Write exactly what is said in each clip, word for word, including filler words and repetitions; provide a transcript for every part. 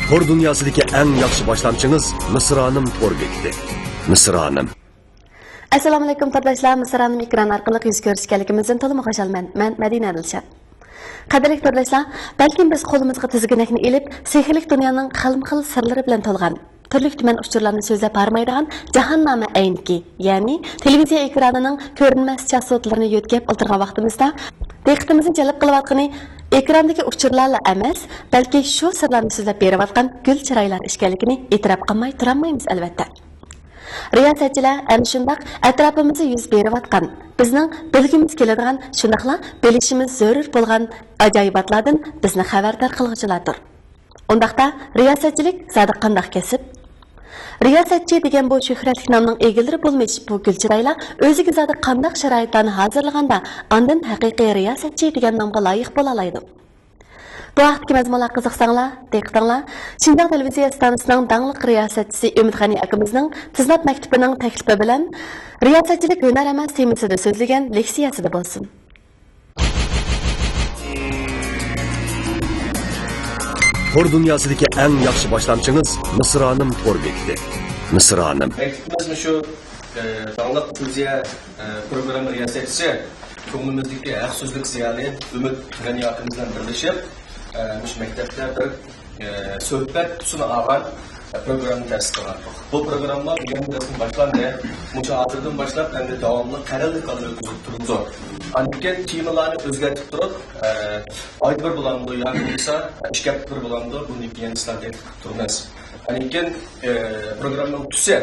تور دۇنياسىدىكى ئەڭ ياخشى باشلامچىڭىز مىسرانىم تور بېكىتى. مىسرانىم. ئەسسالامۇئەلەيكۇم تورداشلار، مىسرانىم ئېكران ئارقىلىق يۈز كۆرۈشكەنلىكىمىزدىن تولىمۇ خۇشالمەن. مەن مەدىنە دىلشات. قەدىرلىك تورداشلار، بەلكىم بىز قولىمىزغا تىزگىنەكنى ئېلىپ، سېھىرلىك دۇنيانىڭ خىلمۇخىل سىرلىرى بىلەن تولغان، تۈرلۈك-تۈمەن ئۇچۇرلارنى سۆزلەپ ھارمايدىغان جاھاننامە ئەينىكى، يەنى تېلېۋىزىيە ئېكرانىنىڭ كۆرۈنمەس چاسوتلىرىنى يۆتكەپ ئولتۇرغان ۋاقتىمىزدا، دىققىتىمىزنى جەلپ قىلىۋاتقىنى ئېكراندىكى ئۇچۇرلارلا ئەمەس، بەلكى شۇ سىرلارنى سۆزلەپ بېرىۋاتقان گۈل چىرايلار ئىكەنلىكىنى ئېتىراپ قىلماي تۇرالمايمىز، ئەلۋەتتە. رىياسەتچىلەر ئەنە شۇنداق ئەتراپىمىزدا يۈز بېرىۋاتقان، بىزنىڭ بىلگۈمىز كېلىدىغان، شۇنداقلا بىلىشىمىز زۆرۈر بولغان ئاجايىباتلاردىن بىزنى خەۋەردار قىلغۇچىلاردۇر. ئۇنداقتا رىياسەتچىلىك زادى قانداق كەسىپ؟ رىياسەتچى دېگەن بۇ شۆھرەتلىك نامنىڭ ئىگىلىرى بولمىش بۇ گۈل چىرايلار ئۆزىگە زادى قانداق شارائىتلارنى ھازىرلىغاندا ئاندىن ھەقىقىي رىياسەتچى دېگەن نامغا لايىق بولالايدۇ؟ بۇ ھەقتىكى مەزمۇنلارغا قىزىقساڭلار، دىققىتىڭلار شىنجاڭ تېلېۋىزىيە ئىستانسىسىنىڭ داڭلىق رىياسەتچىسى ئۈمىد غەنى ئاكىمىزنىڭ تىزناپ مەكتىپىنىڭ تەكلىپى بىلەن رىياسەتچىلىك ھۈنەر ئەمەس تېمىسىدا سۆزلىگەن لېكسىيەسىدە بولسۇن. تور دۇنياسىدىكى ئەڭ ياخشى باشلامچىڭىز مىسرانىم تور بېكىتى. مىسرانىم. مەكتىپىمىز مۇشۇ، ئە، داڭلىق تېلېۋىزىيە، ئە، پروگرامما رىياسەتچىسى، كۆڭلىمىزدىكى ھەق سۆزلۈك زىيالىي ئۈمىد غەنى ئاكىمىز بىلەن بىرلىشىپ، ئە، مۇشۇ مەكتەپتە بىر، ئە، سۆھبەت تۈسىنى ئالغان، ئە، پروگرامما تەسىس قىلغان. بۇ پروگرامما بۈگۈن رەسمىي باشلاندى. مۇشۇ ھازىردىن باشلاپ ئەمدى داۋاملىق قەرەللىك ھالدا ئۆتكۈزۈپ تۇرۇلىدۇ. ئاندىن كېيىن تېمىلارنى ئۆزگەرتىپ تۇرۇپ، ئە، ئايدا بىر بولامدۇ ياكى بولمىسا ئىككى ھەپتىدە بىر بولامدۇ، بۇنى كېيىن سىلەرگە تەكلىپ قىلىپ تۇرىمىز. ئاندىن كېيىن، ئە، پروگراممىنىڭ تۈسى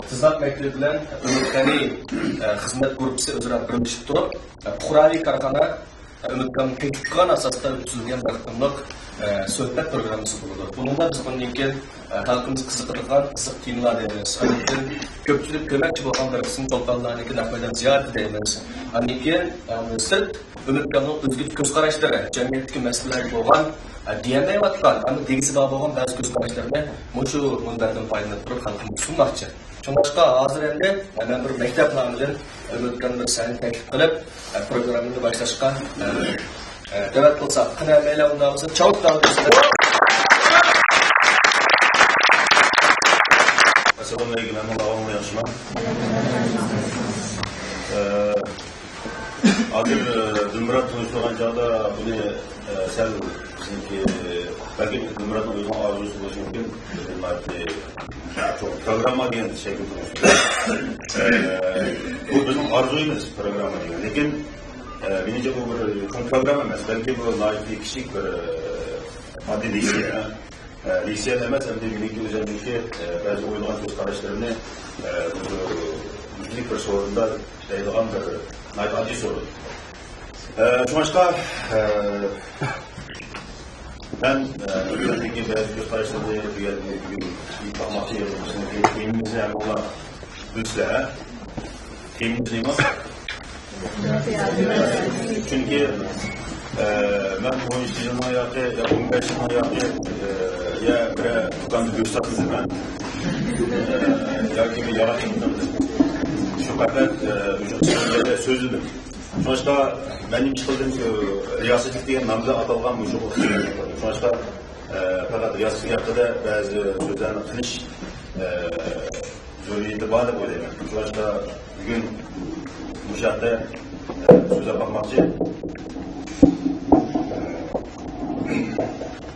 تىزناق مەكتىپى بىلەن ئۈمىد غەنى، ئە، خىزمەت گۇرۇپپىسى ئۆزئارا بىرلىشىپ تۇرۇپ، ئە، پۇقراۋى كارخانا، ئە، ئۈمىد غەنى تەكلىپ قىلغان ئاساستا ئۆتكۈزۈلگەن بىر قېتىملىق، ئە، سۆھبەت پروگراممىسى بولىدۇ. بۇنىڭدا بىز بۇندىن كېيىن، ئە، خەلقىمىز قىزىقىدىغان قىزىق تېمىلار دەيمىز. ئاندىن كېيىن كۆپچىلىك كۆرمەكچى بولغان بىر قىسىم چولپانلارنىڭكى نەق مەيدان زىيارىتى دەيمىز. ئاندىن كېيىن، ئە، ئۇنىڭدىن سىرت، ئۈمىد غەنىنىڭ ئۆزگىچە كۆز قاراشلىرى، جەمئىيەتتىكى مەسىلىلەرگە بولغان، ئە، دېيەلمەيۋاتقان، ئەمما دېگۈسى بار بولغان بەزى كۆز قاراشلىرىنى مۇشۇ مۇنبەردىن پايدىلىنىپ تۇرۇپ خەلقىمىزگە سۇنماقچى. شۇڭلاشقا ھازىر ئەمدى، ئە، مەن بىر مەكتەپ نامىدىن ئۈمىد غەنىنى بىر سەھنىگە تەكلىپ قىلىپ، ئە، پروگراممىنى باشلاشقا، ئە، ئە، دەۋەت قىلساق. قېنى، ھەممەيلەن ئۇنداق بولسا چاۋۇش تاغدىسىلەر. ئەسسالامۇ ئەلەيكۇم، ھەممىڭلار ئەھۋالىڭلار ياخشىمۇ؟ ئە، ھازىر، ئە، دىلمۇرات تونۇشتۇرغان چاغدا بۇنى، ئە، سەل بىزنىڭكى، بەلكىم دىلمۇراتنىڭ ئۆزىنىڭ ئارزۇسى بولۇشى مۇمكىن. بىز ناھايىتى چوڭ پروگرامما دېگەن شەكىلدە تونۇشتۇردۇق. ئە، بۇ بىزنىڭ ئارزۇيىمىز، پروگرامما دېگەن. لېكىن، ئە، مېنىڭچە بۇ بىر چوڭ پروگرامما ئەمەس، بەلكى بۇ ناھايىتى كىچىك بىر، ئە، ئاددىي لېكسىيە. ئە، لېكسىيە ئەمەس، ئەمدى مېنىڭكى ئۆزۈمنىڭكى، ئە، بەزى ئويلىغان كۆز قاراشلىرىمنى، ئە، مۇشۇ مۇشۇنداق بىر سورۇندا دەيدىغان بىر ناھايىتى ئاددىي سورۇن. ئە، شۇڭلاشقا، ئە، مەن، ئە، ئۆزۈمنىڭكى بەزى كۆز قاراشلىرىمنى بۇ يەردە بۈگۈن باقماقچى. بىزنىڭكى تېمىمىزنى ھەممىڭلار بىلىسىلەر. تېمىمىز نېمە؟ چۈنكى، ئە، مەن ئون ئىككى يىلنىڭ ياقى يا ئون بەش يىلنىڭ ياقى، ئە، يا بىرەر دۇكاندا گۆش ساتمىدىم مەن. ئە، ياكى بىر ياغاچ ئېلىپ شۇ پەقەت، ئە، مۇشۇ سۆزلىدىم. شۇڭلاشقا مەن نېمە ئىش قىلدىم، شۇ رىياسەتچىلىك دېگەن نام بىلەن ئاتالغان مۇشۇ. شۇڭلاشقا، ئە، پەقەت رىياسەتچىلىك ھەققىدە بەزى سۆزلەرنى قىلىش، ئە، زۆرۈرىيىتى بار دەپ ئويلايمەن. شۇڭلاشقا بۈگۈن مۇشۇ ھەقتە، ئە، سۆزلەپ باقماقچى.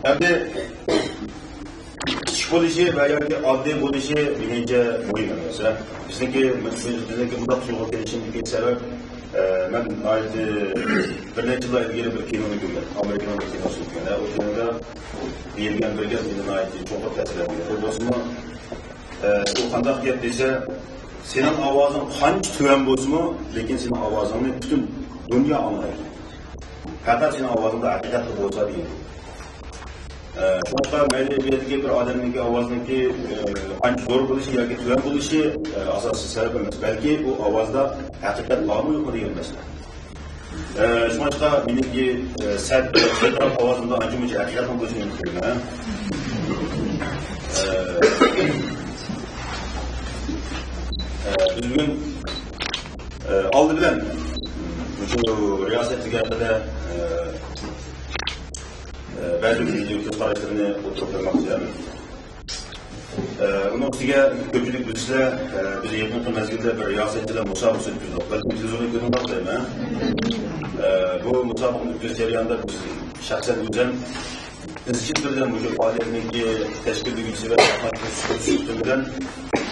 ئەمدى كىچىك بولۇشى ۋە ياكى ئاددىي بولۇشى مېنىڭچە مۇھىم ئەمەس. بىزنىڭكى، بىزنىڭكى مۇنداق تۇيغۇغا كېلىشىمىزدىكى سەۋەب، ئە، مەن ناھايىتى بىر نەچچە يىللار ئىلگىرى بىر كىنونى كۆرگەن. ئامېرىكىنىڭ بىر كىنوسىنى كۆرگەن. ئە، ئۇ كىنودا دېيىلگەن بىر گەپ مېنى ناھايىتى چوڭقۇر تەسىرلەندۈردى. بۇ بولسىمۇ، ئە، ئۇ قانداق گەپ دېسە، سېنىڭ ئاۋازىڭ قانچە تۆۋەن بولسىمۇ، لېكىن سېنىڭ ئاۋازىڭنى پۈتۈن دۇنيا ئاڭلايدۇ. پەقەت سېنىڭ ئاۋازىڭدا ھەقىقەتلا بولسا دېگەن. ئە، شۇڭلاشقا مەيلى بۇ يەردىكى بىر ئادەمنىڭكى ئاۋازىنىڭكى، ئە، قانچە زور بولۇشى ياكى تۆۋەن بولۇشى، ئە، ئاساسىي سەۋەب ئەمەس، بەلكى ئۇ ئاۋازدا ھەقىقەت بارمۇ يوقمۇ دېگەن مەسىلە. ئە، شۇڭلاشقا مېنىڭكى، ئە، سەت ئاۋازىمدا ئانچە مۇنچە ھەقىقەتنىڭ بولۇشىنى ئۈمىد قىلىمەن. ئە، ئە، بىز بۈگۈن، ئە، ئالدى بىلەن مۇشۇ رىياسەتچىلىك ھەققىدە، ئە، بەزى كۆز قاراشلىرىنى ئوتتۇرىغا قويماقچى. ئۇنىڭ ئۈستىگە كۆپچىلىك بىلىسىلەر، بىز يېقىنقى مەزگىلدە بىر رىياسەتچىلەر مۇسابىقىسى ئۆتكۈزدۇق. بەلكىم تېلېۋىزوردا كۆردۈڭلار دەيمەن. بۇ مۇسابىقىنى ئۆتكۈزۈش جەريانىدا بىز شەخسەن ئۆزۈم ئىزچىل تۈردە مۇشۇ پائالىيەتنىڭكى تەشكىللىگۈچىسى ۋە قاتناشقۇچىسى سۈپىتى بىلەن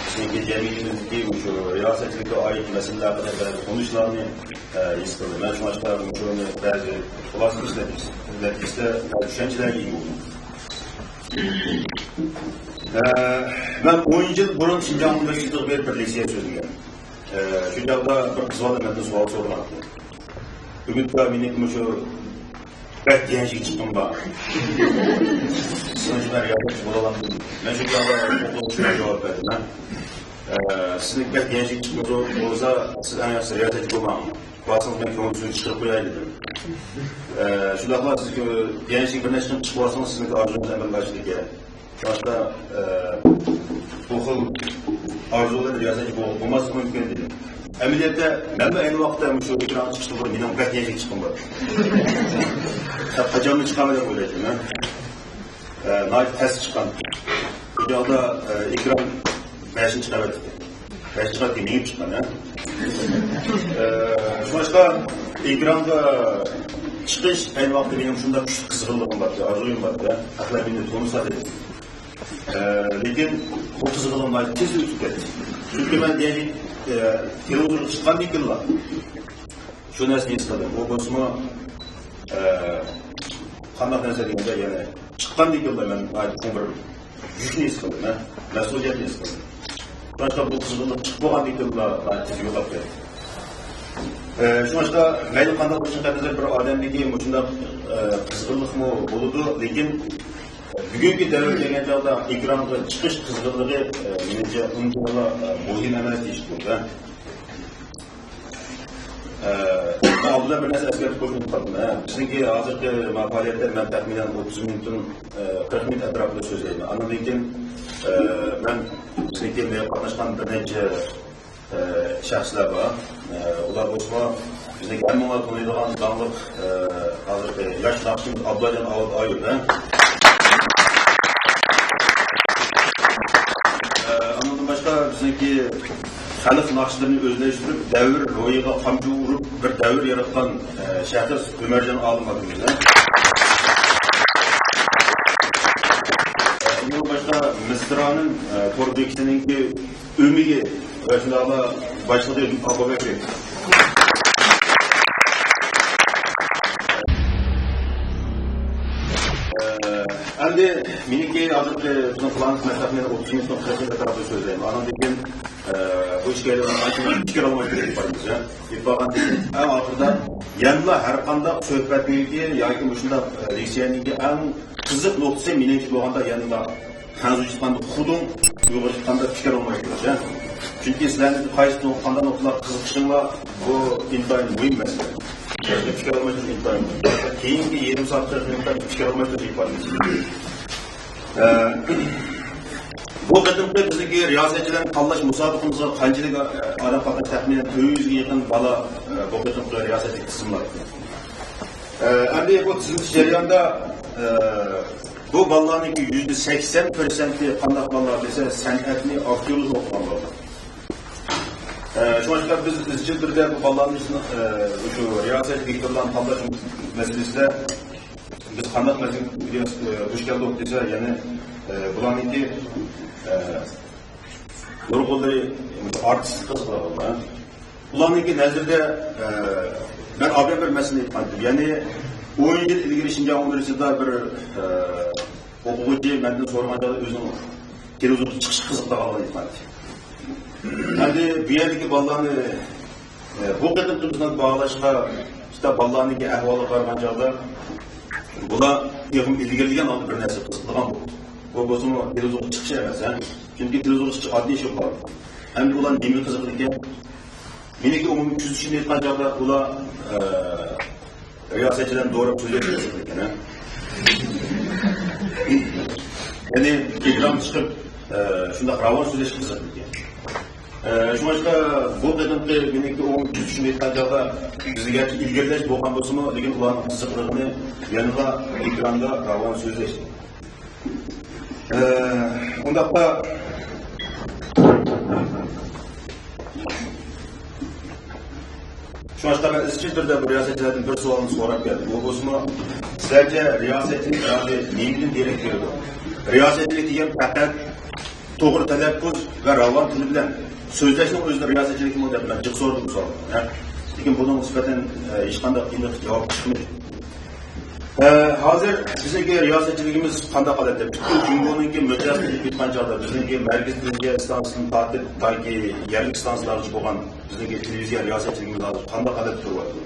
بىزنىڭكى جەمئىيىتىمىزدىكى مۇشۇ رىياسەتچىلىككە ئائىت مەسىلىلەر ھەققىدە بەزى تونۇشلارنى، ئە، ھېس قىلدىم. مەن شۇڭلاشقا مۇشۇنى بەزى خۇلاسىلىش نەتىجىسى، نەتىجىسىدە بەزى چۈشەنچىلەرگە ئىگە بولدۇم. ئە، مەن ئون يىل بۇرۇن شىنجاڭ ئۇنىۋېرسىتېتىغا بېرىپ بىر لېكسىيە سۆزلىگەن. ئە، شۇ چاغدا بىر قىز بالا مەندىن سوئال سورىغانىدى. ئۈمىد ئاكا، مېنىڭكى مۇشۇ بەك يەڭگە چىققىنىم بار. سىزنىڭچە مەن رىياسەتچى بولالامدىم؟ مەن شۇ چاغدا ئوقۇغۇچىغا جاۋاب بەردىم، ھە. ئە، سىزنىڭكى بەك يەڭگە چىققىنى بولسا، سىز ئەڭ ياخشىسى رىياسەتچى بولماڭ. بارسىڭىز مەن كۆڭۈل سۆزىنى چىقىرىپ قوياي دېدىم. ئە، شۇنداقلا سىزگە يەڭگە بىر نەچچە چىقىپ ئالسىڭىز، سىزنىڭكى ئارزۇيىڭىز ئەمەلگە ئاشىدىكەن. باشتا، ئە، بۇ خىل ئارزۇلار رىياسەتچى بول-، بولماسلىقى مۇمكىن دېدى. ئەمەلىيەتتە، مەنمۇ ئەينى ۋاقىتتا مۇشۇ ئېكرانغا چىقىشتىن بۇرۇن مېنىڭ بەك يەڭگە چىققىنىم بار. قاچانمۇ چىقارمىدىم ئويلايتتىم، ھە. ئە، ناھايىتى تەس چىققان. شۇ چاغدا، ئە، ئېكران بەشىنچى قەۋەتتىكەن. بەشىنچى قەۋەتكە مېڭىپ چىققان، ھە. ئە، شۇڭلاشقا ئېكرانغا چىقىش ئەينى ۋاقىتتا مېنىڭ شۇنداق كۈچلۈك قىزغىنلىقىم بار ئىدى، ئارزۇيۇم بار ئىدى. ئەخلەت مېنى تونۇسا دېدى. ئە، لېكىن بۇ قىزغىنلىق ناھايىتى تېز ئۆتۈپ كەتتى. چۈنكى مەن، يەنى، ئە، تېلېۋىزورغا چىققاندىن كېيىنلا شۇ نەرسىنى ھېس قىلدىم. ئۇ بولسىمۇ، ئە، قانداق نەرسە دېگەندە، يەنى چىققاندىن كېيىنلا مەن ناھايىتى چوڭ بىر يۈكنى ھېس قىلدىم، ھە، مەسئۇلىيەتنى ھېس قىلدىم. شۇڭلاشقا بۇ قىزغىنلىق چىقىپ بولغاندىن كېيىنلا ناھايىتى تېز يوقاپ كەتتى. ئە، شۇڭلاشقا مەيلى قانداق بولسۇن، قېرىنداشلار، بىر ئادەمدىكى مۇشۇنداق، ئە، قىزغىنلىقمۇ بولىدۇ، لېكىن بۈگۈنكى دەۋر كەلگەن چاغدا ئېكرانغا چىقىش قىزغىنلىقى، ئە، مېنىڭچە ئۇنچىۋالا، ئە، مۇھىم ئەمەس دېيىشكە بولىدۇ، ھە. ئە، ئالدىدا بىر نەرسە ئەسكەرتىپ قويۇشنى ئۇنتۇپ قالدىم، ھە. بىزنىڭكى ھازىرقى مانا پائالىيەتتە مەن تەخمىنەن ئوتتۇز مىنۇتتىن، ئە، قىرىق مىنۇت ئەتراپىدا سۆزلەيمەن. ئاندىن كېيىن، ئە، مەن بىزنىڭكى مېڭىپ قاتناشقان بىر نەچچە ئە، شەخسلەر بار. ئە، ئۇلار بولسىمۇ بىزنىڭ ھەممىڭلار تونۇيدىغان داڭلىق، ئە، ھازىرقى ياش ناخشىچىمىز ئابلاجان ئاۋۇت ئايۇپ، ھە؟ ئە، ئۇنىڭدىن باشقا بىزنىڭكى خەلق ناخشىلىرىنى ئۆزلەشتۈرۈپ، دەۋر روھىغا قامچا ئۇرۇپ، بىر دەۋر ياراتقان، ئە، شەخس ئۆمەرجان ئالىم ئاكىمىز، ھە؟ ئە، ئۇنىڭدىن باشقا مىسرانىم، ئە، تور بېكىتىنىڭكى ئۆمىكى ۋە شۇنداقلا باشلىقى ئابۇبەكرى. ئەمدى مېنىڭكى ھازىرقى بىزنىڭ پىلانىمىز مەسىلەن ئوتتۇز مىنۇتتىن قىرىق مىنۇت ئەتراپىدا سۆزلەيمەن. ئاندىن كېيىن، ئە، بۇ ئىككىيلەن ئانچە پىكىر ئالماي تۇرۇپ بارىمىز، ھە. دەپ بارغاندىن كېيىن ئەڭ ئاخىرىدا يەنىلا ھەر قانداق سۆھبەتنىڭكى ياكى مۇشۇنداق، ئە، لېكسىيەنىڭكى ئەڭ قىزىق نۇقتىسى مېنىڭچە بولغاندا يەنىلا خەنزۇچە ئېيتقاندا خۇدۇڭ، ئۇيغۇرچە ئېيتقاندا پىكىر ئالماي تۇرۇش، ھە. چۈنكى سىلەرنىڭ قايسى نۇق-، قانداق نۇقتىلارغا قىزىقىشىڭلار، بۇ ئىنتايىن مۇھىم مەسىلە. پىكىر ئالماي تۇرۇش ئىنتايىن مۇھىم. كېيىنكى يېرىم سائەت، قىرىق مىنۇتتا پىكىر ئالماي تۇرۇش ئىپادىسى. ئە، بۇ قېتىمقى بىزنىڭكى رىياسەتچىلەرنى تاللاش مۇسابىقىمىزغا قانچىلىك، ئە، ئادەم قاتناشتى؟ تەخمىنەن تۆت يۈزگە يېقىن بالا، ئە، بۇ قېتىمقى رىياسەتچى تىزىملاتتى. ئە، ئەمدى بۇ تىزىملىتىش جەريانىدا، ئە، بۇ بالىلارنىڭكى يۈزدە سەكسەن پىرسەنتى قانداق بالىلار دېسە، سەنئەتنى، ئاكتيورلۇقنى ئوقۇغان بالىلار. ئە، شۇڭلاشقا بىز ئىزچىل تۈردە بۇ بالىلارنى، ئە، شۇ رىياسەت دىكتورلارنى تاللاش مەسىلىسىدە بىز قانداق مەسىلىگە، ئە، دۇچ كەلدۇق دېسە، يەنى، ئە، بۇلارنىڭكى، ئە، نۇرغۇنلىرى ئارتىستىك قىزىقىدىغانلار. ئۇلارنىڭكى نەزىرىدە، ئە، مەن ئابدۇرەھىم بىر مەسىلىنى ئېيتقانىدىم. يەنى ئون يىل ئىلگىرى شىنجاڭ ئۇنىۋېرسىتېتىدا بىر، ئە، ئوقۇغۇچى مەندىن سورىغان چاغدا ئۆزىنىڭ تېلېۋىزورغا چىقىشقا قىزىقىدىغانلىقىنى ئېيتقانىدى. ئەمدى بۇ يەردىكى بالىلارنى، ئە، بۇ قېتىمقى بىزنىڭ باھالاشقا، شۇنداق بالىلارنىڭكى ئەھۋالىغا قارىغان چاغدا، بۇلار تېخىمۇ ئىلگىرىلىگەن ھالدا بىر نەرسە قىزىقىدىغان بولدى. بۇ بولسىمۇ تېلېۋىزورغا چىقىش ئەمەس، ھە؟ چۈنكى تېلېۋىزورغا چىقىش ئاددىي ئىش بولۇپ قالدى. ئەمدى ئۇلار نېمە قىزىقىدىكەن؟ مېنىڭكى ئومۇمىي كۆزىتىشىمنى ئېيتقان چاغدا ئۇلار، ئە، رىياسەتچىلەرنى دوراپ سۆزلەشكە قىزىقىدىكەن، ھە؟ يەنى ئېكرانغا چىقىپ، ئە، شۇنداق راۋان سۆزلەشكە قىزىقىدىكەن. ئە، شۇڭلاشقا بۇ قېتىمقى مېنىڭكى ئومۇمىي تۈزىتىشىمنى ئېيتقان چاغدا بىزگە گەرچە ئىلگىرىلەش بولغان بولسىمۇ، لېكىن ئۇلارنىڭ قىزىقىدىغىنى يەنىلا ئېكراندا راۋان سۆزلەش. ئە، ئۇنداقتا شۇڭلاشقا مەن ئىزچىل تۈردە بۇ رىياسەتچىلەردىن بىر سوئالنى سوراپ كەلدىم. ئۇ بولسىمۇ، سىلەرچە رىياسەتچىلىك ھازىر نېمىدىن دېرەك بېرىدۇ؟ رىياسەتچىلىك دېگەن پەقەت توغرا تەلەپپۇز ۋە راۋان تىل بىلەن سۆزلەشنىڭ ئۆزىدە رىياسەتچىلىكمۇ دەپ مەن جىق سورىدىم بۇ سوئالنى. ھە؟ لېكىن بۇنىڭ نىسبەتەن، ئە، ھېچقانداق ئېنىق جاۋاب چىقمىدى. ئە، ھازىر بىزنىڭكى رىياسەتچىلىكىمىز قانداق ھالەتتە؟ پۈتۈن جۇڭگونىڭكى مىقياسىدا ئېلىپ ئېيتقان چاغدا، بىزنىڭكى مەركىزىي تېلېۋىزىيە ئىستانسىسىدىن تارتىپ، تاكى يەرلىك ئىستانسىلارغىچە بولغان بىزنىڭكى تېلېۋىزىيە رىياسەتچىلىكىمىز ھازىر قانداق ھالەتتە تۇرۇۋاتىدۇ؟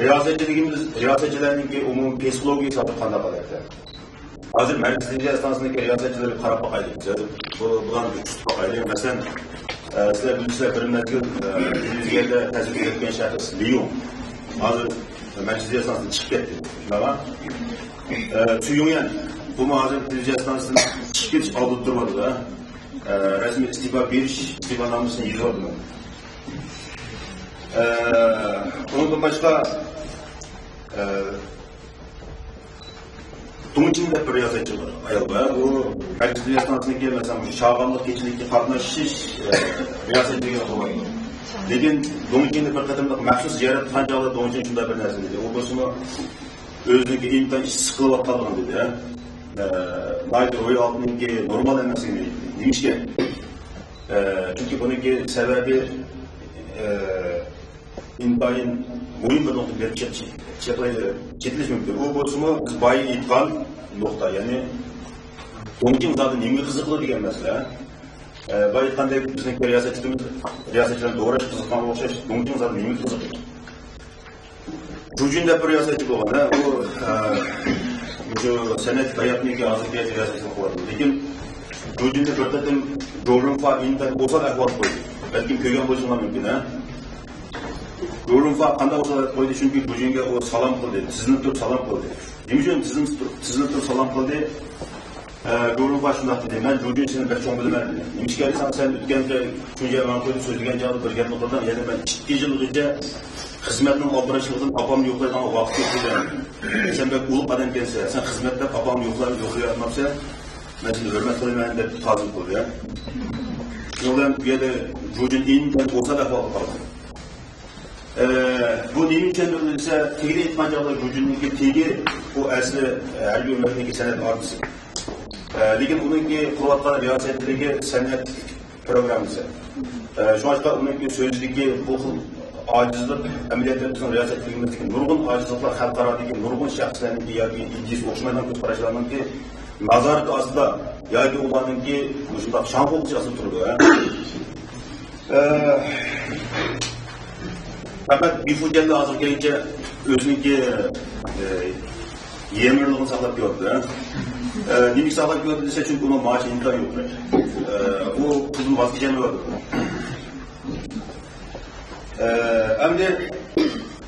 رىياسەتچىلىكىمىز، رىياسەتچىلەرنىڭكى ئومۇمىي پسىخولوگىيىسى ھازىر قانداق ھالەتتە؟ ھازىر مەركىزىي تېلېۋىزىيە ئىستانسىسىنىڭكى رىياسەتچىلىرىگە قاراپ باقايلى. بۇ، بۇلارنى بىر تۇتۇپ باقايلى. مەسىلەن، ئە، سىلەر بىلىسىلەر، بىر مەزگىل، ئە، تېلېۋىزىيەدە تەسىر كۆرسەتكەن شەخس ليۇڭ ھازىر مەركىزىي ئىستانسىدىن چىقىپ كەتتى. شۇنداقمۇ؟ ئە، چۈيۈڭيەن، بۇمۇ ھازىر تېلېۋىزىيە ئىستانسىسىدىن چىقىپ كېتىش ئالدىدا تۇرۇۋاتىدۇ. ئە، رەسمىي ئىستېپا بېرىش، ئىستېپانامىسىنى يېزىۋاتىدۇ. ئە، ئۇنىڭدىن باشقا، ئە، دۇڭچىڭ دەپ بىر رىياسەتچى بار، ئايال بار. ئۇ مەركىزىي رىياسەتنىڭكى، مەسىلەن، مۇشۇ شاغانلىق كېچىلىككە قاتنىشىش، ئە، رىياسەتچىلىكىگە قويۇلىدۇ. لېكىن دۇڭچىڭنى بىر قېتىملىق مەخسۇس زىيارەت قىلغان چاغدا دۇڭچىڭ شۇنداق بىر نەرسە دېدى. ئۇ بولسىمۇ ئۆزىنىڭكى ئىنتايىن ئىچى سىقىلىۋاتقانلىقىنى دېدى. ئە، ناھايىتى روھىي ھالىتىنىڭكى نورمال ئەمەسلىكىنى ئېيتتى. نېمىشقا؟ ئە، چۈنكى بۇنىڭكى سەۋەبى، ئە، ئىنتايىن مۇھىم بىر نۇقتىدىن چېت-، چېتىلىش مۇمكىن. ئۇ بولسىمۇ بىز بايا ئېيتقان نۇقتا، يەنى دۇڭچىڭ زادى نېمىگە قىزىقىدۇ دېگەن مەسىلە. ئە، بايا ئېيتقاندەك، بىزنىڭكى رىياسەتچىلىرىمىز، رىياسەتچىلەرنى دوراش قىزىققانغا ئوخشاش، دۇڭچىڭ زادى نېمىگە قىزىقىدۇ؟ جۇجۈن دەپ بىر رىياسەتچى بولغان، ھە، ئۇ، ئە، مۇشۇ سەنئەت ھاياتىنىڭكى ھازىرقى رىياسەتچىلىك قىلىۋاتىدۇ. لېكىن جۇجۈننى بىر قېتىم جوۋرۇنفا ئىنتايىن ئوسال ئەھۋالغا قويدى. بەلكىم كۆرگەن بولۇشۇڭلار مۇمكىن، ھە؟ جوۋرۇنفا قانداق ئوسال ئەھۋالغا قويدى؟ چۈنكى جۇجۈنگە ئۇ سالام قىلدى، تىزلىنىپ تۇرۇپ سالام قىلدى. نېمە ئۈچۈن تىزلىنىپ تۇرۇپ، تىزلىنىپ تۇرۇپ سالام قىلدى؟ ئە، جوۋرۇنفا شۇنداق دېدى، مەن جۇجۈن سېنى بەك چوڭ بىلىمەن دېدى. نېمىشقا دېسەڭ، سەن ئۆتكەن كۈنى ماڭا سۆزلىگەن چاغدا بىر گەپنى قىلدىڭ، يەنى مەن ئىككى يىلغىچە خىزمەتنىڭ ئالدىراشلىقىدىن ئاپامنى يوقلايدىغان ۋاقىت يوق دېدىڭ. سەن بەك ئۇلۇغ ئادەمكەنسەن، سەن خىزمەتلەپ ئاپاڭنى يوقلاپ، يوقلىيالمامسەن، مەن سېنى ھۆرمەت قىلىمەن دەپ تازىم قىلدى. شۇنىڭ بىلەن بۇ يەردە جۇجۈن ئىنتايىن ئوسال ئەھۋالغا قالدى. ئە، بۇ نېمە ئۈچۈندۇر دېسە، تېگىدە ئېيتقان چاغدا جۇجۈننىڭكى تېگى، ئۇ ئەسلى، ئە، ھەربىي ئۆمەكنىڭكى سەنئەت ئارتىسى. ئە، لېكىن ئۇنىڭكى قۇرۇۋاتقان رىياسەتچىلىكى سەنئەت پروگراممىسى. ئە، شۇڭلاشقا ئۇنىڭكى سۆزىدىكى بۇ خىل ئاجىزلىق، ئەمەلىيەتتە بىزنىڭ رىياسەتچىلىكىمىزدىكى نۇرغۇن ئاجىزلىقلار، خەلقئارادىكى نۇرغۇن شەخسلەرنىڭكى ياكى ئىدىيىسى ئوخشىمايدىغان كۆز قاراشلارنىڭكى نازارىتى ئاستىدا ياكى ئۇلارنىڭكى مۇشۇنداق شاڭخۇلۇقى ئاستىدا تۇرىدۇ، ھە. ئە، پەقەت بىفۇجەنلا ھازىر كەينىچە ئۆزىنىڭكى، ئە، يېمىرلىقىنى ساقلاپ كېلىۋاتىدۇ، ھە. ئە، نېمىگە ساقلاپ كېلىۋاتىدۇ دېسە، چۈنكى ئۇنىڭ مائاشى ئىنتايىن يۇقىرى. ئە، ئۇ پۇلدىن ۋاز كېچەلمەيۋاتىدۇ. ئە، ئەمدى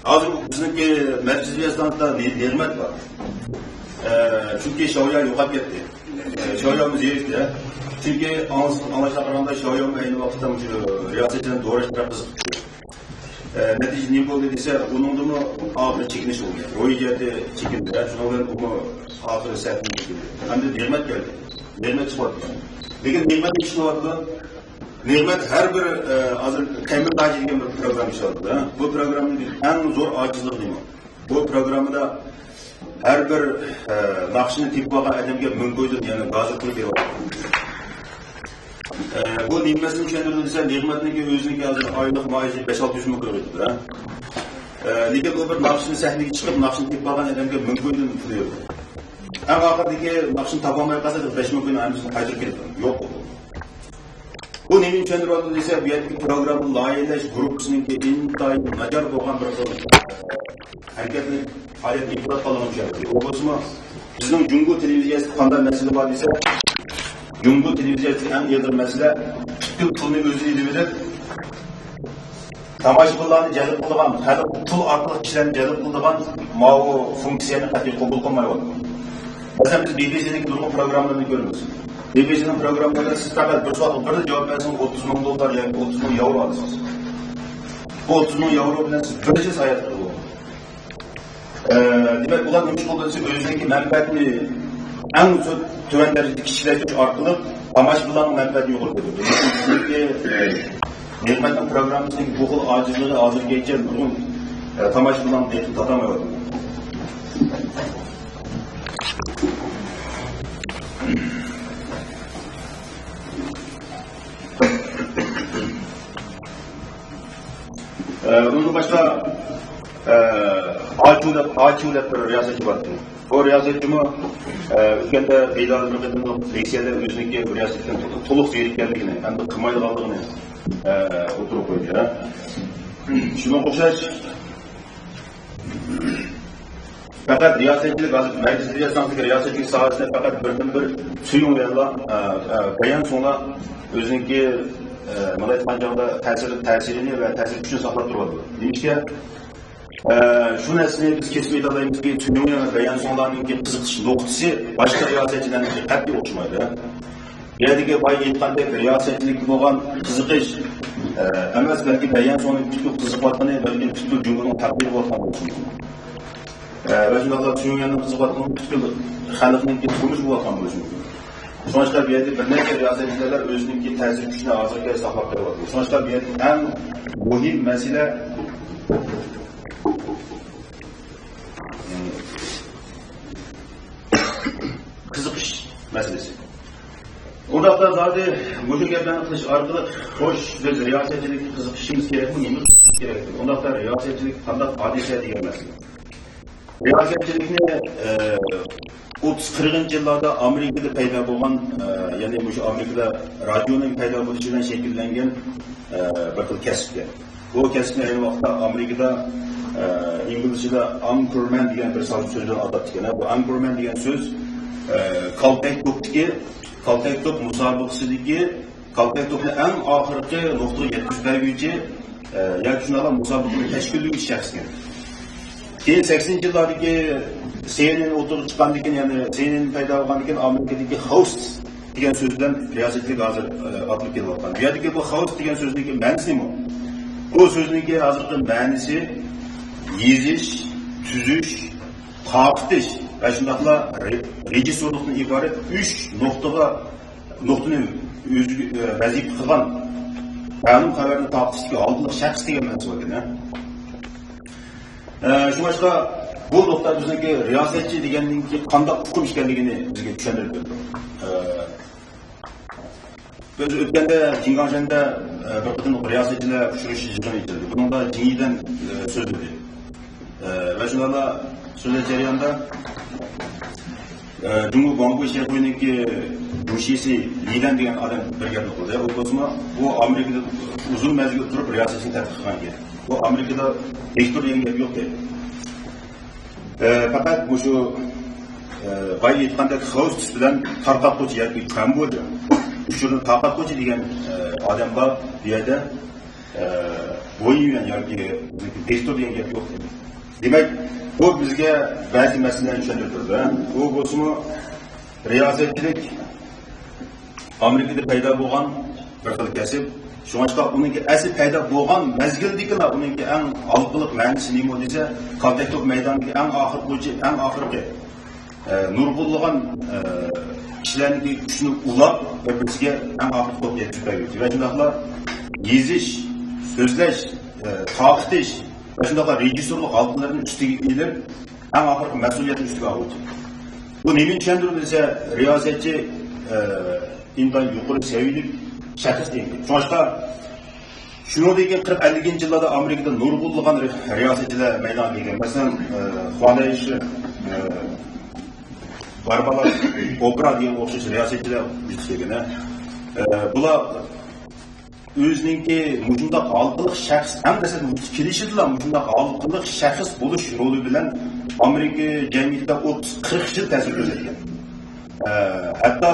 ھازىر بىزنىڭكى مەركىزىي ئىستانسىدا نى-، نېمەت بار. ئە، چۈنكى شياۋياۋ يوقاپ كەتتى. ئە، شياۋياۋمۇ زېرىكتى. چۈنكى ئاڭلىسا-، ئاڭلاشقا قارىغاندا شياۋياۋمۇ ئەينى ۋاقىتتا مۇشۇ رىياسەتچىلەرنى دوراش بىراق قىزىقىپ كېتىدۇ. ئە، نەتىجە نېمە بولدى دېسە، ئۇنىڭدىمۇ ئاخىرى چېكىنىش بولدى. روھىي جەھەتتە چېكىندى. شۇنىڭ بىلەن ئۇمۇ ئاخىرى سەھنىدىن چېكىندى. ئەمدى نېمەت كەلدى. نېمەت چىقىۋاتىدۇ. لېكىن نېمەت ئىشلەۋاتىدۇ. نېمەت ھەر بىر، ئە، ھازىر تەمىن تاجى دېگەن بىر پروگرامما ئىشلەۋاتىدۇ. بۇ پروگراممىنىڭ ئەڭ زور ئاجىزلىقى نېمە؟ بۇ پروگراممىدا ھەر بىر، ئە، ناخشىنى تېپىپ ئالغان ئادەمگە مىڭ كويدىن يەنە گازىر پۇلى بېرىۋاتىدۇ. ئە، بۇ نېمە مەسىلىنى چۈشەندۈرىدۇ دېسە، نېمەتنىڭكى ئۆزىنىڭكى ھازىر ئايلىق مائاشى بەش-ئالتە يۈز مىڭ كوي ئىدى، ھە؟ ئە، لېكىن ئۇ بىر ناخشىنى سەھنىگە چىقىپ، ناخشىنى تېپىپ ئالغان ئادەمگە مىڭ كويدىن پۇل بېرىدۇ. ئەڭ ئاخىرىدىكى ناخشىنى تاپالماي قالسا، بەش مىڭ كوينى ھەممىسىنى قايتۇرۇپ كېتىدۇ. يوق بولىدۇ. بۇ نېمىنى چۈشەندۈرۈۋاتىدۇ دېسە، بۇ يەردىكى پروگرامما لايىھەلەش گۇرۇپپىسىنىڭكى ئىنتايىن ناچار بولغان بىر خىل ھەرىكەتنى، پائالىيەتنى ئېلىپ بارغانلىقىنى چۈشەندۈرىدۇ. ئۇ بولسىمۇ، بىزنىڭ جۇڭگو تېلېۋىزىيەسىدە قانداق مەسىلە بار دېسە، جۇڭگو تېلېۋىزىيەسىدىكى ئەڭ ئېغىر مەسىلە پۈتكۈل پۇلنى ئۆزى ئېلىۋېلىپ، تاماشىبىنلارنى جەلپ قىلىدىغان، ھەر پۇل ئارقىلىق كىشىلەرنى جەلپ قىلىدىغان ماۋۇ فۇنكسىيەنى قەتئىي قوبۇل قىلمايۋاتىدۇ. مەسىلەن، بىز بى بى سىدىكى نۇرغۇن پروگراممىلارنى كۆرىمىز. بىبىسىنىڭ پروگراممىلىرىدا سىز پەقەت بىر سوئالغا بىرلا جاۋاب بەرسىڭىز، ئوتتۇز مىڭ دوللار ياكى ئوتتۇز مىڭ ياۋرو ئالىسىز. بۇ ئوتتۇز مىڭ ياۋرو بىلەن سىز بىر يىل ساياھەت قىلىدۇ. ئە، دېمەك، ئۇلار نېمە ئىش قىلىدۇ دېسە، ئۆزىنىڭكى مەنپەئەتىنى ئەڭ تۆ-، تۆۋەن دەرىجىدە كىچىكلەشتۈرۈش ئارقىلىق تاماشىبىنلارنىڭ مەنپەئەتىنى يۇقىرى قويىدۇ. چۈنكى نېمەتنىڭ پروگراممىسىنىڭ بۇ خىل ئاجىزلىقى ھازىرغىچە نۇرغۇن، ئە، تاماشىبىنلارنىڭ دىققىتىنى تارتالمايۋاتىدۇ. ئە، ئۇنىڭدىن باشقا، ئە، ئاچۇ دەپ، ئاچۇ دەپ بىر رىياسەتچى بار ئىكەن. بۇ رىياسەتچىمۇ، ئە، ئۆتكەندە بەيدادىن بىر قېتىملىق لېكسىيەدە ئۆزىنىڭكى رىياسەتچىدىن تولۇق زېرىككەنلىكىنى، ئەمدى قىلمايدىغانلىقىنى، ئە، ئوتتۇرىغا قويدى. شۇنىڭغا ئوخشاش، پەقەت رىياسەتچىلىك، ھازىر مەركىزىي رىياسەتچىلىك، رىياسەتچىلىك ساھەسىدە پەقەت بىردىن بىر سۈيۈڭيۈەنلا، ئە، ئە، بەيەن سۇڭلا ئۆزىنىڭكى، ئە، مۇنداق ئېيتقان چاغدا تەسىر، تەسىرىنى ۋە تەسىر كۈچىنى ساقلاپ تۇرۇۋاتىدۇ. نېمىشقا؟ ئە، شۇ نەرسىنى بىز كېسىپ ئېيتالايمىزكى، سۈيۈڭيۈەن ۋە بەيەن سۇڭلارنىڭكى قىزىقىش نۇقتىسى باشقا رىياسەتچىلەرنىڭكى قەتئىي ئوخشىمايدۇ. بۇ يەردىكى بايا ئېيتقاندەك رىياسەتچىلىككە بولغان قىزىقىش، ئە، ئەمەس، بەلكى بەيەن سۇڭنىڭ پۈتكۈل قىزىقىۋاتقىنى بەلكى پۈتكۈل جۇڭگونىڭ تەقدىرى بولۇۋاتقان بولۇشى مۇمكىن. ئە، ۋە شۇنداقلا سۈيۈڭيۈەننىڭ قىزىقىۋاتقىنى پۈتكۈل خەلقنىڭكى تۇرمۇشى بولۇۋاتقان بولۇشى مۇمكىن. شۇڭلاشقا بۇ يەردە بىر نەچچە رىياسەتچىلەر ئۆزىنىڭكى تەسىر كۈچىنى ھازىرغىچە ساقلاپ كېلىۋاتىدۇ. شۇڭلاشقا بۇ يەردە ئەڭ مۇھىم مەسىلە قىزىقىش مەسىلىسى. ئۇنداقتا زادى مۇشۇ گەپلەرنى قىلىش ئارقىلىق، خوش، بىز رىياسەتچىلىككە قىزىقىشىمىز كېرەكمۇ، نېمە قىلىشىمىز كېرەك؟ ئۇنداقتا رىياسەتچىلىك قانداق ھادىسە دېگەن مەسىلە. رىياسەتچىلىكنى، ئە، ئوتتۇز قىرىقىنچى يىللاردا ئامېرىكىدا پەيدا بولغان، ئە، يەنى مۇشۇ ئامېرىكىدا رادىيونىڭ پەيدا بولۇشى بىلەن شەكىللەنگەن، ئە، بىر خىل كەسىپكەن. بۇ كەسىپنى ئەينى ۋاقىتتا ئامېرىكىدا، ئە، ئىنگلىزچىدا ئانكورمان دېگەن بىر سۆز بىلەن ئاتاپتىكەن. بۇ ئانكورمان دېگەن سۆز، ئە، كالتەك توپتىكى، كالتەك توپ مۇسابىقىسىدىكى كالتەك توپنى ئەڭ ئاخىرقى نۇقتىغا يەتكۈزۈپ بەرگۈچى، ئە، ياكى شۇنداقلا مۇسابىقىنى تەشكىللىگۈچى شەخسكەن. كېيىن سەكسىنىنچى يىللاردىكى سىئېنئېن ئوتتۇرىغا چىققاندىن كېيىن، يەنى سىئېنئېن پەيدا بولغاندىن كېيىن ئامېرىكىدىكى خوست دېگەن سۆز بىلەن رىياسەتچىلىك ھازىر، ئە، ئاتىلىپ كېلىۋاتقان. بۇ يەردىكى بۇ خوست دېگەن سۆزنىڭكى مەنىسى نېمە؟ بۇ سۆزنىڭكى ھازىرقى مەنىسى يېزىش، تۈزۈش، تارقىتىش ۋە شۇنداقلا رې-، رېژىسسورلۇقتىن ئىبارەت ئۈچ نۇقتىغا نۇقتىنى ئۆزىگە، ئە، ۋەزىپە قىلغان مەلۇم خەۋەرنى تارقىتىشتىكى ھالقىلىق شەخس دېگەن مەنىسى باركەن، ھە. ئە، شۇڭلاشقا بۇ نۇقتا بىزنىڭكى رىياسەتچى دېگەننىڭكى قانداق ئۇقۇم ئىكەنلىكىنى بىزگە چۈشەندۈرۈپ بېرىدۇ. ئە، بىز ئۆتكەندە جىڭگاڭشەندە، ئە، بىر قېتىملىق رىياسەتچىلەر ئۇچرىشىش يىغىنى ئېچىلدى. بۇنىڭدا جىڭيىدەن، ئە، سۆزلىدى. ئە، ۋە شۇنداقلا سۆزلەش جەريانىدا، ئە، جۇڭگو گۇاڭگۇي شيەنخۇينىڭكى جۇشىسى لىلەن دېگەن ئادەم بىر گەپنى قىلدى. ئۇ بولسىمۇ، ئۇ ئامېرىكىدا ئۇزۇن مەزگىل تۇرۇپ رىياسەتچىلىك تەتقىق قىلغان ئىكەن. ئۇ ئامېرىكىدا دىكتاتور دېگەن گەپ يوق دەيدۇ. ئە، پەقەت مۇشۇ، ئە، بايا ئېيتقاندەك خوست بىلەن تارقاتقۇچى ياكى كامبودژا ئۇچۇرنى تارقاتقۇچى دېگەن، ئە، ئادەم بار بۇ يەردە. ئە، بويىيۈەن ياكى دىكتاتور دېگەن گەپ يوق. دېمەك، بۇ بىزگە بەزى مەسىلىلەرنى چۈشەندۈرۈپ بېرىدۇ. ئۇ بولسىمۇ رىياسەتچىلىك ئامېرىكىدا پەيدا بولغان بىر خىل كەسىپ. شۇڭلاشقا ئۇنىڭكى ئەسلى پەيدا بولغان مەزگىلدىكىلا ئۇنىڭكى ئەڭ ھالقىلىق مەنىسى نېمە دېسە، كالتەك توپ مەيدانىدىكى ئەڭ ئاخىرقى، ئەڭ ئاخىرقى، ئە، نۇرغۇنلىغان، ئە، كىشىلەرنىڭكى كۈچىنى ئۇلاپ، بىر-بىرسىگە ئەڭ ئاخىرقى توپ يەتكۈزۈپ بەرگۈچى. ۋە شۇنداقلا يېزىش، سۆزلەش، ئە، تارقىتىش ۋە شۇنداقلا رېژىسسورلۇق ھالقىلىرىنى ئۈستىگە ئېلىپ، ئەڭ ئاخىرقى مەسئۇلىيەتنى ئۈستىگە ئالغۇچى. بۇ نېمىنى چۈشەندۈرىدۇ دېسە، رىياسەتچى، ئە، ئىنتايىن يۇقىرى سەۋىيىلىك شەخس دېگەن. شۇڭلاشقا شۇنىڭدىن كېيىن قىرىق ئەللىكىنچى يىللاردا ئامېرىكىدا نۇرغۇنلىغان رىياسەتچىلەر مەيدانغا كەلگەن. مەسىلەن، ئە، خۇانا ئېشى، ئە، باربارا ئوبرا دېگەنگە ئوخشاش رىياسەتچىلەر ۋۇجۇدقا كەلگەن. ئە، بۇلار ئۆزىنىڭكى مۇشۇنداق ھالقىلىق شەخس، ئەڭ دەسلەپ ۋۇجۇدقا كېلىشىدىلا مۇشۇنداق ھالقىلىق شەخس بولۇش رولى بىلەن ئامېرىكا جەمئىيىتىدە ئوتتۇز، قىرىق يىل تەسىر كۆرسەتكەن. ئە، ھەتتا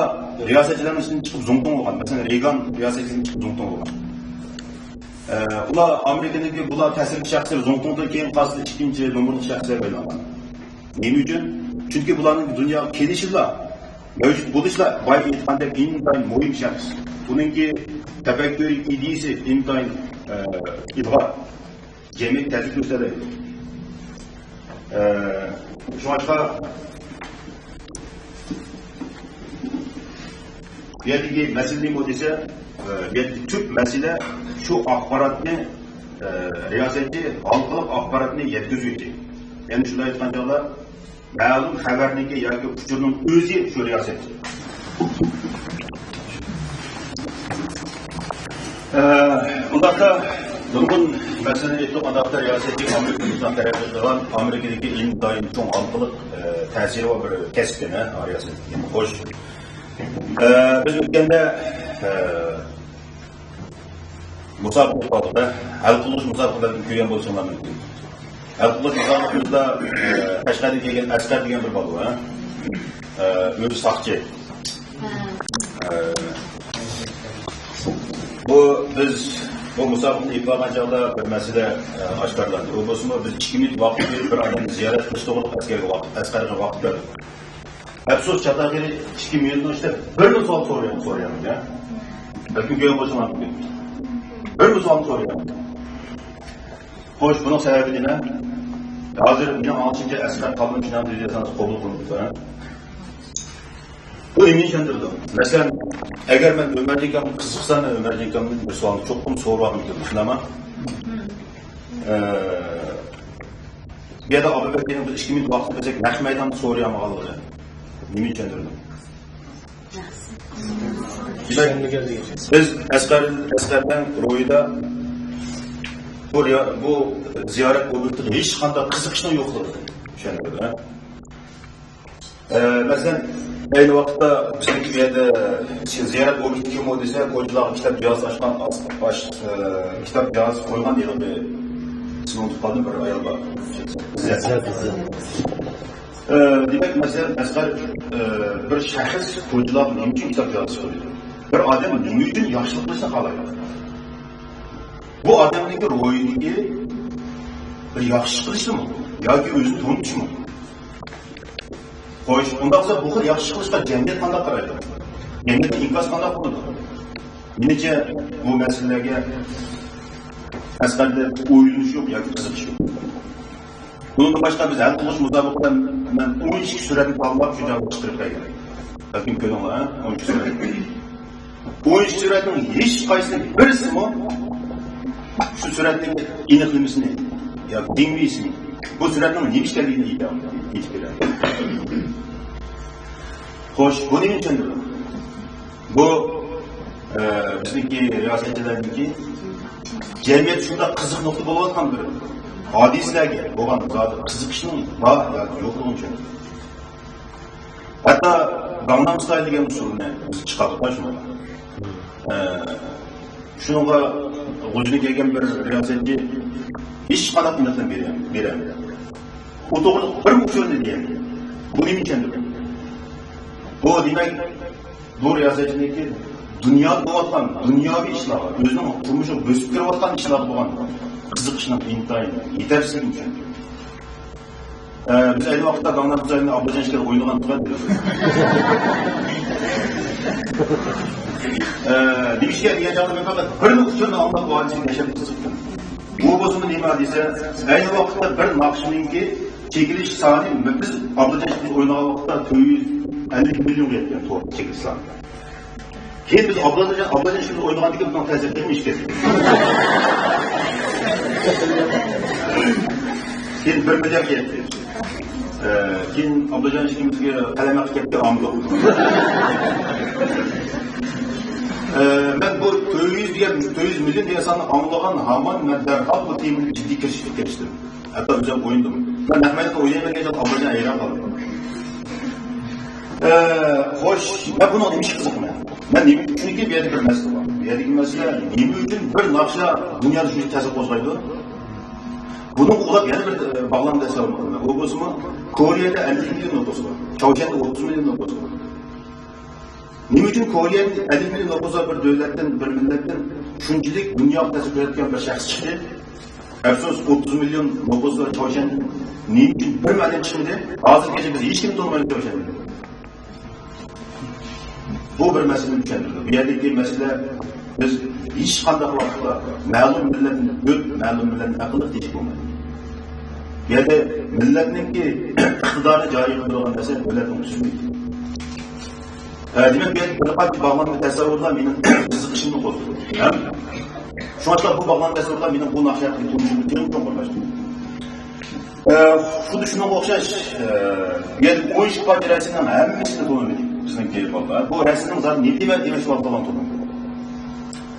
رىياسەتچىلەرنىڭ ئىچىدىن چىقىپ زۇڭتۇڭ بولغان. مەسىلەن، رېيگان رىياسەتچىلىكتىن چىقىپ زۇڭتۇڭ بولغان. ئە، ئۇلار ئامېرىكىدىكى بۇلار تەسىرلىك شەخسلەر زۇڭتۇڭدىن كېيىن قالسا ئىككىنچى نومۇرلۇق شەخسلەرگە ئايلانغان. نېمە ئۈچۈن؟ چۈنكى بۇلارنىڭ دۇنياغا كېلىشىلا مەۋجۇت بولۇشلا بايا ئېيتقاندەك ئىنتايىن مۇھىم شەخس. ئۇنىڭكى تەپەككۇرى، ئىدىيىسى ئىنتايىن، ئە، ئىلغار. جەمئىيەت تەسىر كۆرسىتەلەيدۇ. ئە، شۇڭلاشقا بۇ يەردىكى مەسىلە نېمە دېسە، ئە، بۇ يەردىكى تۈپ مەسىلە شۇ ئاخباراتنى، ئە، رىياسەتچى ھالقىلىق ئاخباراتنى يەتكۈزگۈچى. يەنى شۇنداق ئېيتقان چاغدا، مەلۇم خەۋەرنىڭكى ياكى ئۇچۇرنىڭ ئۆزى شۇ رىياسەتچى. ئە، ئۇنداقتا نۇرغۇن مەسىلىنى ئېيتتۇق، ئانداقتا رىياسەتچى ئامېرىكا ھىندىستان تەرەققىي قىلغان، ئامېرىكىدىكى ئىنتايىن چوڭ ھالقىلىق، ئە، تەسىرى بار بىر كەسىپكەن، ھە، رىياسەتچى. خوش. ئە، بىز ئۆتكەندە، ئە، مۇسابىقە ئېلىپ باردۇق-دە. ھەل قىلغۇچ مۇسابىقە بەلكىم كۆرگەن بولساڭلار مۇمكىن. ھەل قىلغۇچ مۇسابىقىمىزدا، ئە، قەشقەردىن كەلگەن ئەسقەر دېگەن بىر بالا بار، ھە؟ ئە، ئۆزى ساقچى. ھە. ئە، بۇ، بىز بۇ مۇسابىقىنى ئېلىپ بارغان چاغدا بىر مەسىلە، ئە، ئاشكارىلاندى. ئۇ بولسىمۇ بىز ئىككى مىنۇت ۋاقىت بېرىپ بىر ئادەمنى زىيارەت قىلىش توغرىلىق ئەسكەرگە ۋاقىت، ئەسقەرگە ۋاقىت بەردۇق. ئەپسۇس، چاتاق يېرى ئىككى مىنۇتنىڭ ئىچىدە بىرمۇ سوئال سورىيالمىدى، سورىيالمىدى، ھە؟ بەلكىم كۆرگەن بولسىڭىز مۇمكىن. بىرمۇ سوئال سورىيالمىدى. خوش، بۇنىڭ سەۋەبى نېمە؟ ھازىر مېنىڭ ئاڭلىشىمچە، ئەسقەر تاللىنىپ شۇنداق دېدى دېسىڭىز، قوبۇل قىلمىدى، ھە؟ بۇ نېمىنى چۈشەندۈرىدۇ؟ مەسىلەن، ئەگەر مەن ئۆمەرجان ئاكامغا قىزىقسام، مەن ئۆمەرجان ئاكامدىن بىر سوئالنى چوقۇم سورىغۇم كېلىدۇ، شۇنداقمۇ؟ ئە، بۇ يەردە ئابۇبەكرىنىڭ بىز ئىككى مىنۇت ۋاقتىنى بەرسەك، نەق مەيداندا سورىيالمىغانلىقى نېمىنى چۈشەندۈرىدۇ؟ بىز ئەسقەر، ئەسقەرنىڭ روھىدا بۇ رىيا-، بۇ زىيارەت ئوبيېكتىغا ھېچقانداق قىزىقىشنىڭ يوقلۇقىنى چۈشەندۈرىدۇ، ھە؟ ئە، مەسىلەن، ئەينى ۋاقىتتا بىزنىڭكى بۇ يەردە زىيارەت ئوبيېكتى كىم ئۇ دېسە، كوچىلارغا كىتاب جاھازى ئاچقان، ئاچ-، ئە، كىتاب جاھازى قويغان دېگەن بىر ئىسمىنى ئۇنتۇپ قالدىم، بىر ئايال بار. ئە، دېمەك، مەسىلەن، ئەسقەر، ئە، بىر شەخس كوچىلارغا نېمە ئۈچۈن كىتاب جاھازى قويىدۇ؟ بىر ئادەم نېمە ئۈچۈن ياخشىلىق قىلىشنى خالايدۇ؟ بۇ ئادەمنىڭكى روھىدىكى بىر ياخشى قىلىشمۇ ياكى ئۆزىنى تونۇتۇشمۇ؟ خوش، ئۇنداق بولسا بۇ خىل ياخشى قىلىشقا جەمئىيەت قانداق قارايدۇ؟ جەمئىيەتتە ئىنكاس قانداق بولىدۇ؟ مېنىڭچە بۇ مەسىلىلەرگە ئەسقەردە ئويلىنىش يوق ياكى قىزىقىش يوق. بۇنىڭدىن باشقا بىز ھەل قىلغۇچ مۇسابىقىدە مەن ئون ئىككى سۈرەتنى تاللاپ شۇ جايغا چىقىرىپ بەرگەن. بەلكىم كۆرۈڭلار، ھە؟ ئون ئىككى سۈرەت. ئون ئىككى سۈرەتنىڭ ھېچقايسىنىڭ بىرسىمۇ شۇ سۈرەتنىڭ ئېنىقلىمىسىنى ياكى دېڭىمىسىنى، بۇ سۈرەتنىڭ نېمە ئىكەنلىكىنى ئېيتالمىدى، ئېيتىپ بېرەلمىدى. خوش، بۇ نېمىنى چۈشەندۈرىدۇ؟ بۇ، ئە، بىزنىڭكى رىياسەتچىلەرنىڭكى جەمئىيەت شۇنداق قىزىق نۇقتا بولۇۋاتقان بىر ھادىسىلەرگە بولغان زادى قىزىقىشنىڭ بار ياكى يوقلۇقىنى چۈشەندۈرىدۇ. ھەتتا گاڭنام ستايل دېگەن ئۇسسۇلنى بىز چىقاردۇق شۇنىڭغا. ئە، شۇنىڭغا غۇلجىدىن كەلگەن بىر رىياسەتچى ھېچقانداق ئېنىقلىما بېرە-، بېرەلمىدى. ئۇ توغرىلىق بىر ئۇچۇرنى دېيەلمىدى. بۇ نېمىنى چۈشەندۈرىدۇ؟ بۇ دېمەك، بۇ رىياسەتچىنىڭكى دۇنيادا بولۇۋاتقان دۇنياۋى ئىشلارغا، ئۆزىنىڭ تۇرمۇشىغا بۆسۈپ كىرىۋاتقان ئىشلارغا بولغان قىزىقىشنىڭ ئىنتايىن يېتەرسىزلىكىنى چۈشەندۈرىدۇ. ئە، بىز ئەينى ۋاقىتتا گاڭنام ستايلنى ئابلاجان ئىككىمىز ئوينىغان تۇراتتۇق. ئە، نېمىشقا دېگەن چاغدا مەن پەقەت بىرلا ئۇچۇرنى ئاڭلاپ بۇ ھادىسىگە دەھشەت قىزىقتىم. بۇ بولسىمۇ نېمە دېسە، ئەينى ۋاقىتتا بىر ناخشىنىڭكى چېكىلىش سانى، بىز ئابلاجان ئىككىمىز ئوينىغان ۋاقىتتا تۆت يۈز ئەللىك مىليونغا يەتكەن تور چېكىلىش سانى. كېيىن بىز ئابلاجان، ئابلاجان ئىككىمىز ئوينىغاندىن كېيىن بۇنىڭ تەسىرى تېخىمۇ ئېشىپ كەتتى. كېيىن بىر مىليارد يەتتى. ئە، كېيىن ئابلاجان ئىككىمىزگە قەلەم ھەققى كەتتى، ئامدۇق. ئە، مەن بۇ تۆت يۈز دېگەن، تۆت يۈز مىليون دېگەن ساننى ئاڭلىغان ھامان مەن دەرھال بۇ تېمىنى جىددىي كىرىشىشكە كىرىشتىم. ھەتتا ئۆزۈم ئوينىدىم. مەن نەق مەيداندا ئوينايمەن دېگەن چاغدا ئابلاجان ھەيران قالدى. ئە، خوش، مەن بۇنىڭغا نېمە ئۈچۈن قىزىقىمەن؟ مەن نېمە، چۈنكى بۇ يەردە بىر مەسىلە بار. بۇ يەردىكى مەسىلە، نېمە ئۈچۈن بىر ناخشا دۇنيادا شۇنچە تەسىر قوزغايدۇ؟ بۇنىڭغا ئۇلاپ يەنە بىر، ئە، باغلام دەسسالام قىلىمەن. ئۇ بولسىمۇ، كورېيەدە ئەللىك مىليون نوپۇس بار. چاۋشيەندە ئوتتۇز مىليون نوپۇس بار. نېمە ئۈچۈن كورېيەدە ئەللىك مىليون نوپۇس بار بىر دۆلەتتىن، بىر مىللەتتىن شۇنچىلىك دۇنياغا تەسىر كۆرسەتكەن بىر شەخس چىقتى؟ ئەپسۇس، ئوتتۇز مىليون نوپۇس بار چاۋشيەندىن نېمە ئۈچۈن بىر ئادەم چىقمىدى؟ ھازىرغىچە بىز ھېچكىمنى تونۇمايمىز چاۋشيەندىن. بۇ بىر مەسىلىنى چۈشەندۈرىدۇ. بۇ يەردىكى مەسىلە، بىز ھېچقانداق ۋاقىتتا مەلۇم مىللەتنى ئۆپ، مەلۇم مىللەتنى ئەقىللىق دېيىشكە بولمايدۇ. بۇ يەردە مىللەتنىڭكى ئىقتىدارىنى جارى قىلدۇرىدىغان نەرسە مىللەتنىڭ ئۈستۈنلۈكى. ئە، دېمەك، بۇ يەردە بىر قانچە باغلانما تەسەۋۋۇرلار مېنىڭ قىزىقىشىمنى قوزغىدى. ھەم شۇڭلاشقا بۇ باغلانما تەسەۋۋۇرلار مېنىڭ بۇ ناھىيەدىكى تونۇشۇمنى تېخىمۇ چوڭقۇرلاشتۇردى. ئە، خۇددى شۇنىڭغا ئوخشاش، ئە، بۇ يەردە ئون ئىككى پارچە رەسىمنىڭ ھەممىسىنى تونۇمىدى بىزنىڭكى بالىلار. بۇ رەسىمنىڭ زادى نېمە دېمە-، دېمەكچى بولۇۋاتقانلىقىنى تونۇمىدى.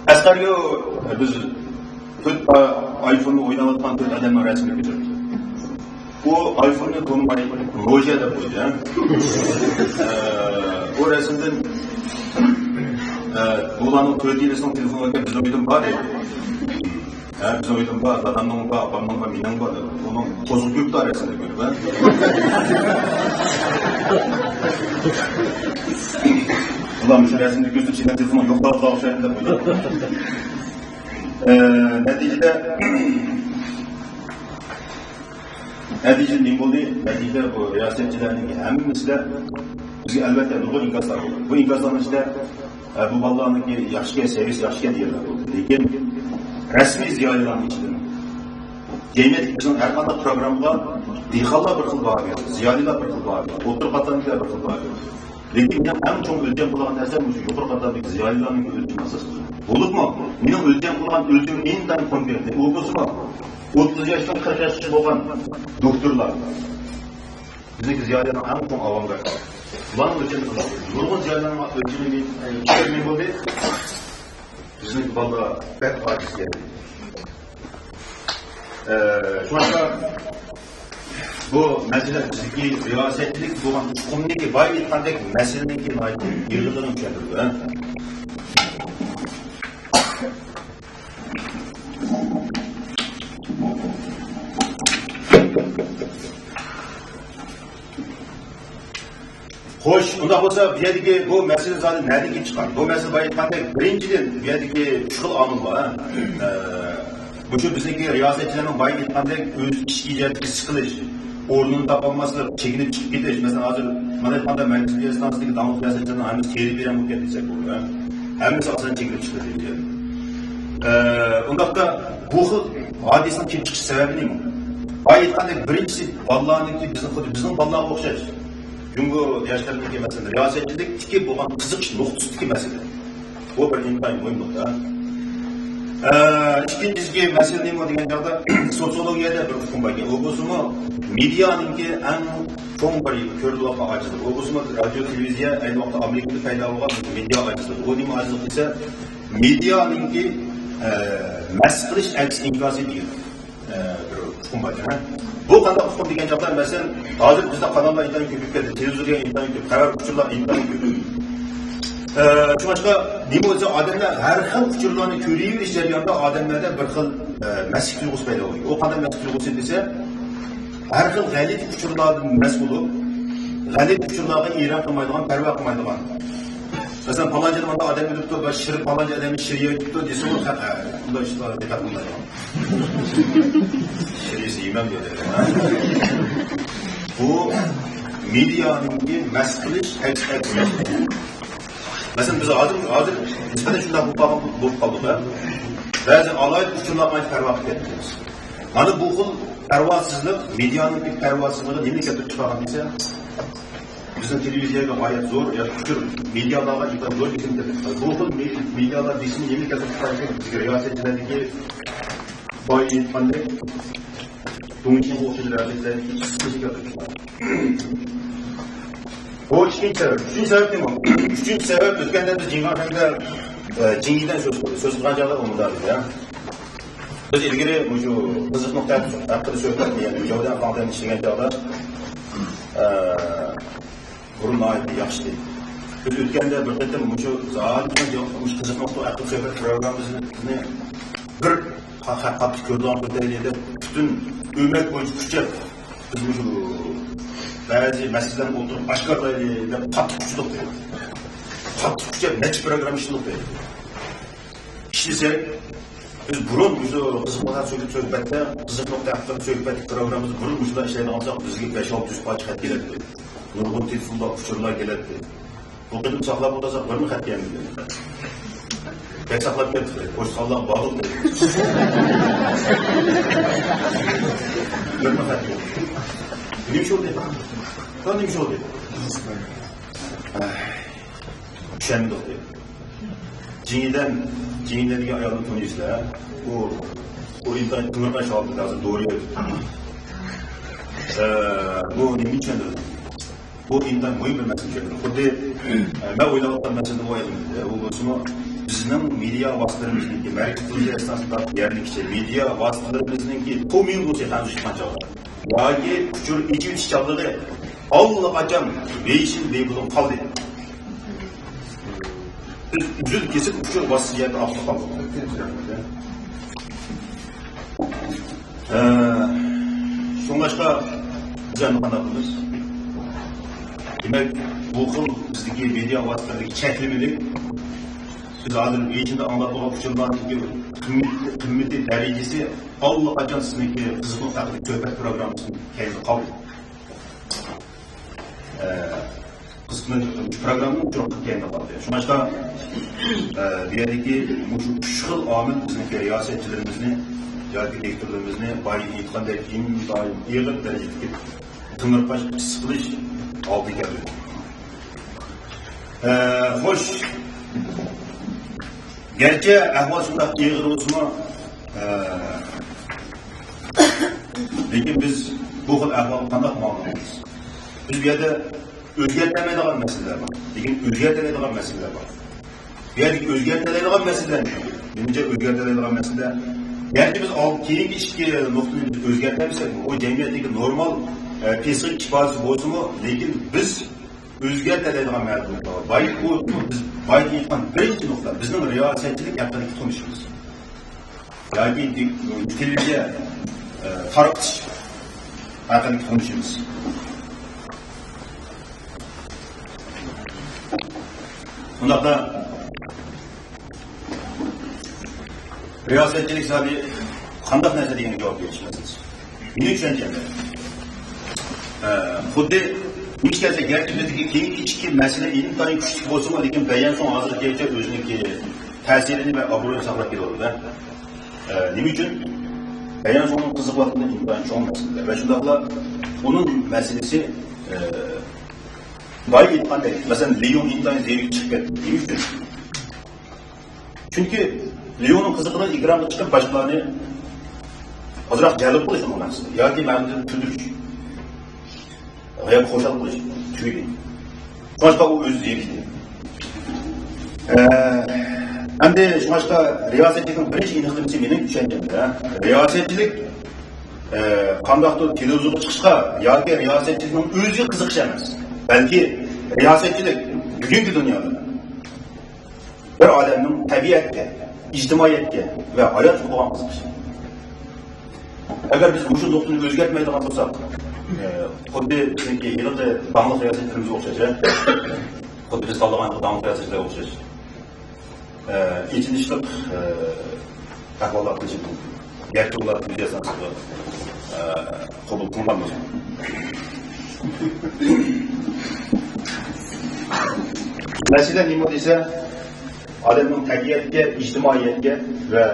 ئەسقەرگە، ئە، بىز تۆت ئا-، ئايفوننى ئويناۋاتقان تۆت ئادەمنىڭ رەسىمىنى كۆرسەتتۇق. ئۇ ئايفوننى تونۇماي، روژە دەپ قويدى، ھە؟ ئە، ئۇ رەسىمدىن، ئە، بۇلارنىڭ تۆتىيلىسىنىڭ تېلېفونى بار ئىكەن، بىزنىڭ ئۆيدىمۇ بار ئىدى. ھە، بىزنىڭ ئۆيدىمۇ بار، دادامنىڭمۇ بار، ئاپامنىڭمۇ بار، مېنىڭمۇ بار دەپ. ئۇنىڭ قوزغىلىپ كېتىپتۇ رەسىمدە كۆرۈپ، ھە؟ ئۇلار مۇشۇ رەسىمدە كۆرسىتىپ، سېنىڭ تېلېفونۇڭ يوق دەپ ئوخشايدۇ دەپ ئويلاپ. ئە، نەتىجىدە، نەتىجىدە نېمە بولدى؟ نەتىجىدە بۇ رىياسەتچىلەرنىڭ ھەممىسىدە بىزگە ئەلۋەتتە نۇرغۇن ئىنكاسلار بولدى. بۇ ئىنكاسلارنىڭ ئىچىدە، ئە، بۇ بالىلارنىڭكى ياخشىكەن، سەۋىيەسى ياخشىكەن دېگەنلەر بولدى. لېكىن رەسمىي زىيالىيلارنىڭ ئىچىدىمۇ، جەمئىيەتتىكى بىزنىڭ ھەر قانداق پروگراممىغا دېھقانلار بىر خىل باھا بېرىدۇ، زىيالىيلار بىر خىل باھا بېرىدۇ، ئوتتۇرا قاتلامدىكىلەر بىر خىل باھا بېرىدۇ. لېكىن مېنىڭ ئەڭ چوڭ ئۆلچەم قىلىدىغان نەرسە مۇشۇ يۇقىرى قاتلامدىكى زىيالىيلارنىڭ ئۆلچىمىگە ئاساس قىلىدۇ. بولۇپمۇ مېنىڭ ئۆلچەم قىلغان ئۆلچىمىم ئىنتايىن كونكرېتنى، ئۇ بولسىمۇ ئوتتۇز ياشتىن قىرىق ياشقىچە بولغان دوكتورلار. بىزنىڭكى زىيالىيلارنىڭ ئەڭ چوڭ ئاۋانگارتى. بۇلارنىڭ ئۆلچىمى قىلىدۇ. نۇرغۇن زىيالىيلارنىڭ ئۆلچىمى، ئە، كىشىلەر نېمە بولدى؟ بىزنىڭكى بالىلار بەك ئاجىز كەلدى. ئە، شۇڭلاشقا بۇ مەسىلە بىزدىكى رىياسەتچىلىك بولغان ئۇقۇمنىڭكى، بايا ئېيتقاندەك، مەسىلىنىڭكى ناھايىتى ئېغىرلىقىنى چۈشەندۈرىدۇ، ھە؟ خوش، ئۇنداق بولسا، بۇ يەردىكى بۇ مەسىلە زادى نەدىن كېلىپ چىققان؟ بۇ مەسىلە بايا ئېيتقاندەك، بىرىنچىدىن، بۇ يەردىكى ئۈچ خىل ئامىل بار، ھە؟ ئە، مۇشۇ بىزنىڭكى رىياسەتچىلەرنىڭ بايا ئېيتقاندەك، ئۆز ئىچكى جەھەتتىكى سىقىلىش، ئورنىنى تاپالماسلىق، چېكىنىپ چىقىپ كېتىش. مەسىلەن، ھازىر مانا ئېيتقاندا، مەركىزىي ئىستانسىدىكى داڭلىق رىياسەتچىلەرنىڭ ھەممىسى تېرە بىرەن بولۇپ كەتتى دېسەك بولىدۇ، ھە؟ ھەممىسى ئاسان چېكىنىپ چىقىدۇ. ئە، ئۇنداقتا بۇ خىل ھادىسىنىڭ كېلىپ چىقىش سەۋەبى نېمە؟ بايا ئېيتقاندەك، بىرىنچىسى، بالىلارنىڭكى بىزنىڭ، خۇددى بىزنىڭ بالىلارغا ئوخشاش. جۇڭگو ياشلىرىنىڭكى، مەسىلەن، رىياسەتچىلىكتىكى بولغان قىزىقىش نۇقتىسىدىكى مەسىلە. بۇ بىر ئىنتايىن مۇھىم نۇقتا. ئە، ئىككىنچىسى مەسىلە نېمە دېگەن چاغدا، سوتسىيولوگىيەدە بىر ئۇقۇم باركەن. ئۇ بولسىمۇ مېدىيانىڭكى ئەڭ چوڭ بىر كۆرۈلۈۋاتقان ئاجىزلىقى. ئۇ بولسىمۇ رادىيو، تېلېۋىزىيە، ئەينى ۋاقىتتا ئامېرىكىدا پەيدا بولغان مېدىيا ئاجىزلىقى. ئۇ نېمە ئاجىزلىق دېسە، مېدىيانىڭكى، ئە، مەس قىلىش ئەكس ئىنكاسى دېگەن، ئە، بىر ئۇقۇم بار ئىكەن. بۇ قانداق ئۇقۇم دېگەن چاغدا، مەسىلەن، ھازىر بىزدە قاناللار ئىنتايىن كۆپىيىپ كەتتى، تېلېۋىزوردا ئىنتايىن كۆپ، خەۋەر ئۇچۇرلار ئىنتايىن كۆپ. ئە، شۇڭلاشقا نېمە بولسا، ئادەملەر ھەر خىل ئۇچۇرلارنى كۆرۈۋېرىش جەريانىدا ئادەملەردە بىر خىل، ئە، مەستلىك تۇيغۇسى پەيدا بولىدۇ. ئۇ قانداق مەستلىك تۇيغۇسى دېسە، ھەر خىل غەلىتە ئۇچۇرلاردىن مەس بولۇپ، غەلىتە ئۇچۇرلارغا ئېرەن قىلمايدىغان، پەرۋا قىلمايدىغان. مەسىلەن، پالانچى مانا ئادەم ئۆلۈپتۇ، بىر شىر، پالانچى ئادەمنى شىر يەۋېتىپتۇ دېسىمۇ، ھە، ھە، ئۇنداق ئىشلارغا دىققەت قىلمايدىغان. شىر يېسە يېمەم دەيدۇ. بۇ مېدىيانىڭكى مەس قىلىش، ئەكس، ئەكس. مەسىلەن، بىز ھازىر، ھازىر نىسبەتەن شۇنداق بولۇپ قالغان، بولۇپ قالدۇق، ھە. بەزى ئالاھىدە ئۇچۇرلارغا پەرۋا قىلىپ كەتتىمىز. مانا بۇ خىل پەرۋاسىزلىق، مېدىيانىڭكى پەرۋاسىزلىقى نېمىنى كەلتۈرۈپ چىقارغان دېسە، بىزنىڭ تېلېۋىزىيەگە غايەت زور، يا ئۇچۇر، مېدىيالارغا ئىنتايىن زور بېسىم كەلتۈرۈپ چىقاردى. بۇ خىل مې-، مېدىيالار بېسىمى نېمىنى كەلتۈرۈپ چىقاردى؟ بىزگە رىياسەتچىلەردىكى، بايا ئېيتقاندەك، دۇڭشىڭغا ئوخشاش رىياسەتچىلەردىكى ئىسسىقلىقنى كەلتۈرۈپ چىقاردى. بۇ ئىككىنچى سەۋەب. ئۈچىنچى سەۋەب نېمە؟ ئۈچىنچى سەۋەب، ئۆتكەندە بىز جىڭغاڭشەندە، ئە، جىڭيىدىن سۆز قىلدۇق. سۆز قىلغان چاغدا ئۇ مۇنداق دېدى، ھە. بىز ئىلگىرى مۇشۇ قىزىق نۇقتا ھەققىدە سۆھبەت، يەنى جوۋدەن خاڭدەن ئىشلىگەن چاغدا، ئە، بۇرۇن ناھايىتى ياخشى ئىدى. بىز ئۆتكەندە بىر قېتىم مۇشۇ زادى مۇشۇ قىزىق نۇقتا ھەققىدە سۆھبەت پروگراممىمىزنى بىر قا-، قا-، قاتتىق كۆرىدىغان قىلىپ دەيلى دەپ، پۈتۈن ئۆمەك بويىچە كۈچەپ، بىز مۇشۇ بەزى مەسىلىلەرنى ئولتۇرۇپ ئاشكارىلايلى دەپ قاتتىق كۈچىدۇق دەيدۇ. قاتتىق كۈچەپ نەچچە پروگرامما ئىشلىدۇق دەيدۇ. ئىشلىسەك، بىز بۇرۇن مۇشۇ قىزىق نۇقتا سۆھبەتتە، قىزىق نۇقتا ھەققىدە سۆھبەت پروگراممىمىزدا بۇرۇن مۇشۇنداق ئىشلەيدىغان بولساق، بىزگە بەش-ئالتە يۈز پارچە خەت كېلەتتى. نۇرغۇن تېلېفوندا ئۇچۇرلار كېلەتتى. بۇ قېتىم ساقلاپ ئولتۇرساق، بىرمۇ خەت كەلمىدى. بەك ساقلاپ كەتتۇق، پوچتىخانىلارغا باغلىق. بىرمۇ خەت يوق. نېمە ئىش بولدى؟ نېمە ئىش بولدى؟ چۈشەنمىدۇق دەيدۇ. جىڭيىدەن، جىڭيىدەن دېگەن ئايالنى تونۇيسىلەر. ئۇ، ئۇ ئىنتايىن تىڭىرقاش ھالەتتە ھازىر دورا يەيدۇ. ئە، بۇ نېمىنى چۈشەندۈرىدۇ؟ بۇ ئىنتايىن مۇھىم بىر مەسىلە چۈشەندۈرىدۇ. خۇددى، ئە، مەن ئويلاۋاتقان مەسىلە بۇ ئەمەس. ئۇ بولسىمۇ بىزنىڭ مېدىيا ۋاسىتىلىرىمىزنىڭكى مەركىزىي تۇرۇلۇشى ئەسناسىدا يەرلىكچە مېدىيا ۋاسىتىلىرىمىزنىڭكى تومىيىن بولسا خەنزۇ چىققان چاغدا. ياكى ئۇچۇر ئېچىۋېتىش چاغلىرى ئاللىقاچان ۋېيشىن ۋېيبىلىغا قالدى. بىز ئۈزۈل كېسىل ئۇچۇر ۋاسىتىسى يەردە ئاقساپ قالدۇق. ئە، شۇڭلاشقا بىز ئەمدى قانداق قىلىمىز؟ دېمەك، بۇ خىل بىزدىكى مېدىيا ۋاسىتىلىرىدىكى چەكلىمىلىك، بىز ھازىر ۋېيشىندا ئاڭلاپ بولغان ئۇچۇرلارنىڭكى قىممىتى، قىممىتى دەرىجىسى ئاللىقاچان سىزنىڭكى قىزىقلىق ھەققىدىكى سۆھبەت پروگراممىسىنىڭ كەينىدە قالدى. ئە، قىسمەن پروگراممىنىڭ ئۇچۇرى كەينىدە قالدى. شۇڭلاشقا، ئە، بۇ يەردىكى مۇشۇ ئۈچ خىل ئامىل بىزنىڭكى رىياسەتچىلىرىمىزنى ياكى دىكتورلىرىمىزنى بايا ئېيتقاندەك ئىنتايىن ئېغىر دەرىجىدىكى تىڭىرقاش، ئىسسىق قىلىش ھالىتىگە كەلدۈردى. ئە، خوش. گەرچە ئەھۋال شۇنداق ئېغىر بولسىمۇ، ئە، لېكىن بىز بۇ خىل ئەھۋالغا قانداق مۇئامىلە قىلىمىز؟ بىز بۇ يەردە ئۆزگەرتەلەيدىغان مەسىلىلەر بار. لېكىن ئۆزگەرتەلەيدىغان مەسىلىلەر بار. بۇ يەردىكى ئۆزگەرتەلەيدىغان مەسىلىلەر نېمە؟ مېنىڭچە ئۆزگەرتەلەيدىغان مەسىلە، گەرچە بىز ئالدى، كېيىنكى ئىككى نۇقتىنى بىز ئۆزگەرتەلمىسەكمۇ، ئۇ جەمئىيەتتىكى نورمال، ئە، پسىخىك ئىپادىسى بولسىمۇ، لېكىن بىز ئۆزگەرتەلەيدىغان مەلۇماتلار بار. بايا ئۇ، بىز بايا ئېيتقان بىرىنچى نۇقتا، بىزنىڭ رىياسەتچىلىك ھەققىدىكى تونۇشىمىز. ياكى تېلېۋىزىيە، ئە، تارقىتىش ھەققىدىكى تونۇشىمىز. ئۇنداقتا رىياسەتچىلىك ھېسابى قانداق نەرسە دېگەن جاۋاب بېرىش مەسىلىسى. مېنىڭ چۈشەنچەمدە، ئە، خۇددى نېمىشقا دېسە، گەرچە بىزدىكى كېيىنكى ئىككى مەسىلە ئىنتايىن كۈچلۈك بولسىمۇ، لېكىن بەيەنسۇڭ ھازىرغىچە ئۆزىنىڭكى تەسىرىنى ۋە ئابرۇيىنى ساقلاپ كېلىۋاتىدۇ. ئە، نېمە ئۈچۈن؟ بەيەنسۇڭنىڭ قىزىق ۋاقتىدا ئىنتايىن چوڭ مەسىلىلەر ۋە شۇنداقلا ئۇنىڭ مەسىلىسى، ئە، بايا ئېيتقاندەك، مەسىلەن، ليۇڭ ئىنتايىن زېرىكىپ چىقىپ كەتتى. نېمە ئۈچۈن؟ چۈنكى ليۇڭنىڭ قىزىقىدىغان ئېكرانغا چىقىپ، باشقىلارنى ئازراق جەلپ قىلىش ئۇنىڭ مەقسىتى. ياكى مەنىدىن كۈلدۈرۈش. ياكى خۇشال قىلىش. تۈگىدى. شۇڭلاشقا ئۇ ئۆزى زېرىكتى. ئە، ئەمدى شۇڭلاشقا رىياسەتچىلىكنىڭ بىرىنچى ئېنىقلىمىسى مېنىڭ چۈشەنچەمدە، رىياسەتچىلىك، ئە، قانداقتۇر تېلېۋىزورغا چىقىشقا ياكى رىياسەتچىلىكنىڭ ئۆزىگە قىزىقىش ئەمەس. بەلكى رىياسەتچىلىك بۈگۈنكى دۇنيادا بىر ئادەمنىڭ تەبىئەتكە، ئىجتىمائىيەتكە ۋە ھاياتقا بولغان قىزىقىش. ئەگەر بىز مۇشۇ نۇقتىنى ئۆزگەرتمەيدىغان بولساق، ئە، خۇددى بىزنىڭكى ھېلىقى داڭلىق رىياسەتچىلىرىمىزگە ئوخشاش، ھە؟ خۇددى بىز تاللىغان داڭلىق رىياسەتچىلەرگە ئوخشاش. ئە، ئېچىنىشلىق، ئە، ئەھۋاللار قىلىشى مۇمكىن. گەرچە ئۇلار تۈزۈلۈش ئاساسىدا، ئە، قوبۇل قىلىنغان بولسىمۇ. مەسىلە نېمە دېسە، ئادەمنىڭ تەبىئەتكە، ئىجتىمائىيەتكە ۋە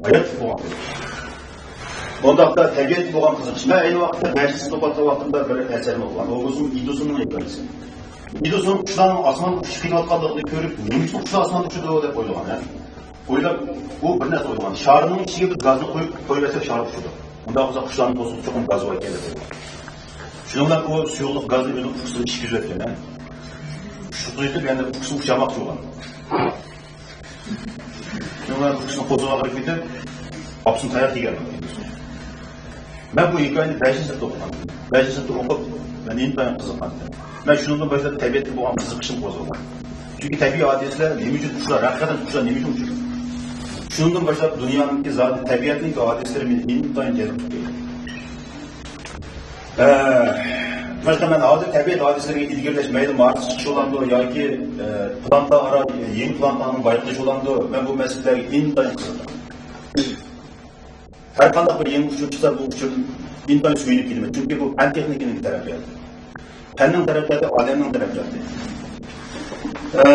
ھاياتقا بولغان قىزىقىش. بۇنداقتا تەبىئەتكە بولغان قىزىقىش. مەن ئەينى ۋاقىتتا بەشىنچى سىنىپ ئوقۇۋاتقان ۋاقتىمدا بىر ئەسەرنى ئوقۇغان. ئۇ بولسىمۇ ئىدىسوننىڭ ھېكايىسى. ئىدىسون قۇشلارنىڭ ئاسماندا ئۇچۇشقا كېلىۋاتقانلىقىنى كۆرۈپ، نېمە ئۈچۈن قۇشلار ئاسماندا ئۇچىدۇ دەپ ئويلىغان، ھە؟ ئويلاپ، ئۇ بىر نەرسە ئويلىغان. شارنىڭ ئىچىگە بىز گازنى قويۇپ قويۇۋەتسەك، شار ئۇچىدۇ. ئۇنداق بولسا، قۇشلارنىڭ پوستىدا چوقۇم گاز بار ئىكەن دەپ ئويلىغان. شۇنىڭ بىلەن ئۇ سۇيۇقلۇق گازنى ئۆزىنىڭ ئۇكىسىغا ئىچكۈزۈۋەتكەن، ھە؟ ئۇكىسىغا ئىچكۈزۈۋەتكەن، يەنە ئۇكىسىنى ئۇچۇرماقچى بولغان. شۇنىڭ بىلەن ئۇكىسىنى قوزغىغا قىلىپ كېتىپ، ئاپىسىنى تاياق يېگەن. مەن بۇ ھېكايىنى بەشىنچى سىنىپتا ئوقۇغان. بەشىنچى سىنىپتا ئوقۇپ، مەن ئىنتايىن قىزىققان. مەن شۇنىڭدىن باشلاپ تەبىئەتكە بولغان قىزىقىشىم قوزغىغان. چۈنكى تەبىئىي ھادىسىلەر نېمە ئۈچۈن، قۇشلار، ھەقىقەتەن قۇشلار نېمە ئۈچۈن ئۇچىدۇ؟ شۇنىڭدىن باشلاپ دۇنيانىڭكى زادى تەبىئەتنىڭكى ھادىسىلىرى مېنى ئىنتايىن جەلپ قىلىپ كەلدى. ئە، باشقا مەن ھازىر تەبىئەت ھادىسىلىرىگە ئىلگىرىلەش، مەيلى مارسقا چىقىش بولامدۇ ياكى، ئە، پلانېتا ئارا يېڭى پلانېتانىڭ بايقىلىشى بولامدۇ، مەن بۇ مەسىلىلەرگە ئىنتايىن قىزىقىمەن. ھەر قانداق بىر يېڭى ئۇچۇر چىقسا، بۇ ئۇچۇردىن ئىنتايىن سۆيۈنۈپ كېتىمەن، چۈنكى بۇ پەن تېخنىكىنىڭ تەرەققىياتى. پەننىڭ تەرەققىياتى، ئادەمنىڭ تەرەققىياتى. ئە،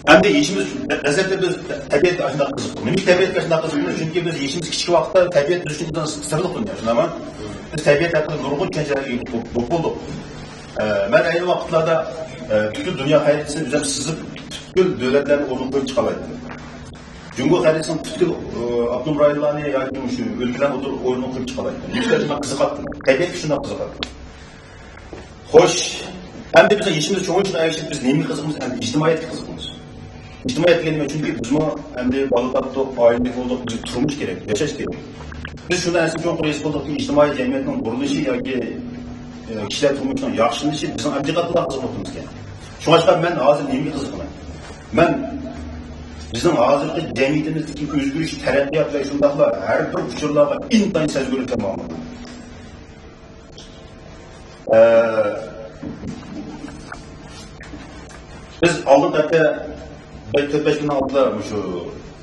ئەمدى يېشىمىز، دەسلەپتە بىز تەبىئەتكە ئاشۇنداق قىزىقتۇق. نېمىشقا تەبىئەتكە ئاشۇنداق قىزىقتۇق؟ چۈنكى بىز يېشىمىز كىچىك ۋاقىتتا تەبىئەت بىز ئۈچۈن سىرلىق دۇنيا، شۇنداقمۇ؟ بىز تەبىئەت ھەققىدە نۇرغۇن چۈشەنچىلەرگە ئىگە بولۇپ بولدۇق. ئە، مەن ئەينى ۋاقىتلاردا، ئە، پۈتۈن دۇنيا خەرىتىسىنى ئۆزۈم سىزىپ، پۈتكۈل دۆلەتلەرنى ئورنىغا قويۇپ چىقالايتتىم. جۇڭگو خەرىتىسىنىڭ پۈتكۈل، ئە، ئاپتونوم رايونلارنى ياكى مۇشۇ ئۆلكىلەرنى ئوتتۇرىغا، ئورنىغا قويۇپ چىقالايتتىم. نېمىشقا شۇنداق قىزىقاتتىم؟ تەبىئەتكە شۇنداق قىزىقاتتىم. خوش، ئەمدى بىزنىڭ يېشىمىز چوڭىيىشىغا ئەگىشىپ بىز نېمىگە قىزىقىمىز؟ ئەمدى ئىجتىمائىيەتكە قىزىقىمىز. ئىجتىمائىيەت دېگەن نېمە؟ چۈنكى بىزمۇ ئەمدى بالا تاپتۇق، ئائىلىلىك بولدۇق، بىزگە تۇرمۇش كېرەك، ياشاش كېرەك. بىز شۇ نەرسىنى چوڭقۇر ھېس قىلدۇقكى، ئىجتىمائىي جەمئىيەتنىڭ بۇرۇلۇشى ياكى، ئە، كىشىلەر تۇرمۇشىنىڭ ياخشىلىنىشى بىزنىڭ ئەمدى قاتتىقراق قىزىقىۋاتىمىز ئىكەن. شۇڭلاشقا مەن ھازىر نېمىگە قىزىقىمەن؟ مەن بىزنىڭ ھازىرقى جەمئىيىتىمىزدىكى ئۆزگىرىش، تەرەققىيات ۋە شۇنداقلا ھەر بىر ئۇچۇرلارغا ئىنتايىن سەزگۈرلۈك بىلەن باغلىنىمەن. ئە، بىز ئالدىنقى ھەپتە بەش، تۆت، بەش كۈننىڭ ئالدىدا مۇشۇ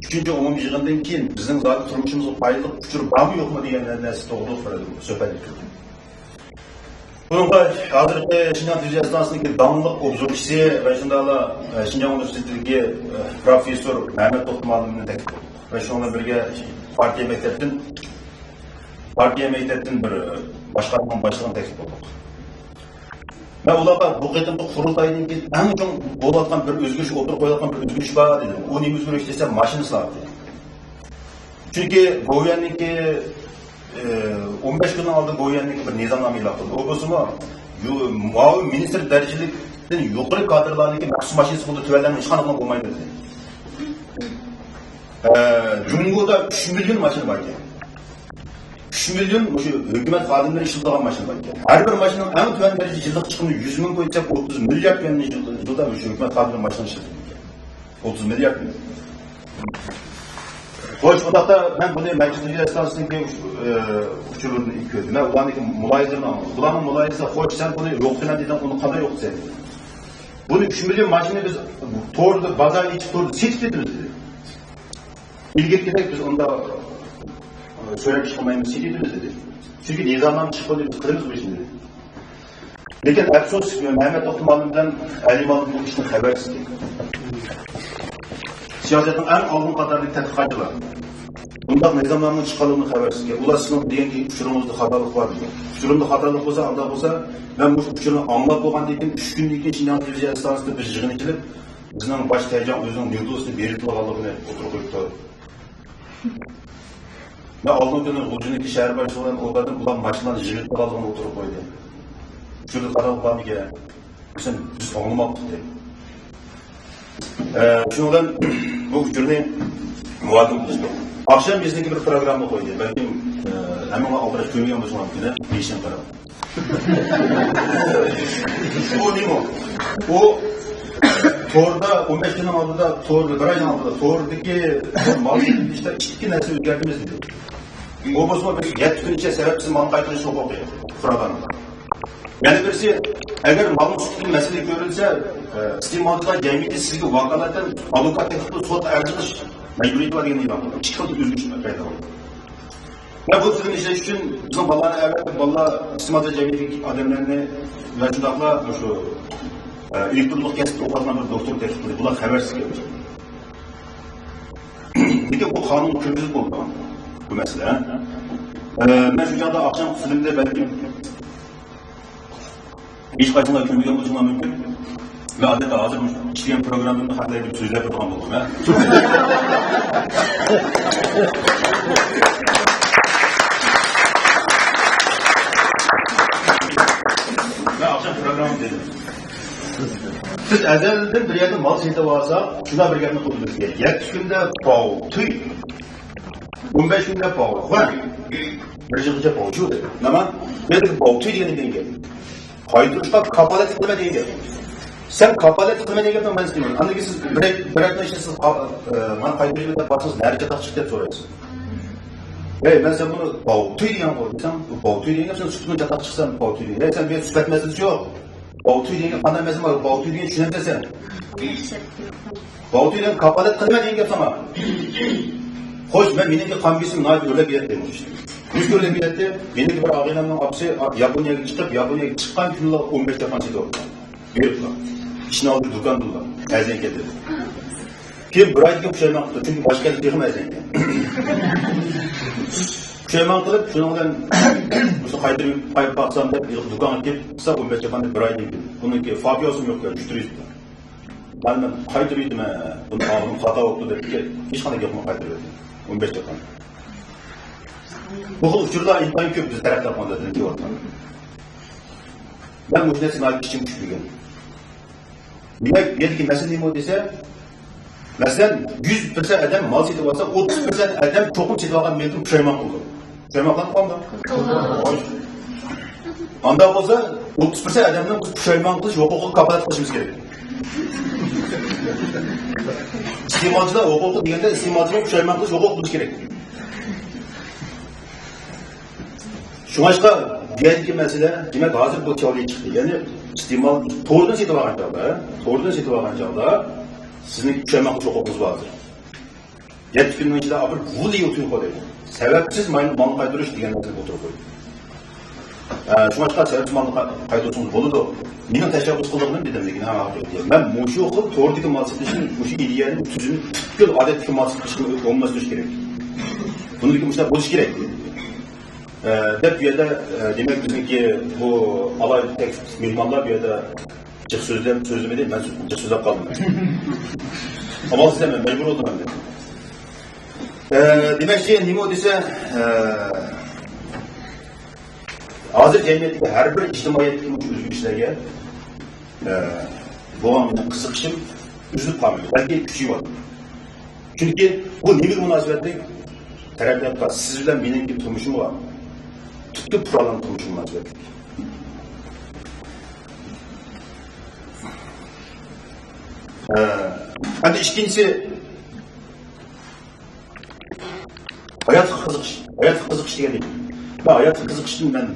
ئۈچىنچى ئومۇمىي يىغىندىن كېيىن بىزنىڭ زادى تۇرمۇشىمىزغا پايدىلىق ئۇچۇر بارمۇ يوقمۇ دېگەن نەرسە توغرىلىق بىر سۆھبەت ئۆتكۈزدۇق. بۇنىڭغا ھازىرقى شىنجاڭ تېلېۋىزىيە ئىستانسىسىنىڭكى داڭلىق ئوبزورچىسى ۋە شۇنداقلا، ئە، شىنجاڭ ئۇنىۋېرسىتېتىدىكى، ئە، پروفېسسور مەمەت توختى مۇئەللىمنى تەكلىپ قىلدۇق. ۋە شۇنىڭ بىلەن بىرگە پارتىيە مەكتەپتىن، پارتىيە مەكتەپتىن بىر، ئە، باشقارما باشلىقىنى تەكلىپ قىلدۇق. مەن ئۇلارغا بۇ قېتىمقى قۇرۇلتايدىن كېيىن ئەڭ چوڭ بولۇۋاتقان بىر ئۆزگىرىش، ئوتتۇرىغا قويۇلۇۋاتقان بىر ئۆزگىرىش بار دېدىم. ئۇ نېمە ئۆزگىرىش دېسە، ماشىنا سانائىتى. چۈنكى گوۋۇيۈەننىڭكى، ئە، ئون بەش كۈننىڭ ئالدىدا گوۋۇيۈەننىڭكى بىر نىزامنامە ئېلان قىلدى. ئۇ بولسىمۇ يۇ-، مۇئاۋىن مىنىستىر دەرىجىلىكتىن يۇقىرى كادىرلارنىڭكى مەخسۇس ماشىنىسى بولدى، تۆۋەنلەرنىڭ ھېچقاندىقىنىڭ بولمايدۇ دېدى. ئە، جۇڭگودا ئۈچ مىليون ماشىنا بار ئىكەن. ئۈچ مىليون مۇشۇ ھۆكۈمەت خادىملىرى ئىشلىتىدىغان ماشىنا بار ئىكەن. ھەر بىر ماشىنىنىڭ ئەڭ تۆۋەن دەرىجە يىللىق چىقىمى يۈز مىڭ كوي دېسەك، ئوتتۇز مىليارد يۈەننى يىلدا، يىلدا مۇشۇ ھۆكۈمەت خادىملىرى ماشىنا ئىشلىتىدىكەن. ئوتتۇز مىليارد. خوش، ئۇنداقتا مەن بۇنى مەركىزىي تېلېۋىزىيە ئىستانسىسىنىڭكى ئۇچ-، ئە، ئۇچۇرىدىن ئېلىپ كۆردۈم. مەن ئۇلارنىڭكى مۇلاھىزىلىرىنى ئاڭلىدىم. بۇلارنىڭ مۇلاھىزىسى، خوش، سەن بۇنى يوقىتىمەن دېدىڭ، ئۇنى قانداق يوقىتىسەن؟ بۇنى ئۈچ مىليون ماشىنىنى بىز توردا، بازار ئېچىپ توردا سېتىپ كېتىمىز دېدى. ئىلگىرىكىدەك بىز ئۇنداق، ئە، سۆرەپ ئىش قىلمايمىز، سېتىپ كېتىمىز دېدى. چۈنكى نىزامنامە چىققىلى بىز قىلىمىز بۇ ئىشنى دېدى. لېكىن ئەپسۇس، مەمەت توختى مۇئەللىم بىلەن ئەلى مۇئەللىم بۇ ئىشنىڭ خەۋەرسىز ئىكەن. سىياسەتنىڭ ئەڭ ئالدىن قاتاردىكى تەتقىقاتچىلار. بۇنداق نىزامنامىنىڭ چىققانلىقىدىن خەۋەرسىز ئىكەن. ئۇلار سىزنىڭ دېگەندىكى ئۇچۇرىڭىزدا خاتالىق بار دېگەن. ئۇچۇرۇمدا خاتالىق بولسا، ئانداق بولسا، مەن مۇشۇ ئۇچۇرنى ئاڭلاپ بولغاندىن كېيىن ئۈچ كۈندىن كېيىن شىنجاڭ تېلېۋىزىيە ئىستانسىسىدا بىر يىغىن ئېچىلىپ، بىزنىڭ باش تەيجاڭ ئۆزىنىڭ نيۇتونسنى بېرىپ تۇرغانلىقىنى ئوتتۇرىغا قويۇپتۇ. مەن ئالدىنقى كۈنى غۇلجىدىكى شەھەر باشلىقى بىلەن ئولتۇردۇم، ئۇلار ماشىنىلارنى يىغىۋېتىپ قالغانلىقىنى ئوتتۇرىغا قويدى. شۇنى قاراپ بارمىكەن؟ دېسەم، بىز ئاڭلىماپتۇق دېدى. ئە، شۇنىڭ بىلەن بۇ ئۇچۇرنى مۇھاكىمە قىلىشتۇق. ئاخشام بىزنىڭكى بىر پروگرامما قويدى. بەلكىم، ئە، ھەممىڭلار ئالدىراش كۆرمىگەن بولسىڭلار مېنى، بېشىم قاراپ. ئۇ نېمە؟ ئۇ توردا ئون بەش كۈننىڭ ئالدىدا، توردا بىر ئاينىڭ ئالدىدا توردىكى مال سېتىلىشتا ئىككى نەرسە ئۆزگەرتىمىز دېدى. ئۇ بولسىمۇ بىز يەتتە كۈن ئىچىدە سەۋەبسىز مال قايتۇرۇش ھوقۇقى پۇقرالارنىڭ. يەنە بىرسى، ئەگەر مالنىڭ سۈپىتىدە مەسىلە كۆرۈلسە، ئە، ئىستېمالچىلار جەمئىيىتى سىزگە ۋاكالىتەن ئادۋوكات تەكلىپ قىلىپ سوتقا ئەرز قىلىش مەجبۇرىيىتى بار دېگەن ئېلان قىلدى. ئىككى خىل ئۆزگىرىش پەيدا بولدى. مەن بۇ تۈزۈمنى ئىشلەش ئۈچۈن بىزنىڭ بالىلارنى ئەۋەتىپ، بالىلار ئىستېمالچى جەمئىيىتىدىكى ئادەملەرنى ۋە شۇنداقلا مۇشۇ، ئە، ئېلېكترونلۇق كەسىپتە ئوقۇۋاتقان بىر دوكتورنى تەكلىپ قىلدى. بۇلار خەۋەرسىز كەلدى. لېكىن بۇ قانۇنغا كىرگۈزۈپ بولىدىغان بۇ مەسىلە. ئە، مەن شۇ چاغدا ئاخشامقى فىلىمدە بەلكىم ھېچقايسىڭلار كۆرمىگەن بولۇشۇڭلار مۇمكىن. مەن ئادەتتە ھازىر مۇشۇ ئىشلىگەن پروگراممىمدا خەقلەر دەپ سۆزلەپ تۇرغان بولدۇم، ھە؟ مەن ئاخشام پروگرامما دېدىم. سىز ئەزەلدىن بىر يەردىن مال سېتىۋالساق، شۇنداق بىر گەپنى قىلدى بىزگە. يەتتە كۈندە باۋتۈي، ئون بەش كۈندە باۋخۇەن، بىر يىلغىچە باۋچۇ دېدى. نېمە؟ بىر باۋتۈي دېگەن نېمە گەپ؟ قايتۇرۇشقا كاپالەتلىك قىلىمەن دېگەن گەپ. سەن كاپالەتلىك قىلىمەن دېگەن گەپنى مەن ئىستىمەيمەن. ئاندىن كېيىن سىز بىر، بىر ھەپتىنىڭ ئىچىدە سىز، ئە، مانا قايتۇرۇش دەپ بارسىڭىز، نەچچە چاتاق چىقتى دەپ سورايسىز. ھەي، مەن سەن بۇنى باۋتۈي دېگەنغۇ دېسەم، بۇ باۋتۈي دېگەن گەپ، سەن سۈپىتىنى چاتاق چىقسان باۋتۈي دېگەن. ھەي، سەن بۇ يەردە سۈپەت مەسىلىسى يوق. باۋتۈي دېگەن قانداق مەسىلە بار؟ باۋتۈي دېگەن چۈشىنەمسەن سەن؟ باۋتۈي دېگەن كاپالەت قىلىمەن دېگەن گەپ ساڭا. خوش، مەن مېنىڭكى قان بېسىم ناھايىتى ئۆرلەپ كېتەتتى. مۇشۇ كۆرۈنۈپ كېتەتتى. مېنىڭكى بىر ئاغىنەمنىڭ ئاپىسى ياپونىيەگە چىقىپ، ياپونىيەگە چىققان كۈنىلا ئون بەش چاپان سېتىۋاپتۇ. بېرىپلا. ئىشىكنىڭ ئالدىدا دۇكاندىلا. ئەرزان ئىكەن دېدى. كېيىن بىر ئايدىن كېيىن پۇشايمان قىپتۇ، چۈنكى باشقا يەردە تېخىمۇ ئەرزان ئىكەن. پۇشايمان قىلىپ، شۇنىڭ بىلەن بۇنى قايتۇرۇپ، قايتىپ باقسام دەپ، ھېلىقى دۇكانغا كېلىپ، قىلسا ئون بەش چاپان دەپ بىر ئايدىن كېيىن. بۇنىڭكى فابىئوسىمۇ يوق، جۈتۈرۈيدۇ. مانا مەن قايتۇرۇۋېتىمەن، بۇنى ئاغىنىم خاتا بوپتۇ دەپ، ھېچقانداق گەپمۇ قايتۇرۇۋەتمىدى. ئون بەش چاپان. بۇ خىل ئۇچۇرلار ئىنتايىن كۆپ بىز تەرەققىي قىلغان دۆلەتلەردە كېلىۋاتقان. مەن مۇشۇ نەرسىنى ناھايىتى ئىچىم چۈشمىگەن. دېمەك، بۇ يەردىكى مەسىلە نېمە دېسە، مەسىلەن، يۈز پىرسەنت ئادەم مال سېتىۋالسا، ئوتتۇز پىرسەنت ئادەم توقۇم سېتىۋالغان مېلىدىن پۇشايمان قىلىدۇ. پۇشايمان قىلىدۇ قالمىدۇ؟ ئانداق بولسا، ئوتتۇز پىرسەنت ئادەمنىڭ بىز پۇشايمان قىلىش ھوقۇقىغا كاپالەت قىلىشىمىز كېرەك. ئىستېمالچىلار ھوقۇقى دېگەندە، ئىستېمالچىلار پۇشايمان قىلىش ھوقۇقى بولۇشى كېرەك. شۇڭلاشقا بۇ يەردىكى مەسىلە، دېمەك، ھازىر بۇ تېئورىيە چىقتى. يەنى ئىستېمال، توردىن سېتىۋالغان چاغدا، توردىن سېتىۋالغان چاغدا سىزنىڭ پۇشايمان قىلىش ھوقۇقىڭىز بار ھازىر. يەتتە كۈننىڭ ئىچىدە ئاپىرىپ ۋۇلى ئوتۇن قويدى. سەۋەبسىز مال، مالنى قايتۇرۇش دېگەن نەرسىنى ئوتتۇرىغا قويدى. ئە، شۇڭلاشقا سەۋەبسىز مالنى قا-، قايتۇرسىڭىز بولىدۇ. مېنىڭ تەشەببۇس قىلىدىغىنىم دېدىم، لېكىن ھەم ھەقىقىي. مەن مۇشۇ خىل توردىكى مال سېتىشنى، مۇشۇ ئىدىيەنى تۈزۈم پۈتكۈل ئادەتتىكى مال سېتىشقا ئورۇنلاشتۇرۇش كېرەك. بۇنىڭدىكى مۇشۇنداق بولۇشى كېرەك. ئە، دەپ بۇ يەردە، ئە، دېمەك، بىزنىڭكى بۇ ئالاھىدە تەكلىپ مېھمانلار بۇ يەردە جىق سۆزلەپ، سۆزلىمىدى، مەن جىق سۆزلەپ قالدىم. ئامالسىز مەن مەجبۇر بولدۇم ئەمدى. ئە، دېمەكچى، نېمە دېسە، ئە، ھازىر جەمئىيەتتىكى ھەر بىر ئىجتىمائىيەتتىكى مۇشۇ ئۆزگىرىشلەرگە، ئە، بولغان مېنىڭ قىزىقىشىم ئۈزۈلۈپ قالمىدى، بەلكى كۈچىيىۋاتىدۇ. چۈنكى بۇ نېمىگە مۇناسىۋەتلىك؟ تەرەققىياتقا، سىز بىلەن مېنىڭكى تۇرمۇشۇمغا، پۈتكۈل پۇقرالارنىڭ تۇرمۇشىغا مۇناسىۋەتلىك. ئە، ئەمدى ئىككىنچىسى، ھاياتقا قىزىقىش. ھاياتقا قىزىقىش دېگەن نېمە؟ مەن ھاياتقا قىزىقىشتىن مەن،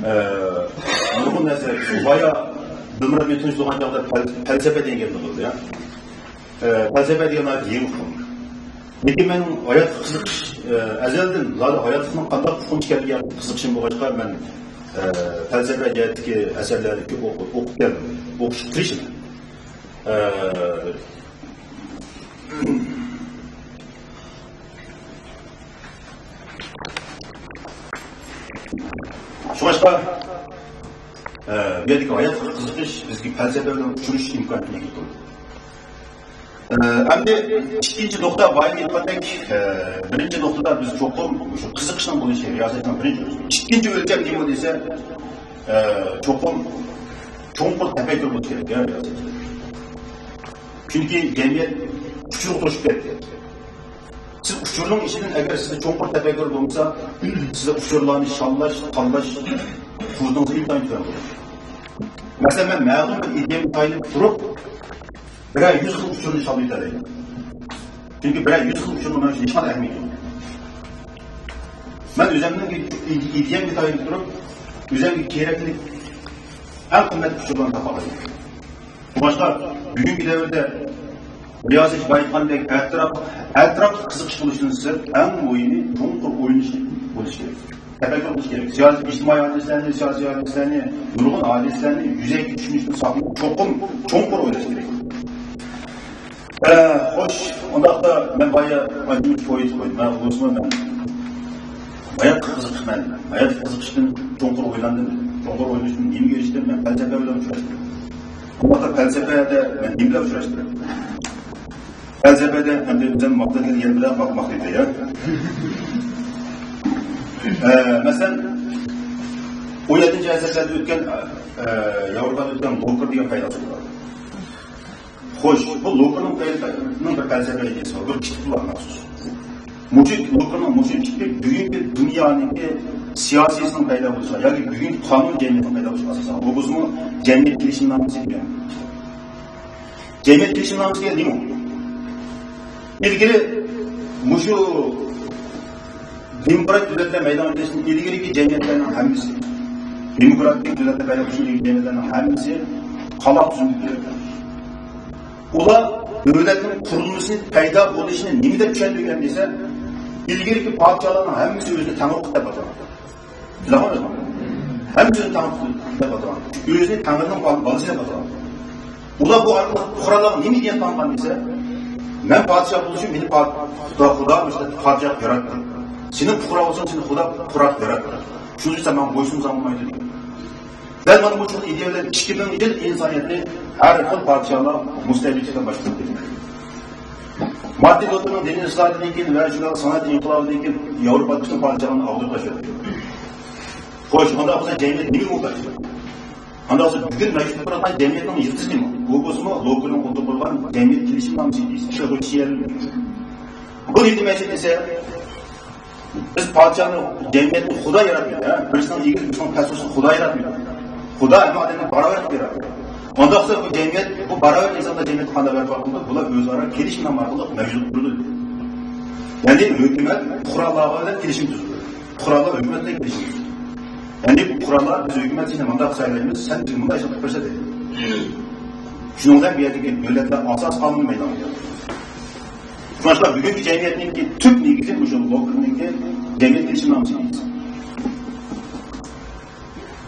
ئە، نۇرغۇن نەرسە، بايا دىلمۇرات بىلەن تونۇشىدىغان چاغدا پەل-، پەلسەپە دېگەن گەپنى قىلدى، يا. ئە، پەلسەپە دېگەن ناھايىتى يېڭى ئۇقۇم. لېكىن مەن ھاياتقا قىزىقىش، ئە، ئەزەلدىن زادى ھاياتلىقنىڭ قانداق ئۇقۇم ئىكەنلىكىگە قىزىقىشىم بولغاچقا، مەن، ئە، پەلسەپە جەھەتتىكى ئەسەرلەرنى كۆپ ئوقۇ-، ئوقۇپ كەلدىم. ئوقۇشقا تىرىشىمەن. ئە، شۇڭلاشقا، ئە، بۇ يەردىكى ھاياتقا قىزىقىش بىزگە پەلسەپە بىلەن ئۇچرىشىش ئىمكانىيىتىنى بېرىدۇ. ئە، ئەمدى ئىككىنچى نۇقتا، بايا ئېيتقاندەك، ئە، بىرىنچى نۇقتىدا بىز چوقۇم شۇ قىزىقىشنىڭ بولۇشى، رىياسەتنىڭ بىرىنچى ئۆلچىمى. ئىككىنچى ئۆلچەم نېمە دېسە، ئە، چوقۇم چوڭقۇر تەپەككۇر بولۇشى كېرەك، يا، رىياسەت. چۈنكى جەمئىيەت ئۇچۇرغا توشۇپ كەتتى. سىز ئۇچۇرنىڭ ئىچىدىن ئەگەر سىزدە چوڭقۇر تەپەككۇر بولمىسا، سىز ئۇچۇرلارنى شاللاش، تاللاش قۇۋۋىتىڭىز ئىنتايىن تۆۋەن بولىدۇ. مەسىلەن، مەن مەلۇم بىر ئىدىيەمگە تايىنىپ تۇرۇپ، بىرەر يۈز خىل ئۇچۇرنى شاللىۋېتەلەيمەن. چۈنكى بىرەر يۈز خىل ئۇچۇرنىڭ مەن ئۈچۈن ھېچقانداق ئەھمىيىتى يوق. مەن ئۆزۈمنىڭ ئىدىيەمگە تايىنىپ تۇرۇپ، ئۆزۈمگە كېرەكلىك ئەڭ قىممەت ئۇچۇرلارنى تاپالايمەن. شۇڭلاشقا بۈگۈنكى دەۋردە رىياسەت بايىتقاندەك ئەتراپ، ئەتراپلىق قىزىقىش بولۇشتىن سىرت، ئەڭ مۇھىمى چوڭقۇر ئويلىنىش بولۇشى كېرەك. تەپەككۇر قىلىش كېرەك. سىياسىي، ئىجتىمائىي ھادىسىلەرنى، سىياسىي ھادىسىلەرنى، نۇرغۇن ھادىسىلەرنى يۈزەكى چۈشىنىشتىن ساقلىنىپ، چوقۇم چوڭقۇر ئويلاش كېرەك. ئە، خوش، ئۇنداقتا مەن بايا ئانچە-مۇنچە پويىز قويدۇم. مەن بولسىمۇ مەن ھاياتقا قىزىقىمەن. ھاياتقا قىزىقىشتىن چوڭقۇر ئويلاندىم. چوڭقۇر ئويلىنىشتىن نېمىگە ئېرىشتىم؟ مەن پەلسەپە بىلەن ئۇچراشتىم. ئۇنداقتا پەلسەپەدە مەن نېمە بىلەن ئۇچراشتىم؟ پەلسەپەدە ئەمدى ئۆزۈم ماختىدىن يەنە بىرەر ماق-، ماختىدى، يا. ئە، مەسىلەن، ئون يەتتىنچى ئەسىرلەردە ئۆتكەن، ئە، ياۋروپادا ئۆتكەن لوكېر دېگەن پەيلاسوپ بار. خوش، بۇ لوكېرنىڭ پەيلاسوپىنىڭ بىر پەلسەپە ئىدىيەسى بار، بىر كىتابى بار مەخسۇس. مۇشۇ لوكېرنىڭ مۇشۇ كىتابى بۈگۈنكى دۇنيانىڭكى سىياسىيسىنىڭ پەيدا بولۇشىغا ياكى بۈگۈنكى قانۇن جەمئىيىتىنىڭ پەيدا بولۇشىغا ئاساسەن. بۇ بولسىمۇ جەمئىيەت كېلىشىمنامىسى دېگەن. جەمئىيەت كېلىشىمنامىسى دېگەن نېمە؟ ئىلگىرى مۇشۇ دېموكراتىك دۆلەتلەر مەيدانغا كېلىشتىن ئىلگىرىكى جەمئىيەتلەرنىڭ ھەممىسى، دېموكراتىك دۆلەتلەر مەيدانغا كېلىشتىن ئىلگىرىكى جەمئىيەتلەرنىڭ ھەممىسى قالاق تۈزۈملۈك دۆلەتلەر. ئۇلار دۆلەتنىڭ قۇرۇلمىسىنى، پەيدا بولۇشىنى نېمە دەپ چۈشەندۈرگەن دېسە، ئىلگىرىكى پادىشاھلارنىڭ ھەممىسى ئۆزىنى تەڭرى دەپ ئاتىغان. بىلىڭلار، ھەممىسى ئۆزىنى تەڭرى دەپ ئاتىغان. ئۆزىنى تەڭرىنىڭ بال-، بالىسى دەپ ئاتىغان. ئۇلار بۇ ئارقىلىق پۇقرالارغا نېمە ئىدىيە قىلغان دېسە، مەن پادىشاھ بولۇشۇم، مېنى پا-، خۇدا، خۇدا مۇشۇنداق پادىشاھ ياراتتى. سېنىڭ پۇقرا بولساڭ، سېنى خۇدا پۇقرا ياراتتى. شۇنىڭ ئۈچۈن سەن ماڭا بويسۇنساڭ بولمايدۇ دېگەن. دەل مانا بۇ خىل ئىدىيە بىلەن ئىككى مىڭ يىل ئىنسانىيەتنى ھەر خىل پادىشاھلار مۇستەبىتلىكتىن باشلاپ كەلگەن. مارتىن لوتېرنىڭ دىنىي ئىسلاھاتىدىن كېيىن ۋە شۇنداق سانائەت ئىنقىلابىدىن كېيىن ياۋروپا پۈتۈن پادىشاھلارنى ئاغدۇرۇپ تاشلىدى. خوش، ئۇنداق بولسا جەمئىيەت نېمىگە موھتاج؟ ئۇنداق بولسا بۈگۈن مەۋجۇت بولۇپ تۇرغان جەمئىيەتنىڭ يىلتىزى نېمە؟ ئۇ بولسىمۇ لوكىلنىڭ ئولتۇرۇپ قويغان جەمئىيەت كېلىشىم نامىسى دېيىش. شۇ بىر شېئىر. بۇ نېمە دېمەكچى دېسە، بىز پادىشاھنى، جەمئىيەتنى خۇدا ياراتمىدى، ھە؟ بىرسىنىڭ ئېگىز، بىرسىنىڭ پەس بولۇشنى خۇدا ياراتمىدى. خۇدا ھەممە ئادەمنى باراۋەر قىلىپ ياراتتى. ئۇنداق بولسا بۇ جەمئىيەت، بۇ باراۋەر ئىنسانلار جەمئىيىتى قانداق بەرپا قىلىندى؟ بۇلار ئۆزئارا كېلىشىم نامى ئارقىلىق مەۋجۇت بولدى. يەنى ھۆكۈمەت پۇقرالار بىلەن كېلىشىم تۈزدى. پۇقرالار ھۆكۈمەت بىلەن كېلىشىم تۈزدى. يەنى پۇقرالار، بىز ھۆكۈمەت سېنى مۇنداق سايلايمىز، سەن بىزگە مۇنداق ئىشلار قىلىپ بەرسە دەيدۇ. شۇنىڭ بىلەن بۇ يەردىكى دۆلەتلەر ئاساسىي قانۇن مەيدانغا كەلدى. شۇڭلاشقا بۈگۈنكى جەمئىيەتنىڭكى تۈپ نېگىزى مۇشۇ لوكىلنىڭكى جەمئىيەت كېلىشىم نامىسى نېگىزى.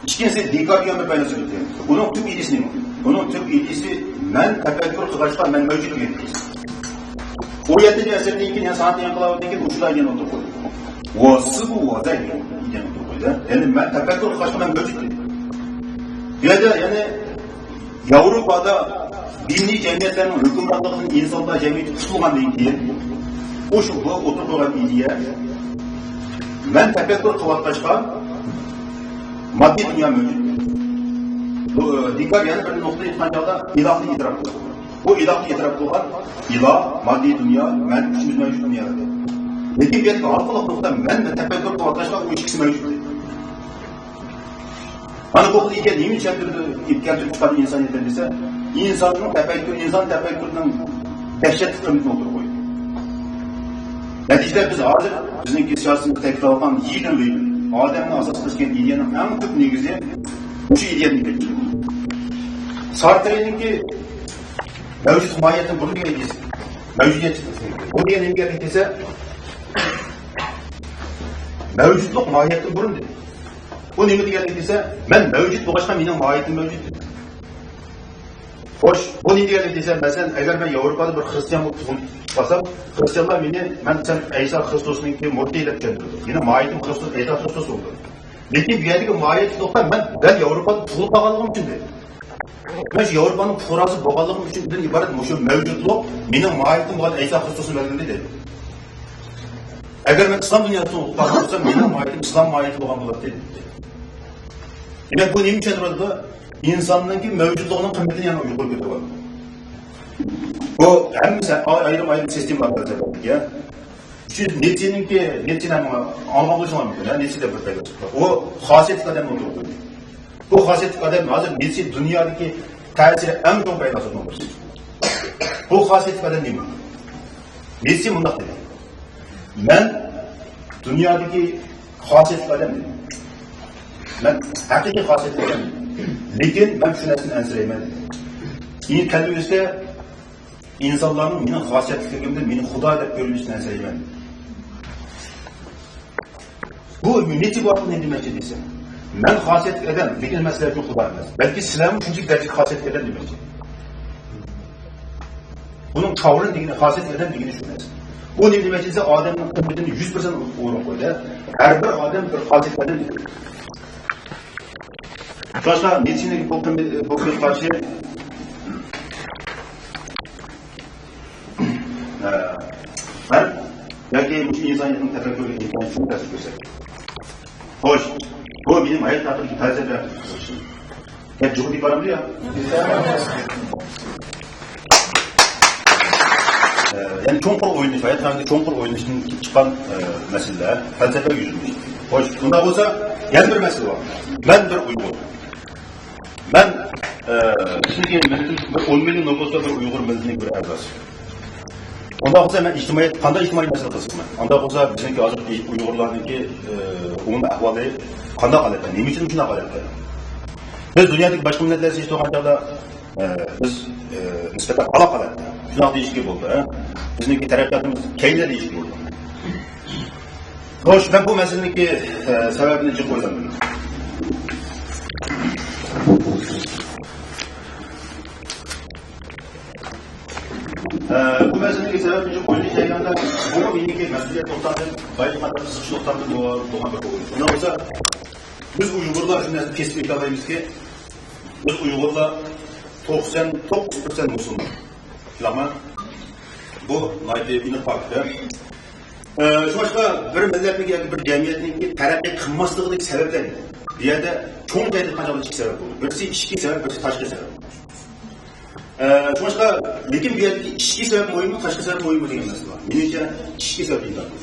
ئىككىنچىسى، دېكارت دېگەن بىر پەيلاسوپ ئىدى. ئۇنىڭ تۈپ ئىدىيىسى نېمە؟ ئۇنىڭ تۈپ ئىدىيىسى، مەن تەپەككۇر قىلغاچقا مەن مەۋجۇت دېگەن ئىدىيىسى. ئون يەتتىنچى ئەسىردىن كېيىن، يەنى سانائەت ئىنقىلابىدىن كېيىن ئۇ شۇنداق ئىدىيەنى ئوتتۇرىغا قويدى. ۋاسىبۇ ۋازەي دېگەن ئىدىيەنى ئوتتۇرىغا قويدى. يەنى مەن تەپەككۇر قىلغاچقا مەن مەۋجۇت دېدى. بۇ يەردە يەنى ياۋروپادا دىنىي جەمئىيەتلەرنىڭ ھۆكۈمرانلىقىدىن ئىنسانلار جەمئىيىتى قۇتۇلغاندىن كېيىن، ئۇ شۇ، بۇ ئوتتۇرىغا قويغان ئىدىيە، مەن تەپەككۇر قىلىۋاتقاچقا، ماددىي دۇنيا مەۋجۇت. بۇ، ئە، دېكارت يەنە بىر نۇقتا ئېيتقان چاغدا ئىلاھنى ئېتىراپ قىلدى. بۇ ئىلاھنى ئېتىراپ قىلغان، ئىلاھ، ماددىي دۇنيا، مەن ئۈچىمىز مەۋجۇت دۇنيادا. لېكىن بۇ يەردىكى ھالقىلىق نۇقتا، مەن تەپەككۇر قىلىۋاتقاچقا ئۇ ئىككىسى مەۋجۇت. مانا بۇ خىل ئىدىيە نېمە چۈشەندۈرىدۇ، ئېلىپ كەلتۈرۈپ چىقارىدۇ ئىنسانىيەتتىن دېسە، ئىنساننىڭ تەپەككۇر، ئىنسان تەپەككۇرىنىڭ دەھشەتلىك قىممىتىنى ئوتتۇرىغا قويدى. نەتىجىدە بىز ھازىر بىزنىڭكى سىياسىتىمىزدا تەكىتلەۋاتقان يىگىرمە ئادەمنى ئاساس قىلىشكەن ئىدىيەنىڭ ئەڭ تۈپ نېگىزى مۇشۇ ئىدىيەدىن كېلىپ چىقىدۇ. سارترنىڭكى مەۋجۇت ماھىيەتتىن بۇرۇن دېگەن ئىدىيەسى. مەۋجۇدىيەت. بۇ دېگەن نېمە دېگەن دېسە، مەۋجۇتلۇق ماھىيەتتىن بۇرۇن دېدى. بۇ نېمە دېگەنلىك دېسە، مەن مەۋجۇت بولغاچقا مېنىڭ ماھىيىتىم مەۋجۇت دېدى. خوش، بۇ نېمە دېگەنلىك دېسە، مەسىلەن، ئەگەر مەن ياۋروپادا بىر خرىستىيان بولۇپ تۇغۇلۇپ قالسام، خرىستىيانلار مېنى، مەن سەن ئەيسا خرىستوسنىڭكى مۇرىتى دەپ چۈشەندۈرىدۇ. مېنىڭ ماھىيىتىم خرىستوس، ئەيسا خرىستوس بولىدۇ. لېكىن بۇ يەردىكى ماھىيەتلىكتە مەن دەل ياۋروپادا تۇغۇلۇپ قالغانلىقىم ئۈچۈن دېدى. مەن شۇ ياۋروپانىڭ پۇقراسى بولغانلىقىم ئۈچۈن ئىبارەت مۇشۇ مەۋجۇتلۇق مېنىڭ ماھىيىتىم بولغان ئەيسا خرىستوسنى بەلگىلىدى دېدى. ئەگەر مەن ئىسلام دۇنياسىدا تۇغۇلۇپ قالغان بولسام، مېنىڭ ماھىيىتىم ئىسلام ماھىيىتى بولغان بولاتتى دېدى. دېمەك، بۇ نېمە چۈشەندۈرىدۇ؟ ئىنساننىڭكى مەۋجۇتلۇقىنىڭ قىممىتىنى يەنە يۇقىرى كۆتۈرۈۋالىدۇ. بۇ ھەممىسى ئايرىم-ئايرىم سىستېمىلار پەلسەپىلىك. ئۈچىنچى، نىتسېنىڭكى، نىتسېنى ئاڭلىغان بولۇشىڭلار مۇمكىن، ھە؟ نىتسې دەپ بىر پەيلاسوپ بار. ئۇ خاسىيەتلىك ئادەمنى ئوتتۇرىغا قويدى. بۇ خاسىيەتلىك ئادەم ھازىر نىتسې دۇنيادىكى تەسىرى ئەڭ چوڭ پەيلاسوپنىڭ بىرسى. بۇ خاسىيەتلىك ئادەم نېمە؟ نىتسې مۇنداق دېدى. مەن دۇنيادىكى خاسىيەتلىك ئادەم دېدى. مەن ھەقىقىي خاسىيەتلىك ئادەم دېدى. لېكىن مەن شۇ نەرسىدىن ئەنسىرەيمەن دېدى. كېيىن كەلگۈسىدە ئىنسانلارنىڭ مېنىڭ خاسىيەتلىكلىكىمدىن مېنى خۇدا دەپ كۆرۈۋېلىشىنى ئەنسىرەيمەن. بۇ نېچە ۋاقىت نېمە دېمەكچى دېسە، مەن خاسىيەتلىك ئادەم، لېكىن مەن سىلەر ئۈچۈن خۇدا ئەمەس. بەلكى سىلەرمۇ شۇنچىلىك دەرىجىدە خاسىيەتلىك ئادەم دېمەكچى. بۇنىڭ تاۋرىنى دېگىنى، خاسىيەتلىك ئادەم دېگىنى شۇ نەرسە. بۇ نېمە دېمەكچى دېسە، ئادەمنىڭ قىممىتىنى يۈز پىرسەنت ئورۇن قويدى. ھەر بىر ئادەم بىر خاسىيەتلىك ئادەم دېگەن. باشقا نېچىنىڭ بۇ قىممىتى، بۇ كۆز قارىشى، ئە، غەرب ياكى مۇشۇ ئىنسانىيەتنىڭ تەپەككۇرىگە ئىنتايىن چوڭ تەسىر كۆرسەتكەن. خوش، بۇ مېنىڭ ھايات ھەققىدىكى پەلسەپە ھەققىدىكى قارىشىم. گەپ جۇغۇدى بارمىدى يا؟ ئە، يەنى چوڭقۇر ئويلىنىش، ھايات ھەققىدە چوڭقۇر ئويلىنىشتىن كېلىپ چىققان، ئە، مەسىلىلەر، پەلسەپە يۈزلىنىش. خوش، بۇنداق بولسا، يەنە بىر مەسىلە بار. مەن بىر ئۇيغۇر. مەن، ئە، چۈنكى مىللىتىم بىر ئون مىليون نوپۇسلۇق بىر ئۇيغۇر مىللىتىنىڭ بىر ئەزاسى. ئۇنداق بولسا مەن ئىجتىمائىي، قانداق ئىجتىمائىي مەسىلە قىلسىمەن؟ ئۇنداق بولسا بىزنىڭكى ھازىر ئۇيغۇرلارنىڭكى، ئە، ئومۇمىي ئەھۋالى قانداق ھالەتتە؟ نېمە ئۈچۈن شۇنداق ھالەتتە؟ بىز دۇنيادىكى باشقا مىللەتلەر سېلىشتۇرغان چاغدا، ئە، بىز، ئە، نىسبەتەن ھالاك ھالەتتە. شۇنداق دېيىشكە بولىدۇ، ھە؟ بىزنىڭكى تەرەققىياتىمىز كەينىدە دېيىشكە بولىدۇ. خوش، مەن بۇ مەسىلىنىڭكى، ئە، سەۋەبىنى جىق ئويلاندىم. ئە، بۇ مەسىلىنىڭكى سەۋەبىنى جىق ئويلاش جەريانىدا بۇ مېنىڭكى مەسئۇلىيەت نۇقتامدىن، بايلىق قاتارلىق قىزىقىش نۇقتامدىن بولغان بىر ئوي. شۇنداق بولسا، بىز ئۇيغۇرلار شۇ نەرسىنى كەسىپ ئېيتالايمىزكى، بىز ئۇيغۇرلار توقسان توققۇز پىرسەنت مۇسۇلمان. شۇنداقمۇ؟ بۇ ناھايىتى ئېنىق پاكىت. ئە، شۇڭلاشقا بىر مىللەتنىڭكى ياكى بىر جەمئىيەتنىڭكى تەرەققىي قىلماسلىقىدىكى سەۋەبلەر بۇ يەردە چوڭ جايدا قانچىلىك ئىككى سەۋەب بولىدۇ. بىرسى ئىچكى سەۋەب، بىرسى تاشقى سەۋەب. ئە، شۇڭلاشقا، لېكىن بۇ يەردىكى ئىچكى سەۋەب مۇھىممۇ، تاشقى سەۋەب مۇھىممۇ دېگەن مەسىلە بار. مېنىڭچە ئىچكى سەۋەب ئېيتىلىدۇ.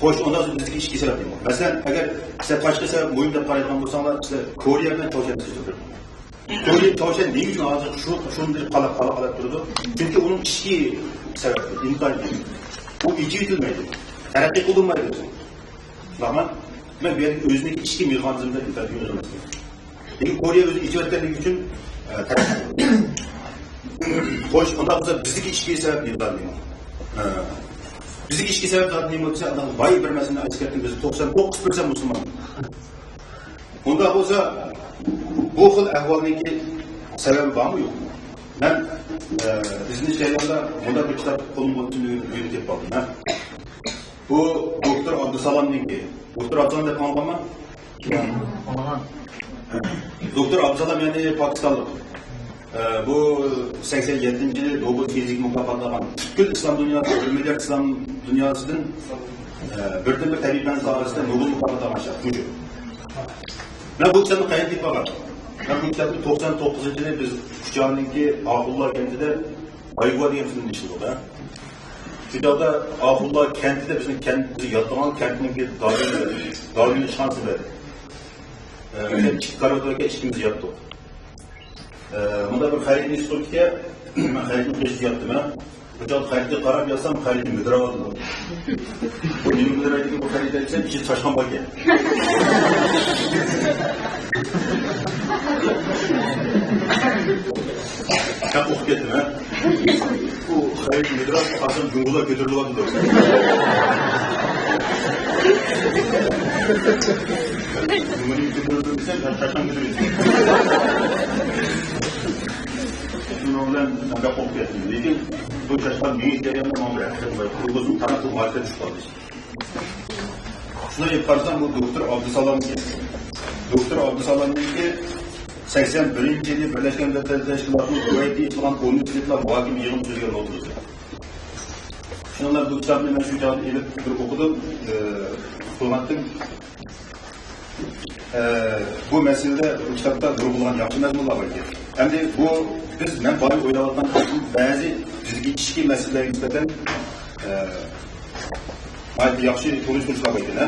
خوش، ئۇنداق بولسا بىزدىكى ئىچكى سەۋەب نېمە؟ مەسىلەن، ئەگەر سىلەر تاشقى سەۋەب مۇھىم دەپ قارايدىغان بولساڭلار، سىلەر كورېيە بىلەن چاۋشيەننى سېلىشتۇرۇپ بېقىڭلار. كورېيە، چاۋشيەن نېمە ئۈچۈن ھازىر شۇ، شۇنداق قالاپ، قالاپ، قالاپ تۇرىدۇ؟ چۈنكى ئۇنىڭ ئىچكى سەۋەبى ئىنتايىن مۇھىم. ئۇ ئېچىۋېتىلمەيدۇ. تەرەققىي قىلدۇرمايدۇ ئۆزىنى. شۇنداقمۇ؟ دېمەك، بۇ يەردە ئۆزىنىڭكى ئىچكى مېخانىزمدا ئىنتايىن ئۆزگەرمەس. لېكىن كورېيە ئۆزى ئېچىۋەتكەنلىكى ئۈچۈن، ئە، تەرەققىي قىلدى. خوش، ئۇنداق بولسا بىزدىكى ئىچكى سەۋەب نېمە؟ ئە، بىزدىكى ئىچكى سەۋەب نېمە دېسە، ئاندىن بايا بىر مەسىلىنى ئەسكەرتتىم، بىز توقسان توققۇز پىرسەنت مۇسۇلمان. ئۇنداق بولسا، بۇ خىل ئەھۋالنىڭكى سەۋەبى بارمۇ يوقمۇ؟ مەن، ئە، ئىزدىنىش جەريانىدا مۇنداق بىر كىتاب قولۇمغا تۈنۈگۈن ئۆيدە كېلىپ قالدىم، ھە. بۇ دوكتور ئابدۇسالامنىڭكى. دوكتور ئابدۇسالام دەپ ئاڭلىغانما؟ ئاڭلىغان. دوكتور ئابدۇسالام يەنى پاكىستانلىق. ئە، بۇ سەكسەن يەتتىنچى يىلى نوبېل فىزىكا مۇكاپاتىنى ئالغان، پۈتكۈل ئىسلام دۇنياسى، بىر مىليارد ئىسلام دۇنياسىدىن، ئە، بىردىنبىر تەبىئىي پەن ساھەسىدە نوبېل مۇكاپاتىنى ئالغان شەخس مۇشۇ. مەن بۇ كىتابنى قەيەردە تېپىپ ئالغان؟ مەن بۇ كىتابنى توقسان توققۇزىنچى يىلى بىز كۇچانىڭكى ئاخۇنلار كەنتىدە بايگۇۋا دېگەن فىلىمنى ئىشلىدۇق، ھە. شۇ چاغدا ئاخۇنلار كەنتىدە بىزنىڭ كەنت، بىز ياتىدىغان كەنتنىڭكى دارىلئىلىم، دارىلئىلىم ئىشخانىسى بار. ئە، بىزدە ئىككى كارىۋات بار ئىكەن، ئىككىمىز ياتتۇق. ئە، مۇنداق بىر خەرىتىنى ئىشلىتىپ كېتىپ، مەن خەرىتىنى قېشىدا ياتتىم، ھە. بۇ چاغدا خەرىتىگە قاراپ ياتسام، خەرىتى مىدىرلاۋاتىدۇ. بۇ نېمە مىدىرلايدىكىن بۇ خەرىتە دېسەم، ئىچىدە چاشقان بار ئىكەن. مەن قورقۇپ كەتتىم، ھە. بۇ خەرىتى مىدىرلاپ، ئاسان جۇڭگودا كۆتۈرۈلۈۋاتىدۇ. جۇڭگونى كۆتۈرۈلدى دېسەم، چاشقان كۆتۈرۈلدى. شۇنىڭ بىلەن مەن بەك قورقۇپ كەتتىم. لېكىن بۇ چاشقان مېڭىش جەريانىدا ماڭا بىر ھەقىقەت بايقىدى. ئۆزۈم تاماقتىن ماركا چىقىپ قالدى. شۇنداق يەپ قارىسام، بۇ دوكتور ئابدۇسالامنىڭكى. دوكتور ئابدۇسالامنىڭكى سەكسەن بىرىنچى يىلى بىرلەشكەن دۆلەتلەر تەشكىلاتىنىڭ كۇۋەيتتە ئېچىلغان ئون ئۈچ يىللىق مۇھاكىمە يىغىنى تۈزگەن نوتىسى. شۇنىڭ بىلەن بۇ كىتابنى مەن شۇ چاغدا ئېلىپ بىر ئوقۇدۇم، ئە، قىلغانتىم. ئە، بۇ مەسىلىدە بۇ كىتابتا نۇرغۇنلىغان ياخشى مەزمۇنلار بار ئىكەن. ئەمدى بۇ بىز، مەن بايا ئويلاۋاتقان بەزى بىزدىكى ئىچكى مەسىلىلەرگە نىسبەتەن، ئە، ناھايىتى ياخشى تونۇشتۇرۇشلار بار ئىكەن، ھە؟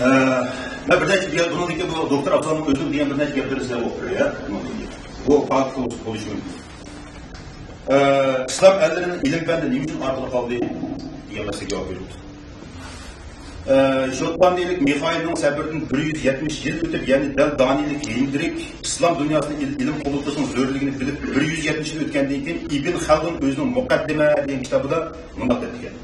ئە، مەن بىر نەچچە گەپ، بۇنىڭدىكى بۇ دوكتور ئابدۇسالامنىڭ ئۆزىنىڭ دېگەن بىر نەچچە گەپلىرىنى سىلەرگە ئوقۇپ بېرەي، ھە؟ بۇنىڭدىكى. بۇ پاكىت بولۇشى مۇمكىن. ئە، ئىسلام ئەللىرىنىڭ ئىلىم پەندە نېمە ئۈچۈن ئارقىدا قالدى دېگەن مەسىلىگە جاۋاب بېرىدۇ. ئە، شوتلاندىيىلىك مىخائىلنىڭ سەپىرىدىن بىر يۈز يەتمىش يىل ئۆتۈپ، يەنى دەل دانىيىلىك ھېندرىك ئىسلام دۇنياسىدا ئىل-، ئىلىم قوبۇل قىلىشنىڭ زۆرۈرلۈكىنى بىلىپ، بىر يۈز يەتمىش يىل ئۆتكەندىن كېيىن، ئىبن خەلدۇن ئۆزىنىڭ مۇقەددىمە دېگەن كىتابىدا مۇنداق دەپتىكەن.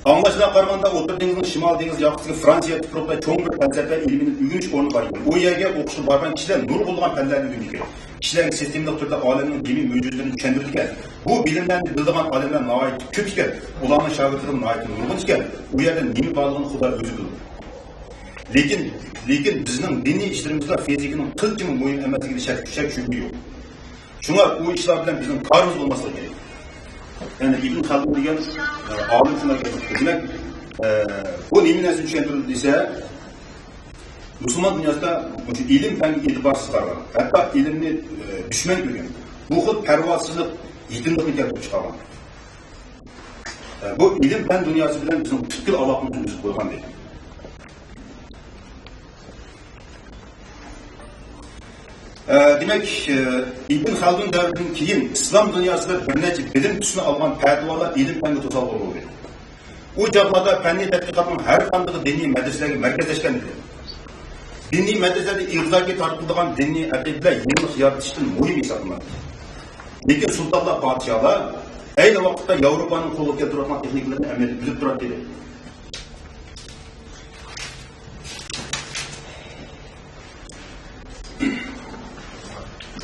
ئاڭلاشلارغا قارىغاندا، ئوتتۇرا دېڭىزنىڭ شىمال دېڭىز ياقىسىدىكى فرانسىيە تۇپرىقىدا چوڭ بىر پەلسەپە ئىلمىنى ئۆگىنىش ئورنى بار ئىكەن. ئۇ يەرگە ئوقۇشقا بارغان كىشىلەر نۇرغۇنلىغان پەنلەرنى ئۆگىنىدىكەن. كىشىلەرگە سىستېمىلىق تۈردە ئالەمنىڭ جىمى مۆجىزىلىرىنى چۈشەندۈرىدىكەن. بۇ بىلىملەرنى بىلىدىغان ئالىملار ناھايىتى كۆپ ئىكەن. ئۇلارنىڭ شاگىرتلىرىمۇ ناھايىتى نۇرغۇن ئىكەن. ئۇ يەردە نېمە بارلىقىنى خۇدا ئۆزى بىلىدۇ. لېكىن، لېكىن بىزنىڭ دىنىي ئىشلىرىمىزدا فىزىكىنىڭ قىلچىمۇ مۇھىم ئەمەسلىكىدە شەك، شەك، شۈبھە يوق. شۇڭا ئۇ ئىشلار بىلەن بىزنىڭ كارىمىز بولماسلىقى كېرەك. يەنى ئىبن خەلدۇن دېگەن، ئە، ئالىم شۇنداق گەپ قىلدى. دېمەك، ئە، بۇ نېمە نەرسىنى چۈشەندۈرىدۇ دېسە، مۇسۇلمان دۇنياسىدا مۇشۇ ئىلىم پەنگە ئېتىبارسىز قارىغان، ھەتتا ئىلىمنى، ئە، دۈشمەن كۆرگەن، بۇ خىل پەرۋاسىزلىق يېتىملىقنى كەلتۈرۈپ چىقارغان. ئە، بۇ ئىلىم پەن دۇنياسى بىلەن بىزنىڭ پۈتكۈل ئالاقىمىزنى ئۈزۈپ قويغان دېگەن. ئە، دېمەك، ئە، ئىبن خەلدۇن دەۋرىدىن كېيىن ئىسلام دۇنياسىدا بىر نەچچە بىلىم تۈسىنى ئالغان پەتىۋالار ئىلىم پەنگە توسالغۇ بولدى. ئۇ چاغلاردا پەننىي تەتقىقاتنىڭ ھەر قاندىقى دىنىي مەدرىسىلەرگە مەركەزلەشكەن ئىدى. دىنىي مەدرىسىلەردە ئېغىزدىكى تارقىتىلىدىغان دىنىي ئەقىدىلەر يېڭىلىق يارىتىشتىن مۇھىم ھېسابلىناتتى. لېكىن سۇلتانلار، پادىشاھلار ئەينى ۋاقىتتا ياۋروپانىڭ قولغا كەلتۈرۈۋاتقان تېخنىكىلىرىنى ئەمەلىيەتتە بىلىپ تۇراتتى.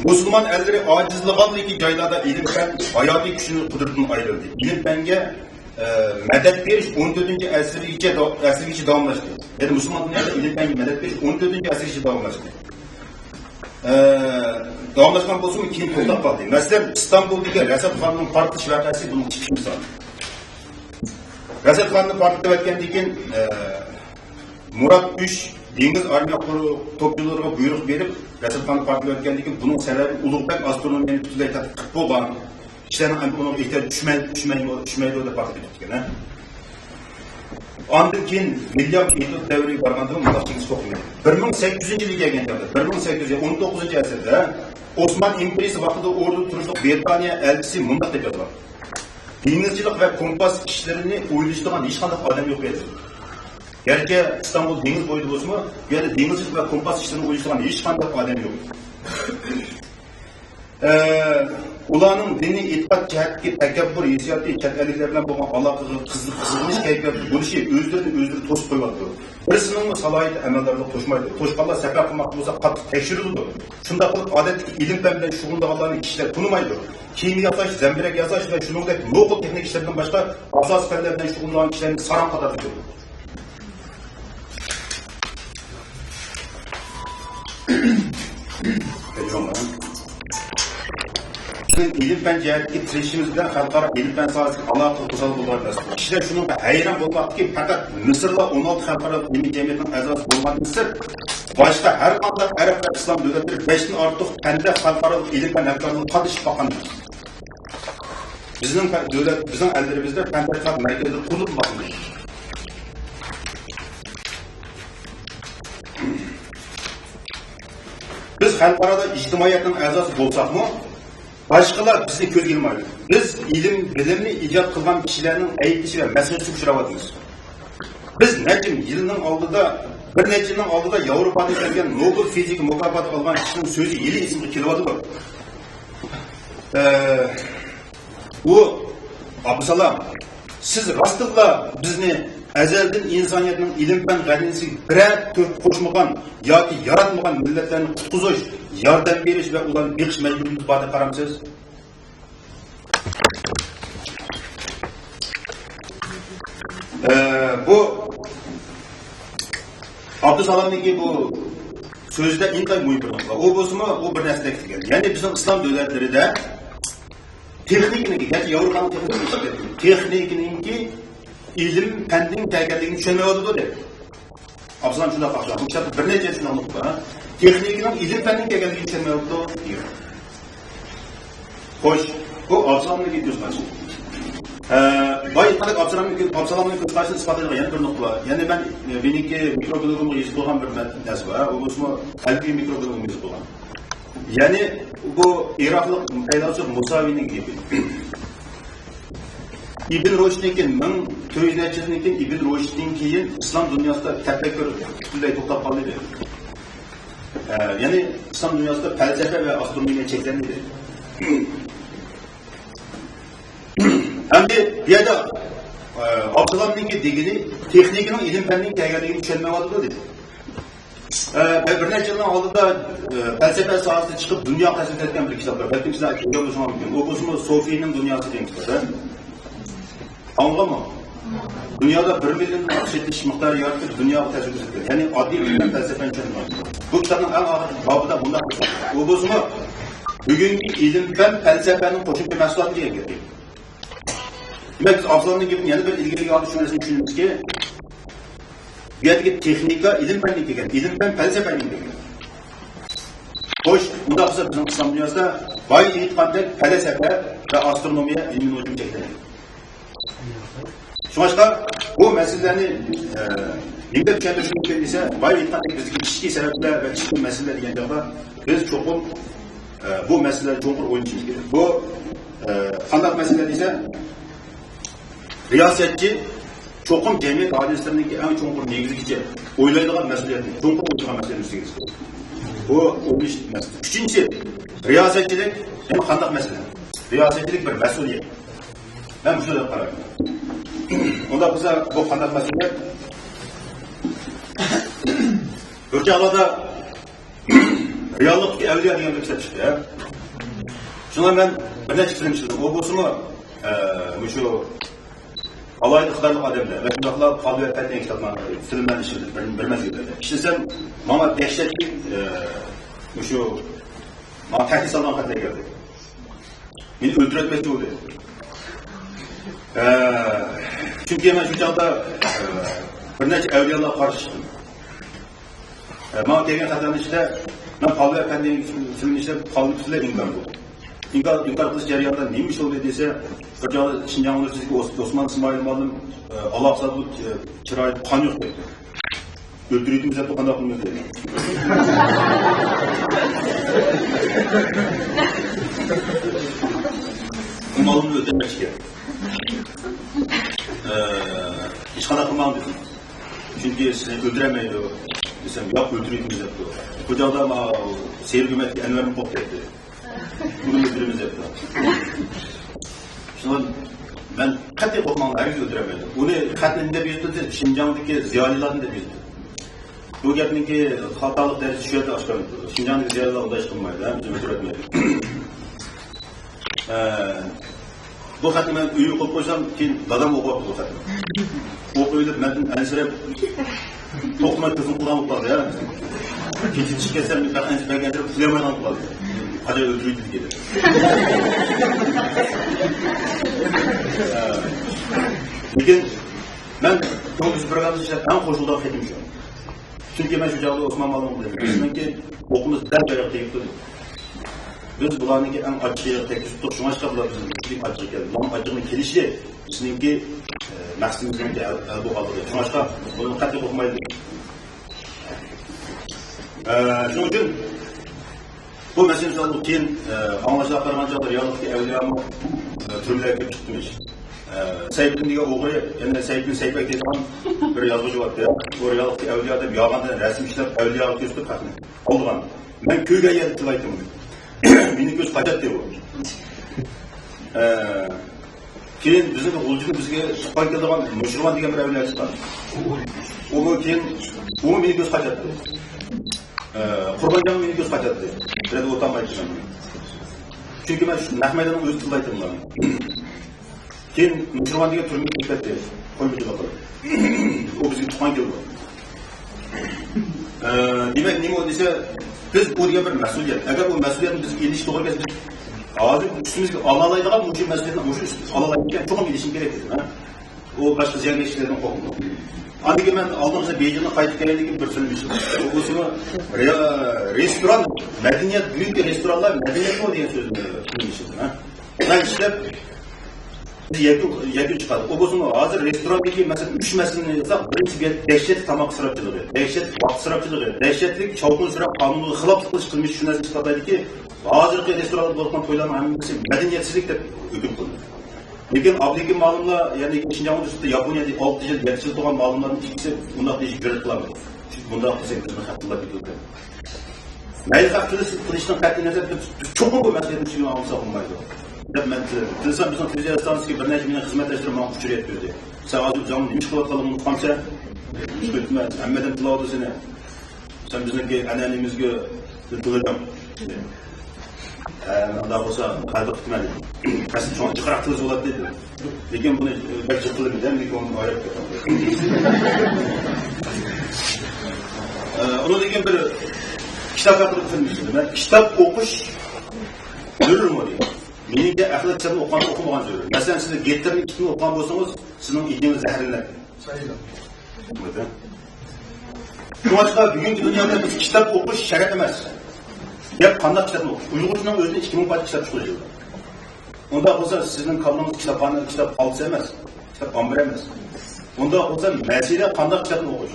مۇسۇلمان ئەللىرى ئاجىزلىغانلىكى جايلاردا ئىلىم-پەن ھاياتىي كۈچىنىڭ قۇدرىتىدىن ئايرىلدى. ئىلىم-پەنگە، ئە، مەدەت بېرىش ئون تۆتىنچى ئەسىرگىچە دا-، ئەسىرگىچە داۋاملاشتى. يەنى مۇسۇلمان دۇنيادا ئىلىم-پەنگە مەدەت بېرىش ئون تۆتىنچى ئەسىرگىچە داۋاملاشتى. ئە، داۋاملاشقان بولسىمۇ، كېيىن توختاپ قالدى. مەسىلەن، ئىستانبۇلدىكى رەسەتخانىنىڭ پارتلىشىش ۋەقەسى بۇنىڭ ئىككىنچى مىسالى. رەسەتخانىنى پارتلىتىۋەتكەندىن كېيىن، ئە، مۇرات ئۈچ دېڭىز ئارمىيە قورۇ-، توپچىلىرىغا بۇيرۇق بېرىپ، رەسەتخانىنى پارتلىتىۋەتكەندىن كېيىن، بۇنىڭ سەۋەبى ئۇلۇغبەك ئاسترونومىيەنى پۈتۈنلەي تەتقىق قىلىپ بولغان كىشىلەرنىڭ ئەمدى ئۇنىڭغا ئېھتىياجى چۈشمەي-، چۈشمەيدۇ، چۈشمەيدۇ دەپ پارتلىتىپ كېتىپتىكەن، ھە. ئاندىن كېيىن ۋىليام ئېدۋارد دەۋرىگە بارغاندا مۇنداق چېكىت توقۇلدى. بىر مىڭ سەككىز يۈزىنچى يىلى كەلگەن چاغدا، بىر مىڭ سەككىز يۈز ئون توققۇزىنچى ئەسىردە ئوسمان ئىمپېرىيىسى ۋاقتىدا ئوردا تۇرۇشلۇق بىرىتانىيە ئەلچىسى مۇنداق دەپ يازغان: «دېڭىزچىلىق ۋە كومپاس ئىشلىرىنى ئويلىشىدىغان ھېچقانداق ئادەم يوق» دېدى. گەرچە ئىستانبۇل دېڭىز بويىدا بولسىمۇ، بۇ يەردە دېڭىزچىلىق ۋە كومپاس ئىشلىرىنى ئويلىشىدىغان ھېچقانداق ئادەم يوق. ئە، ئۇلارنىڭ دىنىي ئېتىقاد جەھەتتىكى تەكەببۇر ھېسسىياتى، چەت ئەللىكلەر بىلەن بولغان ئالاقىغا قىزىق-، قىزغىنىش كەيپىياتىدا بولۇشى ئۆزلىرىنى ئۆزلىرى توسۇپ قويۇۋاتىدۇ. بىرسىنىڭمۇ سالاھىيىتى ئەمەلدارلىققا توشمايدۇ. توشقانلار سەپەر قىلماقچى بولسا قاتتىق تەكشۈرۈلىدۇ. شۇنداق قىلىپ ئادەتتىكى ئىلىم-پەن بىلەن شۇغۇللىنىدىغانلارنى كىشىلەر تونۇمايدۇ. كىيىم ياساش، زەمبىرەك ياساش ۋە شۇنىڭدەك نوقۇل تېخنىكا ئىشلىرىدىن باشقا ئاساسىي پەنلەر بىلەن شۇغۇللانغان كىشىلەرنى ساراڭ قاتارىدا كۆرىدۇ. بىزنىڭ ئىلىم-پەن جەھەتتىكى تىرىشىشىمىز بىلەن خەلقئارا ئىلىم-پەن ساھەسىدىكى ئالاقە توسالغۇ بولغان ئەمەس. كىشىلەر شۇنىڭغا ھەيران بولماقتىكى، پەقەت مىسىرلا ئون ئالتە خەلقئارا ئىلمىي جەمئىيەتنىڭ ئەزاسى بولغاندىن سىرت، باشقا ھەر قانداق ئەرەب ۋە ئىسلام دۆلەتلىرى بەشتىن ئارتۇق پەندە خەلقئارا ئىلىم-پەن ھەمكارلىقىغا قاتنىشىپ باققان ئەمەس. بىزنىڭ پە-، دۆلەت، بىزنىڭ ئەللىرىمىزدە پەن تەتقىقات مەركەزلىرى قۇرۇلۇپ باقمىدى. بىز خەلقئارادا ئىجتىمائىيەتنىڭ ئەزاسى بولساقمۇ، باشقىلار بىزنى كۆزگە ئىلمايدۇ. بىز ئىلىم، بىلىمنى ئىجاد قىلغان كىشىلەرنىڭ ئەيىبلىشى ۋە مەسخىرىسىگە ئۇچراۋاتىمىز. بىز نەچچە يىلنىڭ ئالدىدا، بىر نەچچە يىلنىڭ ئالدىدا ياۋروپادىن كەلگەن نوبېل فىزىكا مۇكاپاتى ئالغان كىشىنىڭ سۆزى ھېلى ئېسىمگە كېلىۋاتىدۇ. ئە، ئۇ، ئابدۇسالام، سىز راستتىنلا بىزنى ئەزەلدىن ئىنسانىيەتنىڭ ئىلىم-پەن غەزىنىسىگە بىرەر تۆھپە قوشمىغان ياكى ياراتمىغان مىللەتلەرنى قۇتقۇزۇش، ياردەم بېرىش ۋە ئۇلارنى بېقىش مەجبۇرىيىتىمىز بار دەپ قارامسىز؟ ئە، بۇ ئابدۇسالامنىڭكى بۇ سۆزىدە ئىنتايىن مۇھىم بىر نۇقتا. ئۇ بولسىمۇ، ئۇ بىر نەرسە تەكىتلىگەن. يەنى بىزنىڭ ئىسلام دۆلەتلىرىدە تېخنىكىنىڭكى، يەنى ياۋروپانىڭ تېخنىكىنىڭكى، تېخنىكىنىڭكى ئىلىم-پەندىن كەلگەنلىكىنى چۈشەنمەيۋاتىدۇ دەيدۇ. ئابدۇسالام شۇنداق قىلغان. بۇ كىتابتا بىر نەچچە شۇنداق نۇقتا بار. تېخنىكىنىڭ ئىلىم-پەندىن كەلگەنلىكىنى چۈشەنمەيۋاتىدۇ دېگەن. خوش، بۇ ئابدۇسالامنىڭكى كۆز قارىشى. ئە، بايا ئېيتقاندەك ئابدۇسالامنىڭ، ئابدۇسالامنىڭ كۆز قارىشىنى ئىسپاتلايدىغان يەنە بىر نۇقتا بار. يەنى مەن، ئە، مېنىڭكى مىكروبلوگۇمغا يېزىپ قويغان بىر مە-، نەرسە بار. ئۇ بولسىمۇ ئەلفىي مىكروبلوگۇمغا يېزىپ قويغان. يەنى بۇ ئىراقلىق پەيلاسوپ مۇساۋىنىڭ گېپى. ئىبن رۇشدتىن كېيىن، مىڭ تۆت يۈز نەچچە يىلدىن كېيىن، ئىبن رۇشدتىن كېيىن ئىسلام دۇنياسىدا تەپەككۇر پۈتۈنلەي توختاپ قالدى دەيدۇ. ئە، يەنى ئىسلام دۇنياسىدا پەلسەپە ۋە ئاسترونومىيە چەكلەندى دەيدۇ. ئەمدى بۇ يەردە، ئە، ئابدۇسالامنىڭكى دېگىنى تېخنىكىنىڭ ئىلىم-پەندىن كەلگەنلىكىنى چۈشەنمەيۋاتىدۇ دېدى. ئە، بىر نەچچە يىلنىڭ ئالدىدا، ئە، پەلسەپە ساھەسىدە چىقىپ دۇنياغا تەسىر كۆرسەتكەن بىر كىتابلار، بەلكىم سىلەر كۆرگەن بولسىڭىز مۇمكىن. ئۇ بولسىمۇ سوفىينىڭ دۇنياسى دېگەن كىتاب، ھە؟ ئاڭلىغانمۇ؟ دۇنيادا بىر مىليوندىن ئارتۇق ئىشلىتىش مىقدارى يارىتىپ، دۇنياغا تەسىر كۆرسەتكەن. يەنى ئاددىي بىلىم بىلەن پەلسەپىنى چۈشەنمەيدۇ. بۇ كىتابنىڭ ئەڭ ئاخىرقى بابىدا مۇنداق دېگەن. ئۇ بولسىمۇ بۈگۈنكى ئىلىم-پەن پەلسەپەنىڭ قوشۇمچە مەھسۇلاتى دېگەن گەپ. دېمەك، بىز ئابدۇسالامنىڭ گېپىنى يەنە بىر ئىلگىرى ئالدى شۇ نەرسىنى چۈشىنىمىزكى، بۇ يەردىكى تېخنىكا ئىلىم-پەندىن كەلگەن، ئىلىم-پەن پەلسەپەدىن كەلگەن. خوش، ئۇنداق بولسا بىزنىڭ ئىسلام دۇنياسىدا بايا ئېيتقاندەك پەلسەپە ۋە ئاسترونومىيە ئىلمىي نوچىمۇ چەكلەنگەن. شۇڭلاشقا بۇ مەسىلىلەرنى، ئە، نېمە دەپ چۈشەندۈرۈش مۇمكىن دېسە، بايا ئېيتقاندەك بىزدىكى ئىچكى سەۋەبلەر ۋە ئىچكى مەسىلىلەر دېگەن چاغدا بىز چوقۇم، ئە، بۇ مەسىلىلەرنى چوڭقۇر ئويلىشىمىز كېرەك. بۇ، ئە، قانداق مەسىلە دېسە، رىياسەتچى چوقۇم جەمئىيەت ھادىسىلىرىنىڭكى ئەڭ چوڭقۇر نېگىزىگىچە ئويلايدىغان مەسئۇلىيەتنى، چوڭقۇر ئويلايدىغان مەسىلىنى ئۈستىگە ئېلىشى كېرەك. بۇ ئويلىنىش مەسىلىسى. ئۈچىنچىسى، رىياسەتچىلىك يەنە قانداق مەسىلە؟ رىياسەتچىلىك بىر مەسئۇلىيەت. مەن مۇشۇنداق قارايمەن. ئۇنداق بولسا، بۇ قانداق مەسئۇلىيەت؟ بىر چاغلاردا رېئاللىقتىكى ئەۋلىيا دېگەن بىر كىتاب چىقتى، ھە؟ شۇڭا مەن بىر نەچچە فىلىم ئىشلىدىم. ئۇ بولسىمۇ، ئە، مۇشۇ ئالاھىدە ئىقتىدارلىق ئادەملەر ۋە شۇنداقلا پالۋەر پەن دېگەن كىتابلارنى، فىلىملەرنى ئىشلىدىم بىر، بىر مەزگىلدە. ئىشلىسەم، ماڭا دەھشەتلىك، ئە، مۇشۇ ماڭا تەھدىت سالغان خەتلەر كەلدى. مېنى ئۆلتۈرۈۋەتمەكچى بولدى. ئە، چۈنكى مەن شۇ چاغدا، ئە، بىر نەچچە ئەۋلىيالارغا قارشى چىقتىم. ئە، ماڭا كەلگەن خەتەرنى ئىشلە، مەن پالۋەر پەن دېگەن فىلىمنى ئىشلەپ، پالۋەر پۈتۈنلەي ئىنكار قىلدى. ئىنكار، ئىنكار قىلىش جەريانىدا نېمە ئىش بولدى دېسە، بىر چاغدا شىنجاڭ ئۇنىۋېرسىتېتىدىكى ئوس-، ئوسمان ئىسمائىل مۇئەللىم، ئە، ئالاقىسىدا بۇ، ئە، چىرايىدا قان يوق دەپتۇ. ئۆلتۈرۈۋېتىمىز دەپتۇ، قانداق قىلىمىز دەيمەن. ئۇ مالنى ئۆلتۈرمەكچىكەن. ئە، ھېچقانداق قىلماڭ دېدىم. چۈنكى سىزنى ئۆلتۈرەلمەيدۇ دېسەم، ياق، ئۆلتۈرۈۋېتىمىز دەپتۇ. بۇ چاغدا ماۋۇ سېيىر گۈمبەتتىكى ئەنۋەرمۇ قوپۇپ كەتتى. بۇنى ئۆلتۈرىمىز دەپتۇ. شۇڭا مەن قەتئىي قورقماڭلار، ھەرگىز ئۆلتۈرەلمەيدۇ. ئۇنى خەتنى نېمە دەپ يېزىپتۇ؟ شىنجاڭدىكى زىيالىيلاردىن دەپ يېزىپتۇ. بۇ گەپنىڭكى خاتالىق دەرىجىسى شۇ يەردە ئاشكارىلىنىپتۇ. شىنجاڭدىكى زىيالىيلار ئۇنداق ئىش قىلمايدۇ، ھە، بىزنى ئۆلتۈرەلمەيدۇ. ئە، بۇ خەتنى مەن ئۆيگە قويۇپ قويسام، كېيىن دادام ئوقۇۋاپتۇ بۇ خەتنى. ئوقۇۋېلىپ مەندىن ئەنسىرەپ، توختىماي تېلېفون قىلغان بولۇپ قالدى، ھە. كېچە چىقىپ كەتسەم، بەك ئەنسىرەپ، بەك ئەنسىرەپ، ئۇخلىيالمايدىغان بولۇپ قالدى. قاچان ئۆلتۈرۈۋېتىدىكىن. ئە، لېكىن مەن كۆڭۈل ئۈزۈپ بەرگەن ئەڭ قوشۇلىدىغان خېتىم شۇ. چۈنكى مەن شۇ چاغدا ئوسمان مالىمغا دېدىم، بىزنىڭكى ئوقىمىز دەل جايىغا تېگىپ تۇردى. بىز بۇلارنىڭكى ئەڭ ئاچچىق يېرىگە تەگكۈزۈپتۇق، شۇڭلاشقا بۇلار بىزنىڭ ئۈستىدىكى ئاچچىقى كەلدى. بۇلارنىڭ ئاچچىقىنى كېلىشى بىزنىڭكى، ئە، مەقسىتىمىزنىڭكى ھەل، ھەل بولغانلىقى. شۇڭلاشقا بۇنى قەتئىي قوپمايلى. ئە، شۇنىڭ ئۈچۈن بۇ مەسىلىنى سورىدۇق. كېيىن، ئە، ئاڭلاشلارغا قارىغان چاغدا رېئاللىقتىكى ئەۋلىيامۇ، ئە، تۈرمىلەرگە كىرىپ چىقتىمىش. ئە، سەيپىدىن دېگەن ئوغرى، يەنى سەيپىدىن سەيپەك دەيدىغان بىر يازغۇچى بارتى. ئۇ رېئاللىقتىكى ئەۋلىيا دەپ يالغاندىن رەسىم ئىشلەپ، ئەۋلىياغا كۆرسىتىپ خەقنى ئالدىغان. مەن كۆرگەن يەردە تىللايتتىم ئۇنى. مېنىڭ كۆز قاچاتتى ئۇ. ئە، كېيىن بىزنىڭ غۇلجىدىن بىزگە تۇغقان كېلىدىغان نۇشىرۋان دېگەن بىر ئەۋلىيا چىققان. ئۇمۇ كېيىن، ئۇمۇ مېنىڭ كۆز قاچاتتى. ئە، قۇربانجانمۇ مېنىڭ كۆز قاچاتتى. بىر يەردە ئولتۇرالمايتتىم مەن. چۈنكى مەن شۇ نەق مەيداننىڭ ئۆزىدە تىللايتتىم ئۇلارنى. كېيىن نۇشىرۋان دېگەن تۈرمىگە كىرىپ كەتتى. قويمىچىلىق قىلىپ. ئۇ بىزگە تۇغقان كېلىدۇ. ئە، دېمەك، نېمە ئۇ دېسە، بىز ئۇ دېگەن بىر مەسئۇلىيەت. ئەگەر ئۇ مەسئۇلىيەتنى بىز ئېلىش توغرا كەلسە، بىز ھازىر ئۈستىمىزگە ئالالايدىغان مۇشۇ مەسئۇلىيەتنى مۇشۇ ئۈستىمىزگە ئالالايدىكەن، چوقۇم ئېلىشىمىز كېرەك دېدىم، ھە. ئۇ باشقا زىيانكەشلىكلەردىن قورقمىدى. ئاندىن كېيىن مەن ئالدىمغا بېيجىڭدىن قايتىپ كەلگەندىن كېيىن بىر فىلىم ئىشلىدىم. ئۇ بولسىمۇ رېيا-، رېستوران، مەدەنىيەت، بۈگۈنكى رېستورانلار مەدەنىيەتمۇ دېگەن سۆزنى فىلىم ئىشلىدىم، ھە. مەن ئىشلەپ، بىز يەكۈن، يەكۈن چىقاردۇق. ئۇ بولسىمۇ ھازىر رېستوران دېگەن مەسىلە، ئۈچ مەسىلىنى يىغساق، بىرىنچىسى دېگەن دەھشەتلىك تاماق ئىسراپچىلىقى، دەھشەتلىك ۋاقىت ئىسراپچىلىقى، دەھشەتلىك شاۋقۇن-سۈرەن قانۇنىغا خىلاپلىق قىلىش قىلمىشى شۇ نەرسىنى ئىسپاتلايدۇكى، ھازىرقى رېستوراندا بولۇۋاتقان تويلارنىڭ ھەممىسى مەدەنىيەتسىزلىك دەپ ھۆكۈم قىلدى. لېكىن ئابلىكىم مالىملار، يەنى شىنجاڭ ئۇنىۋېرسىتېتىدا ياپونىيەدە ئالتە يىل، يەتتە يىل تۇرغان مالىملارنىڭ ئىككىسى ئۇنداق دېيىشكە جۈرئەت قىلالمىدى. چۈنكى بۇنداق دېسەك بىزنى خەت تىللاپ كېتىدىكەن. مەيلى خەق تىللىسۇن، تىللىشىدىن قەتئىينەزەر، بىز، بىز چوقۇم بۇ مەسئۇلىيەتنى ئۈستىگە ئالمىساق بولمايدۇ، دەپ مەن تىللىدىم. تىللىسام، بىزنىڭ تېلېۋىزىيە ئىستانسىسىدىكى بىر نەچچە مېنىڭ خىزمەتداشلىرىم ماڭا ئۇچۇر يەتكۈزدى. سەن ھازىر ئۆزۈڭنىڭ نېمە ئىش قىلىۋاتقانلىقىڭنى ئۇنتۇپ قالمىسەن؟ ھېممە ھەممە ئادەم تىللاۋاتىدۇ سېنى. سەن بىزنىڭكى ئەنئەنىمىزگە تىللىدىڭ. ئە، ئۇنداق بولسا، قەدىر قىپتىمەن. قەستەن چوڭ جىقراق تىللىسا بولاتتى دېدىم. لېكىن بۇنى بەك جىق تىللىمىدىم، لېكىن ئۇنى ئايرىپ كەتتىم. ئە، ئۇنىڭدىن كېيىن بىر كىتاب ھەققىدە بىر فىلىم ئىشلىدىم. مەن كىتاب ئوقۇش زۆرۈرمۇ دېدىم. مېنىڭچە ئەخلەت كىتابنى ئوقۇغان ئوقۇمىغان زۆرۈر. مەسىلەن، سىز گېتلېرنىڭ ئىككى كىتابىنى ئوقۇغان بولسىڭىز، سىزنىڭ ئىدىيىڭىز زەھەرلىنەتتى. شۇڭلاشقا بۈگۈنكى دۇنيادا بىز كىتاب ئوقۇش شەرت ئەمەس. گەپ قانداق كىتابنى ئوقۇش؟ ئۇيغۇرچىنىڭ ئۆزىدە ئىككى مىڭ پارچە كىتاب چىقىدۇ يىلدا. ئۇنداق بولسا سىزنىڭ كاللىڭىز كىتابخانا، كىتاب خالتىسى ئەمەس، كىتاب ئامبىرى ئەمەس. ئۇنداق بولسا مەسىلە قانداق كىتابنى ئوقۇش؟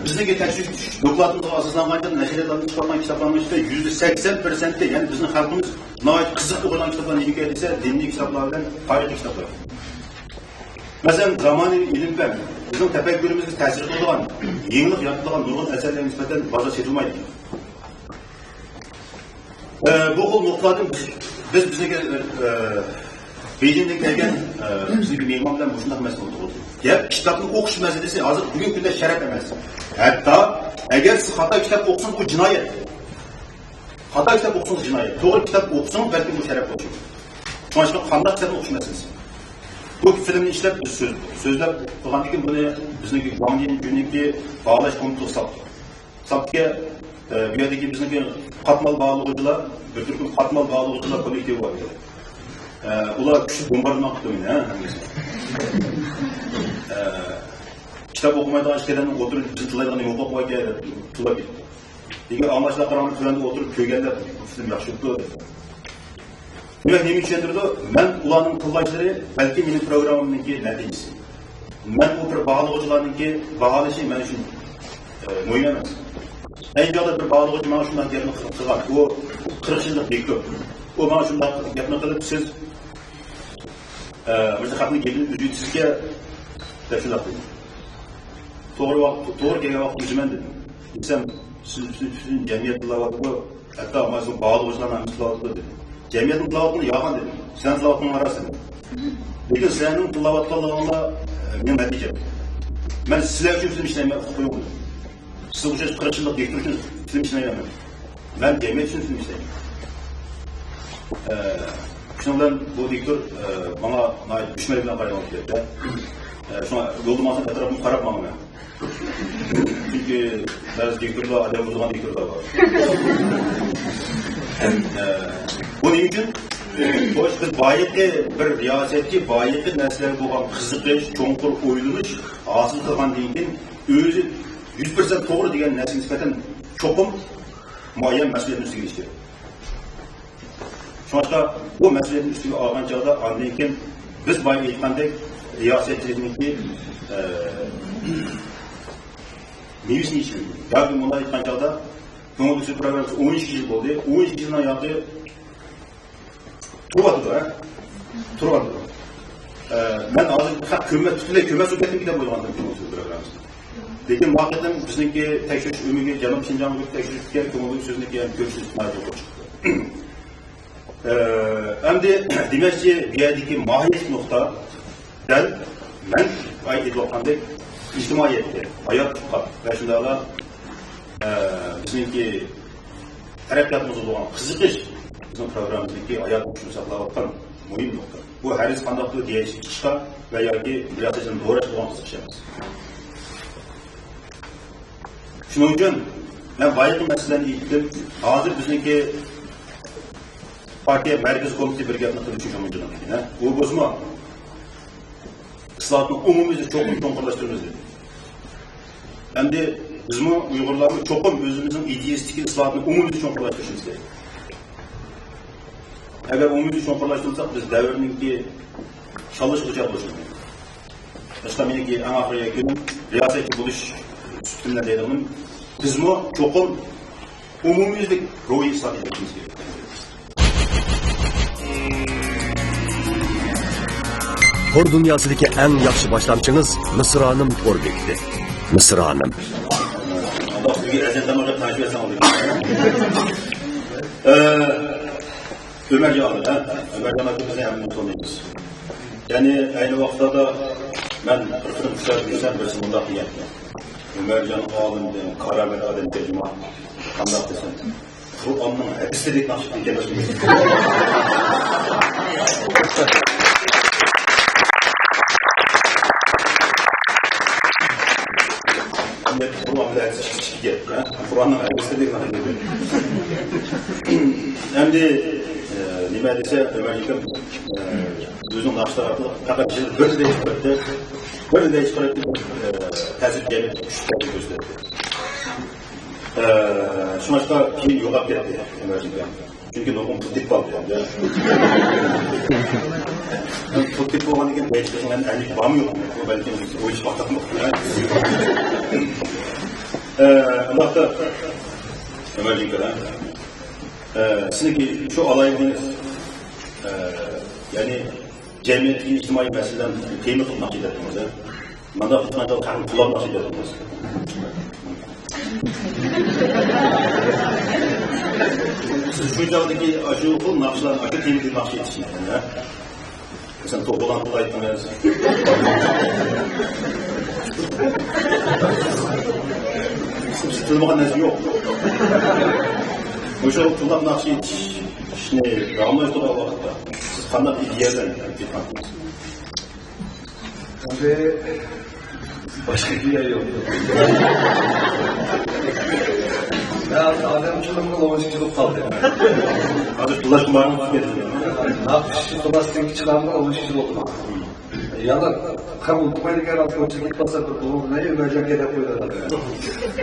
بىزنىڭكى تەكشۈرۈش دوكلاتىمىزغا ئاساسلانغانچە نەشرىياتلاردىن چىقارغان كىتابلارنىڭ ئىچىدە يۈزدە سەكسەن پىرسەنتى، يەنى بىزنىڭ خەلقىمىز ناھايىتى قىزىق ئوقۇيدىغان كىتابلار نېمىكەن دېسە، دىنىي كىتابلار بىلەن تارىخىي كىتابلار. مەسىلەن، زامانىۋى ئىلىم-پەن، بىزنىڭ تەپەككۇرىمىزگە تەسىر قىلىدىغان، يېڭىلىق يارىتىدىغان نۇرغۇن ئەسەرلەرگە نىسبەتەن بازار سېتىلمايدىكەن. ئە، بۇ خىل نۇقتىلاردىن بىز بىز بىزنىڭكى، ئە، بېيجىڭدىن كەلگەن، ئە، بىزنىڭكى مېھمان بىلەن مۇشۇنداق مەسىلە ئولتۇردۇق. گەپ كىتابنى ئوقۇش مەسىلىسى ھازىر بۈگۈنكى كۈندە شەرت ئەمەس. ھەتتا ئەگەر سىز خاتا كىتاب ئوقۇسىڭىز، بۇ جىنايەت. خاتا كىتاب ئوقۇسىڭىز جىنايەت. توغرا كىتاب ئوقۇسىڭىز، بەلكىم بۇ شەرەپ بولىدۇ. شۇڭا قانداق كىتابنى ئوقۇش مەسىلىسى. بۇ فىلىمنى ئىشلەپ، بىز سۆز-، سۆزلەپ قىلغاندىن كېيىن بۇنى بىزنىڭكى گۇاڭجىن جۈننىڭكى باھالاش كومىتېتىغا ساپتۇق. ساپتىكى، ئە، بۇ يەردىكى بىزنىڭكى قاتمال باھالىغۇچىلار، بىر تۈركۈم قاتمال باھالىغۇچىلار كوللېكتىۋى بار ئىدى. ئە، ئۇلار كۈچلۈك بومباردىمان قىپتۇ مېنى، ھە، ھەممىسى. ئە، كىتاب ئوقۇمايدىغان ئىككىدىن ئولتۇرۇپ، بىزنى تىللايدىغان نېمە ھوقۇق باركەن دەپ تىللاپ كەتتى. لېكىن ئاڭلاشلار قاراڭدا تۆۋەندە ئولتۇرۇپ كۆرگەندە فىلىم ياخشى بوپتۇ دېدى. دېمەك، نېمە چۈشەندۈرىدۇ؟ مەن ئۇلارنىڭ تىللاشلىرى بەلكى مېنىڭ پروگراممامنىڭكى نەتىجىسى. مەن ئۇ بىر باھالىغۇچىلارنىڭكى باھالىشى مەن ئۈچۈن، ئە، مۇھىم ئەمەس. ئەينى چاغدا بىر باھالىغۇچى ماڭا شۇنداق گەپنى قىلغان. ئۇ قىرىق يىللىق دىكتور. ئۇ ماڭا شۇنداق گەپنى قىلىپ، سىز، ئە، مۇشۇ خەقنىڭ گېپىنى ئۈزۈۋېتىسىزكەن دەپ شۇنداق دېدى. توغرا ۋاقىت، توغرا كەلگەن ۋاقىتتا ئۈزىمەن دېدىم. دېسەم، سىز، سىز، سىز جەمئىيەت تىللاۋاتىدۇ. ھەتتا مانا شۇ باھالىغۇچىلارنىڭ ھەممىسى تىللاۋاتىدۇ دېدى. جەمئىيەتنىڭ تىللاۋاتقىنى يالغان دېدىم. سەن تىللاۋاتقىنىڭ راست دېدىم. لېكىن سىلەرنىڭ تىللاۋاتقانلىقىڭلار، ئە، مېنىڭ نەتىجەم. مەن سىلەر ئۈچۈن فىلىم ئىشلەيمەن، ئۇقۇپ قويۇڭ دېدىم. سىز ئوخشاش قىرىق يىللىق دىكتور ئۈچۈن فىلىم ئىشلەيمەن. مەن جەمئىيەت ئۈچۈن فىلىم ئىشلەيمەن. ئە، شۇنىڭ بىلەن بۇ دىكتور، ئە، ماڭا ناھايىتى دۈشمەنلىك بىلەن قارايدىغان كېلىدۇ. ئە، شۇڭا يولدا ماڭسام ئەتراپىمغا قاراپ ماڭىمەن. چۈنكى بەزى دىكتورلار ئادەم ئۇرىدىغان دىكتورلار بار. ئە، بۇ نېمە ئۈچۈن؟ خوش، بىز بايىقى بىر رىياسەتچى، بايىقى نەرسىلەرگە بولغان قىزىقىش، چوڭقۇر ئويلىنىش ھاسىل قىلغاندىن كېيىن، ئۆزى يۈز پىرسەنت توغرا دېگەن نەرسىگە نىسبەتەن چوقۇم مۇئەييەن مەسئۇلىيەتنى ئۈستىگە ئېلىش كېرەك. شۇڭلاشقا بۇ مەسئۇلىيەتنى ئۈستىگە ئالغان چاغدا ئاندىن كېيىن بىز بايا ئېيتقاندەك رىياسەتچىلىكنىڭكى، ئە، مېۋىسىنى يېيىش مۇمكىن. ياكى مۇنداق ئېيتقان چاغدا، كۆڭۈل ئۆكسۈش پروگراممىسى ئون ئىككى يىل بولدى. ئون ئىككى يىلنىڭ ياقى تۇرۇۋاتىدۇ، ھە؟ تۇرۇۋاتىدۇ. ئە، مەن ھازىر خەق كۆرمەس، پۈتۈنلەي كۆرمەس بولۇپ كەتتىم دەپ ئويلىغانىدىم كۆڭۈل ئۆكسۈش پروگراممىسىنى. لېكىن ۋاقىتتىن بىزنىڭكى تەكشۈرۈش ئۆمىكى جەنۇبىي شىنجاڭغا تەكشۈرۈشكە كۆڭۈل ئۆكسۈشنىڭكى يەنە كۆرۈشىمىز ناھايىتى يۇقىرى چىقتى. ئە، ئەمدى دېمەكچى، بۇ يەردىكى ماھىيەتلىك نۇقتا دەل مەن ئېيتىۋاتقاندەك ئىجتىمائىيەتكە، ھاياتلىققا ۋە شۇنداقلا، ئە، بىزنىڭكى تەرەققىياتىمىزغا بولغان قىزىقىش بىزنىڭ پروگراممىمىزدىكى ھاياتىي كۈچنى ساقلاۋاتقان مۇھىم نۇقتا. بۇ ھەرگىز قانداقتۇر دېيىشكە چىقىشقا ۋە ياكى رىياسەتچىنى دوراشقا بولغان قىزىقىش ئەمەس. شۇنىڭ ئۈچۈن مەن بايىقى مەسىلىنى ئېيتتىم. ھازىر بىزنىڭكى پارتىيە مەركىزىي كومىتېتى بىر گەپنى قىلدى شۇ جۇڭگونىڭ، ئىسلاھاتنى ئومۇميۈزلۈك چوقۇم چوڭقۇرلاشتۇرىمىز دېدى. ئەمدى بىزمۇ ئۇيغۇرلارمۇ چوقۇم ئۆزىمىزنىڭ ئىدىيىسىدىكى ئىسلاھاتنى ئومۇميۈزلۈك چوڭقۇرلاشتۇرۇشىمىز كېرەك. ئەگەر ئومۇميۈزلۈك چوڭقۇرلاشتۇرمىساق، بىز دەۋرنىڭكى شاللىشىغا دۇچار بولۇشىمىز مۇمكىن. باشقا مېنىڭكى ئەڭ ئاخىرى يەكۈنۈم، رىياسەتچى بولۇش سۈپىتىمدە دەيدىغىنىم، بىزمۇ چوقۇم ئومۇميۈزلۈك روھىي ئىسلاھات ئېلىپ كېلىشىمىز كېرەك. تور دۇنياسىدىكى ئەڭ ياخشى باشلامچىڭىز مىسرانىم تور بېكىتى. مىسرانىم. ئۆمەرجان ئاكا، ھە؟ ئۆمەرجان ئاكىمىزنى ھەممىمىز تونۇيمىز. يەنى ئەينى ۋاقىتلاردا مەن بىر فىلىم كۆرسەتسەم، بىرسى مۇنداق دېگەن. ئۆمەرجان ئالىمدىن كارامەت ئادەم تەرجىمان قانداق دېسەم، قۇرئاننىڭ ھەدىسلىرىدەك ناخشا ئىكەن. قۇرئان بىلەن ھەدىس ئىككى گەپ، ھە؟ قۇرئاننىڭ ھەدىسلىرىدەك ناخشا ئىكەن. ئەمدى، ئە، نېمە دېسە، ئۆمەر ئاكام، ئە، ئۆزىنىڭ ناخشىلىرى ئارقىلىق پەقەت يىل بىردە دەيدۇ، بىردە دەيدۇ، ئە، تەسىر جەمئىيەتتە كۈچلۈك تەسىر كۆرسىتىدۇ. ئە، شۇڭلاشقا كېيىن يوقاپ كەتتى ئۆمەر ئاكام. چۈنكى نۇرغۇن پۇل تېپىپ قالدى ئەمدى. پۇل تېپىپ بولغاندىن كېيىن بەيت قىلىشنىڭ ئەمدى ئەھمىيىتى بارمۇ يوقمۇ؟ بۇ بەلكىم ئويلىشىپ باقساق بولىدۇ. ئە، ئۇنداقتا ئۆمەر ئاكا، ئە، سىزنىڭكى شۇ ئالاھىدىلىكىڭىز، ئە، يەنى جەمئىيەتتىكى ئىجتىمائىي مەسىلىلەرنى تېما قىلىپ ناخشا ئېيتىۋاتىمىز، ھە؟ مانداق قىلغاندا خەقنى پۇللاپ ناخشا ئېيتىۋاتىمىز. سىز شۇ چاغدىكى ئاشۇ خىل ناخشىلارنى، ئاشۇ تېمىدىكى ناخشا ئېيتىشنى، ھە؟ مەسىلەن، توپىلاڭ تولا ئېيتتىڭىز. سىز تىللىمىغان نەرسە يوق. مۇشۇ تىللاپ ناخشا ئېيتىشنى داۋاملاشتۇرغان ۋاقىتتا سىز قانداق ئىدىيە بىلەن ئېيتقان؟ ئەمدى باشقا ئىدىيە يوق. يا، ئادەم چىقىمغا ئون ئىككى يىل بولۇپ قالدى. ھازىر پۇللاشقا بارمىسىز كەتتى. ناخشىچى پۇللاستىن چىقامغا ئون ئىككى يىل بولدى. يالا، قەبۇل قىلمايدىكەن، راست كۆرسەتكە باسا بىر بۇلۇڭ بىلەن ئۆمەرجان كەتەپ قويدى.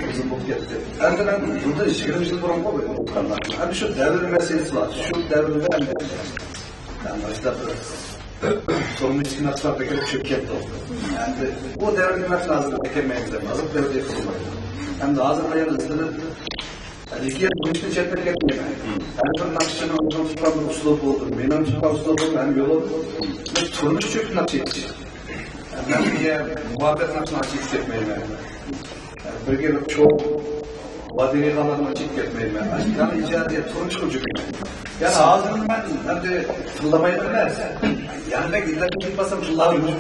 ئۇزۇن بولۇپ كەتتى. ئەمدى مەن بۇندىن يىگىرمە يىل بۇرۇن قويدۇم. ئەمدى شۇ دەۋر مەسىلىسى بار. شۇ دەۋردە ئەمدى، ئەمدى ئاشۇنداق بىر تۇرمۇشتىكى نەرسىلەر بەكرەك چۈشۈپ كەتتى. ئەمدى بۇ دەۋردىكى نەرسىلەر ھازىر ئەكەلمەيمىز دەپ، ھازىر دەۋردە قىلمايدۇ. ئەمدى ھازىر قايەردە ئىزدىنىپ، لېكىن بۇ ئىشتىن چەتنەپ كەتمەيمەن. ھەر بىر ناخشىچىنىڭ ئۆزىنىڭ تۇتقان بىر ئۇسلۇبى بولىدۇ. مېنىڭ تۇتقان ئۇسلۇبۇم ھەم يولۇم، بىز تۇرمۇش ئۈچۈن ناخشا ئېيتىش. مەن بىزگە مۇھەببەت ناخشىنى ئاچىپ كەتمەيمەن. بىرگە بىر چوڭ ۋادىغانلارنى ئاچىپ كەتمەيمەن. ئاشۇنداق ئىجادىيەت تۇرمۇشقا جۈملە. يەنى ھازىر مەن ئەمدى تىللىمايمەن ئەمەس. يەنە بەك ئىللەپ كېتىپ قالسام تىللاۋېرىمەن.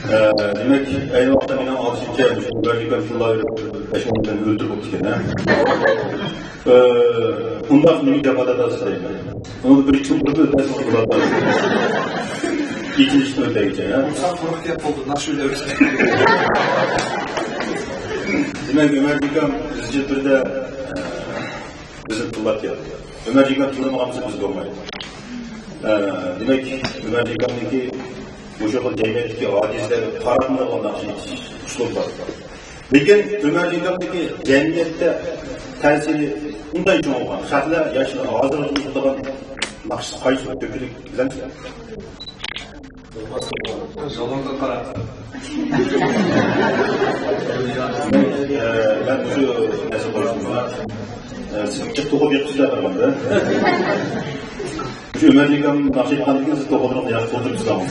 ئە، دېمەك، ئەينى ۋاقىتتا مېنىڭ ئالدىمدا مۇشۇ بەرلىكلەر تىللاۋېرىپ، بەش ئون كۈن ئۆلتۈرۈپ بوپتىكەن، ھە؟ ئە، ئۇنداق نېمە جاپا تارتاسىز دەيمەن. ئۇنىڭدا بىر ئىككى كۈن تۇرۇپ ئۆتەسىز بولاتتى. ئېچىلىشتىن ئۆتەيچە، ھە؟ ئۇنسان قۇرۇق گەپ بولدى، ناخشا ئۆلۈپ. دېمەك، ئۆمەر ئاكام ئىزچىل تۈردە، ئە، بىزنى تىللاپ كەلدى. ئۆمەر ئاكام تىللىمىغان بولسا بىز بولمايدۇ. ئە، دېمەك، ئۆمەر ئاكامنىڭكى مۇشۇ خىل جەمئىيەتتىكى ھادىسىلەرگە قاراپمۇ ناخشا ئېيتىش ئۇسلۇبى بار. لېكىن ئۆمەر ئاكامنىڭكى جەمئىيەتتە تەسىرى ئۇنداق چوڭ بولغان. خەقلەر، ياشلار ھازىر ئۇنتۇلىدىغان ناخشىسى قايسى كۆپچىلىك بىلەمسىلەر؟ زالونغا قاراپ. ئە، مەن شۇ نەرسە قويۇشۇم بار. ئە، سىز جىق توقۇپ يىقىشلار قارىغاندا. شۇ ئۆمەر ئاكام ناخشا ئېيتقاندىن كېيىن سىز توقۇلۇپ ياخشى توقۇپ چىقساڭىز.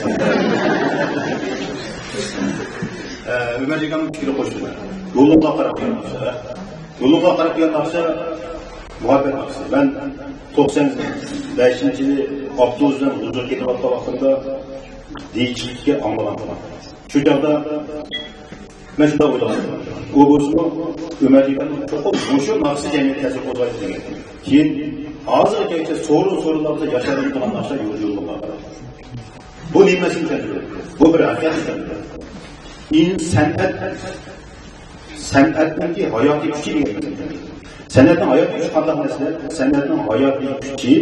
ئە، ئۆمەر ئاكامنىڭ پىكرى قوشتى. يولۇمغا قاراپ يازمىسا. يولۇمغا قاراپ يازمىسا، مۇھەببەت ناخشىسى. مەن توقسان بەشىنچى يىلى ئاپتوبۇس بىلەن غۇلجىغا كېتىۋاتقان ۋاقتىمدا دىيچىلىككە ئاڭلىغان. شۇ چاغدا مەن شۇنداق ئويلىغان. ئۇ بولسىمۇ ئۆمەر ئاكامنىڭ چوقۇم مۇشۇ ناخشىسى جەمئىيەتكە تەسىر قوزغايدۇ دېگەن. كېيىن ھازىرغىچە سورۇن سورۇنلاردا ياشاۋاتىدىغان ناخشا يول-، يوللىمىغان. بۇ نېمە ئىكەن؟ بۇ بىر ھەقىقەت ئىكەن. ئىن-، سەنئەت، سەنئەتنىڭكى ھاياتىي كۈچى دېگەن نەرسە. سەنئەتنىڭ ھاياتىي كۈچى قانداق نەرسە؟ سەنئەتنىڭ ھاياتىي كۈچى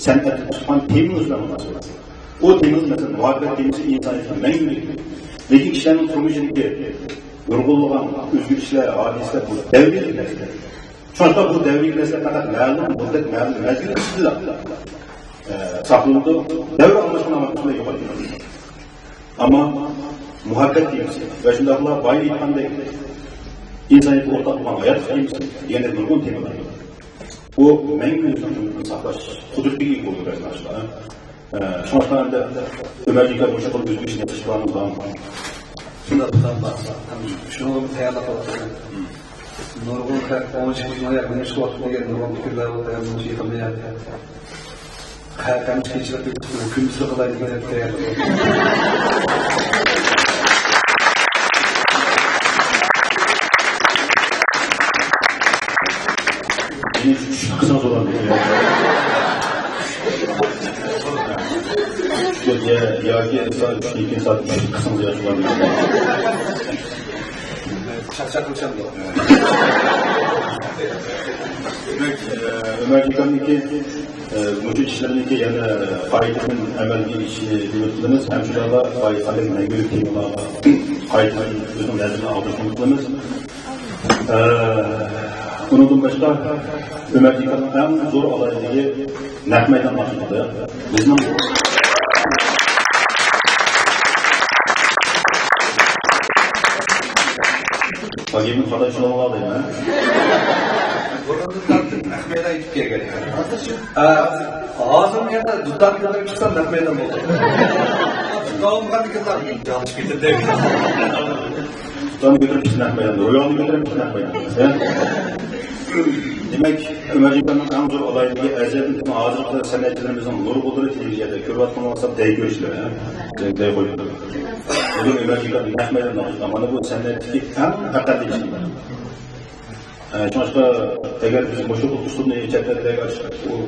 سەنئەتتە تۇتقان تېمىڭىز بىلەن مۇناسىۋەتلىك. ئۇ تېمىڭىز، مەسىلەن، مۇھەببەت تېمىسى ئىنسانىيەتكە مەڭگۈلۈك. لېكىن كىشىلەرنىڭ تۇرمۇشىدىكى نۇرغۇنلىغان ئۆزگىرىشلەر، ھادىسىلەر بۇ دەۋرىي نەرسىلەر. شۇڭلاشقا بۇ دەۋرىي نەرسىلەر پەقەت مەلۇم مۇددەت، مەلۇم مەزگىل ئىچىدىلا، ئە، ساقلىنىدۇ. دەۋر ئالماشقان ھامان شۇنداق يوقاپ كېتىدۇ. ئەمما مۇھەببەت تېمىسى ۋە شۇنداقلا بايا ئېيتقاندەك ئىنسانىيەتكە ئورتاق بولغان ھاياتلىق تېمىسى، يەنە نۇرغۇن تېمىلار. بۇ مەڭگۈ ئۆزىنىڭ ئۆمرىنى ساقلاش قۇدرىتىگە ئىگە بولىدۇ بەزى نەرسىلەر. ئە، شۇڭلاشقا ئەمدى ئۆمەرجان ئاكا مۇشۇ خىل ئۆزگىرىش نەتىجە بارمىز داۋام. شۇنداق، شۇنىڭغا تەييارلىق قىلىۋاتىمەن. نۇرغۇن خەق ئون ئىككى يىل ياق نېمە ئىش قىلىۋاتىدۇ دېگەن نۇرغۇن پىكىرلەر بولۇپ، ھەم مۇشۇ يېقىندا يا خەق ھەم كېچىلىك كۈندۈزلۈك قىلايلى دېگەن تەييارلىق. مېنى چۈشلۈك قىلسىڭىز بولامدۇ؟ چۈشلۈك يا-، ياكى سائەت ئۈچتىن كېيىن سائەت ئۈچتە قىلسىڭىز ياخشى بولامدۇ؟ چاقچاق قىلسام بولىدۇ. دېمەك، ئە، ئۆمەرجان ئاكامنىڭكى، ئە، مۇشۇ ئىشلىرىنىڭكى يەنە قايتىدىن ئەمەلگە ئېشىشىنى ئۈمىد قىلىمىز. ھەم شۇنداقلا بايا ئېيتقاندەك مەڭگۈلۈك تېمىلارغا قايتىدىن ئۆزىنىڭ نەزىرىنى ئاغدۇرۇشىنى ئۈمىد قىلىمىز. ئە، ئۇنىڭدىن باشقا، ئۆمەرجان ئاكامنىڭ ئەڭ زور ئالاھىدىلىكى نەق مەيدان ناخشىلىرى. بىزنىڭ بۇ گېپىمنى خاتا چۈشىنىۋالماڭلار دەيمەن. بۇرۇندىن تارتىپ نەق مەيدان ئېيتىپ كەلگەن. ئە، ھازىرمۇ يەنە دۇتار كۆتۈرۈپ چىقسام نەق مەيدان بولىدۇ. دۇتار بولمىغاندىكىن جانلىشىپ كېتىدۇ. سانى كۆتۈرۈپ كېتىپ نەق مەيدان، رويالنى كۆتۈرۈپ كېتىپ نەق مەيدان. دېمەك، ئۆمەرجان ئاكامنىڭ ئەڭ زور ئالاھىدىلىكى، ئەجەبمۇ ھازىرقى سەنئەتچىلىرىمىزنىڭ نۇرغۇنلىرى تېلېۋىزىيەدە كۆرۈۋاتقان بولسا دەي كۆرۈشلەر، ھە؟ دەي قويۇپ. بۈگۈن ئۆمەرجان ئاكام نەق مەيداندا، مانا بۇ سەنئەتتىكى ئەڭ ئەقەللىي ئىش. ئە، شۇڭلاشقا، ئەگەر بىز مۇشۇ خىل ئۇسۇلنى چەت ئەللەرگە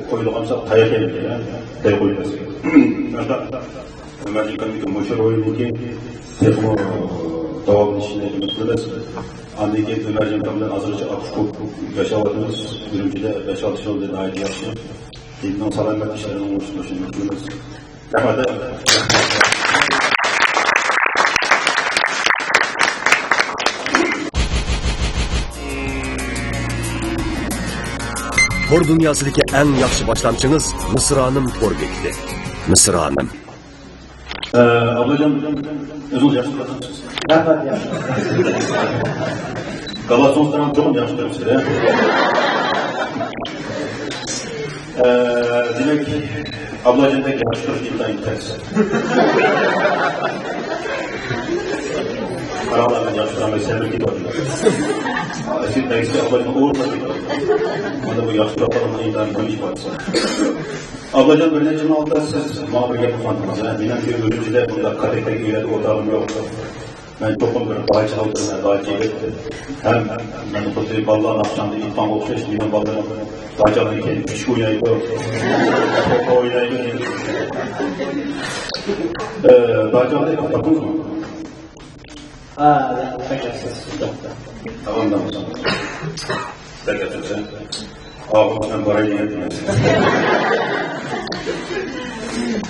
قويىدىغان بولساق، تاياق يەيمىز، ھە؟ دەي قويماس. شۇڭلاشقا، ئۆمەرجان ئاكامنىڭكى مۇشۇ روھىنىڭكى تېخىمۇ داۋاملىشىشىنى ئۈمىد قىلىمىز. ئاندىن كېيىن ئۆمەرجان ئاكام بىلەن ھازىرغىچە ئۇچرىشىپ ياشاۋاتىمىز. ئۈرۈمچىدە بەش-ئالتە يىل بولدى، ناھايىتى ياخشى. ئېلىنىڭ سالامەت ئىشلىرىنىڭ ئوڭۇشلىنىشىنى ئۈمىد قىلىمىز. رەھمەت. تور دۇنياسىدىكى ئەڭ ياخشى باشلامچىڭىز مىسرانىم تور بېكىتى. مىسرانىم. ئە، ئابلاجان، ئۆزىڭىز ياخشى كۆرەمسىز؟ رەھمەت، ياخشى. گالاسوڭلارنى چوقۇم ياخشى كۆرەمسىز، ھە؟ ئە، دېمەك، ئابلاجان بەك ياخشى كۆرۈش ئىنتايىن تەس. قاراڭلار، مەن ياخشى كۆرەلمەي سەمرىپ كېتىۋاتىمەن. ئەسلى بەگسى ئابلاجان ئورۇنلاپ كېتىۋاتىدۇ. مانا بۇ ياخشى كۆرۈپ قالغان ئىنتايىن مۇھىم ئىپادىسى. ئابلاجان، بىر نەچچە يىل ئالدىدا سىز ماڭا بىر گەپنى ئاڭلاتتىڭىز، ھە؟ مېنىڭكى ئۈرۈمچىدە بۇنداق كاتەكتەك ئۆيلەردە ئولتۇرغىنىم يوق. مەن چوقۇم بىر داچا ئالدۇرىمەن، داچا ئېلىپ. ھەم مەن خۇددى بالىلار ناخشامدا ئېيتقانغا ئوخشاش، مېنىڭ بالىلىرىم داچاغا كېلىپ كۈچۈك ئوينايدۇ، توپا ئوينايدۇ. ئە، داچاغا ئېيتقان تاپتىڭىزمۇ؟ ھە، بەك ياخشى. تامام، تامام. بەك ياخشى. ئاغۇ بىلەن باراي دېگەن.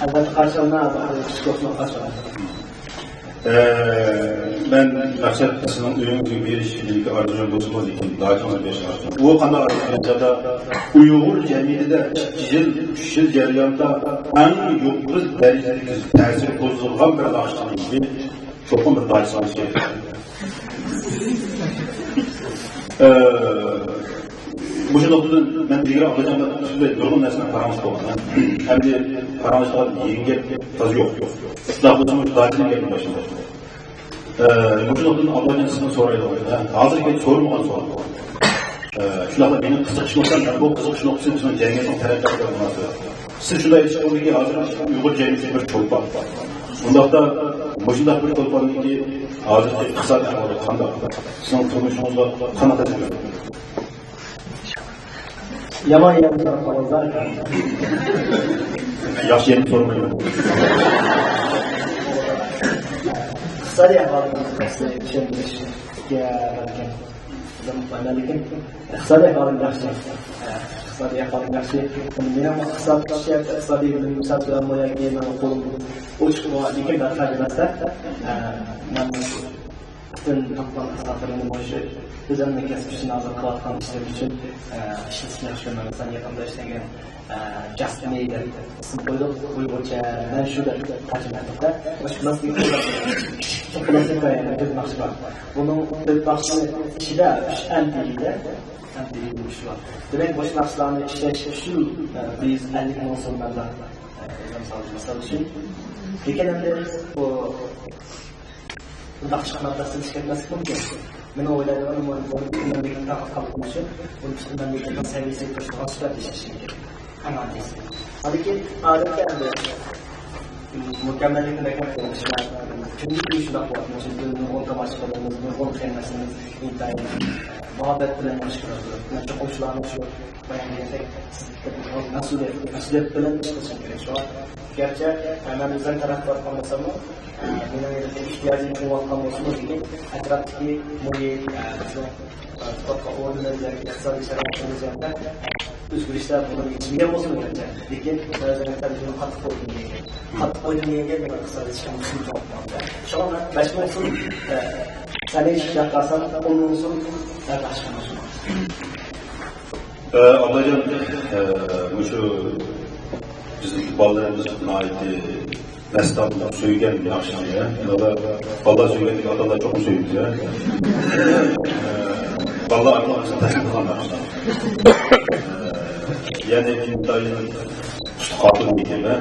ئەلۋەتتە، قارشى ئالىمەن، قارشى ئالىمەن. ئە، مەن مەقسەت سىزنىڭ ئۆيىڭىزگە بېرىش ئىچىدىكى ئارزۇيىم بولسىمۇ، لېكىن داچىڭىزغا بېرىش ئارزۇيۇم. ئۇ قانداق ئارزۇ؟ ئۇيغۇر جەمئىيىتىدە ئىككى يىل، ئۈچ يىل جەريانىدا ئەڭ يۇقىرى دەرىجىدىكى تەسىر قوزغىغان بىر ناخشىچىنىڭكى چوقۇم بىر داچىسى بولۇشى كېرەك. ئە، مۇشۇ نۇقتىدىن مەن ئىلگىرى ئابلاجان بىلەن پۈتۈنلەي نۇرغۇن نەرسىنى پاراڭلىشىپ بولغان. ئەمدى پاراڭلىشىدىغان يېڭى گەپ تازا يوق. شۇنداق بولسىمۇ، مۇشۇ داچىنىڭ گېپىنى باشلىدۇق. ئە، مۇشۇ نۇقتىدىن ئابلاجان سىزدىن سورايدىغان، ھە، ھازىرغىچە سورىمىغان سوئال. ئە، شۇنداقلا مېنىڭ قىزىقىش نۇقتام، مەن بۇ قىزىقىش نۇقتىسى بىزنىڭ جەمئىيەتنىڭ تەرەققىياتىغا مۇناسىۋەتلىك. سىز شۇنداق ئېيتىشقا بولىدۇكى، ھازىر ئۇيغۇر جەمئىيىتى بىر چولپان. ئۇنداقتا مۇشۇنداق بىر چولپاننىڭكى ھازىرقى ئىقتىسادىي ئەھۋالى قانداق؟ سىزنىڭ تۇرمۇشىڭىزغا قانداق تەسىر بېرىدۇ؟ يامان يەرنى سوراپ قالدىڭىز. ياخشى يەرنى سورىمايمەن. ئىقتىسادىي ئەھۋالىمىزنى چۈشەندۈرۈشكە بەلكىم زامانىم قالمايدىكەن. ئىقتىسادىي ئەھۋالىم ياخشى. ئىقتىسادىي ئەھۋالىم ياخشى. مېنىڭ ئىقتىساد، ئىقتىسادىي مۇسابىقە بىلەن ياكى مېنىڭ قولۇم ئوچۇق بولغان، لېكىن دەرھال ئەمەستە، مەن پۈتۈن تاپقان ئىقتىسادلىرىمنى مۇشۇ ئۆزۈمنىڭ كەسپىي ئىشىنى ھازىر قىلىۋاتقان ئىشلىرىم ئۈچۈن، ئە، ئىشلىتىشنى ياخشى كۆرىمەن. مەسىلەن، يېقىندا ئىشلەنگەن، ئە، جاست مى دەپ ئىسىم قويدۇق. ئۇيغۇرچە مەن شۇ دەپ تەرجىمە قىلدۇق. مۇشۇ كلاسسىك، كلاسسىك ناخشا بار. بۇنىڭ تۆت ناخشىنىڭ ئىچىدە ئۈچ ئەم پى دە، ئەم پى دە بولۇشى بار. دېمەك، مۇشۇ ناخشىلارنى ئىشلەش ئۈچۈن، ئە، بىر يۈز ئەللىك مىڭ سوم مەبلەغ، ئە، ئۆزۈم سالدىم، مىسال ئۈچۈن. لېكىن ئەمدى بۇ بۇنداق چىقماقتا سېلىشىپ كەتمەسلىك مۇمكىن. مېنىڭ ئويلايدىغىنىم، بۇنى پۈتۈن مەملىكەتتە تارقاتقانلىقى ئۈچۈن، بۇنى پۈتۈن مەملىكەتنىڭ سەۋىيەسىگە كۆتۈرۈپ چىقىدىغان سۈپەتتە ئىشلىشى كېرەك. ئەڭ ئاددىيسى. ئاندىن كېيىن ئادەتتە ئەمدى مۇكەممەللىكنى بەكرەك قوغدىشىمەن. كۈندىزى شۇنداق بولۇۋاتىدۇ. چۈنكى نۇرغۇن تاماشىبىنىمىز، نۇرغۇن قېرىنداشلىرىمىز ئىنتايىن مۇھەببەت بىلەن ياخشى كۆرۈۋاتىدۇ. مەن چوقۇم شۇلارنى شۇ بايان دېگەندەك مەسئۇلىيەت، مەسئۇلىيەت بىلەن ئىشلىشىم كېرەك شۇ. گەرچە، ئە، مەن ئۆزۈم تەرەققىي قىلىۋاتقان بولساممۇ، ئە، مېنىڭ ئېھتىياجىم چوڭىيىۋاتقان بولسىمۇ، لېكىن ئەتراپتىكى مۇھىت، ئە، بىزنىڭ، ئە، تۇرۇپ تۇرغان ئورنىمىز ياكى ئىقتىسادىي شارائىتىمىز يەنە ئۆزگىرىشلەر بۇنى يېتىشمىگەن بولسىمۇ گەرچە، لېكىن بەزى مەسىلىلەرنى قاتتىق قويدۇم دېگەن گەپ. قاتتىق قويدۇم دېگەن گەپ مېنىڭ ئىقتىسادىي چىقىمنى تېخىمۇ چوڭايتماقتا. شۇڭا مەن بەش مىڭ سوم، ئە، سەنە ئىشلەپ قالسام، ئون مىڭ سوم بەرداشلىق قىلماقچىمەن. ئە، ئابلاجان، ئە، مۇشۇ بىزنىڭ بالىلىرىمىز ناھايىتى مەستانە سۆيگەن ناخشىنى، ئە، بالىلار سۆيگەندىكىن ئاتا-ئانىلار چوقۇم سۆيىدۇ، ئە. ئە، بالىلار ئارقىلىق بىزنى تەسىر قىلغان ناخشا. ئە، يەنى ئىنتايىن ئۇستىخاتۇن ئىكەن، ئە.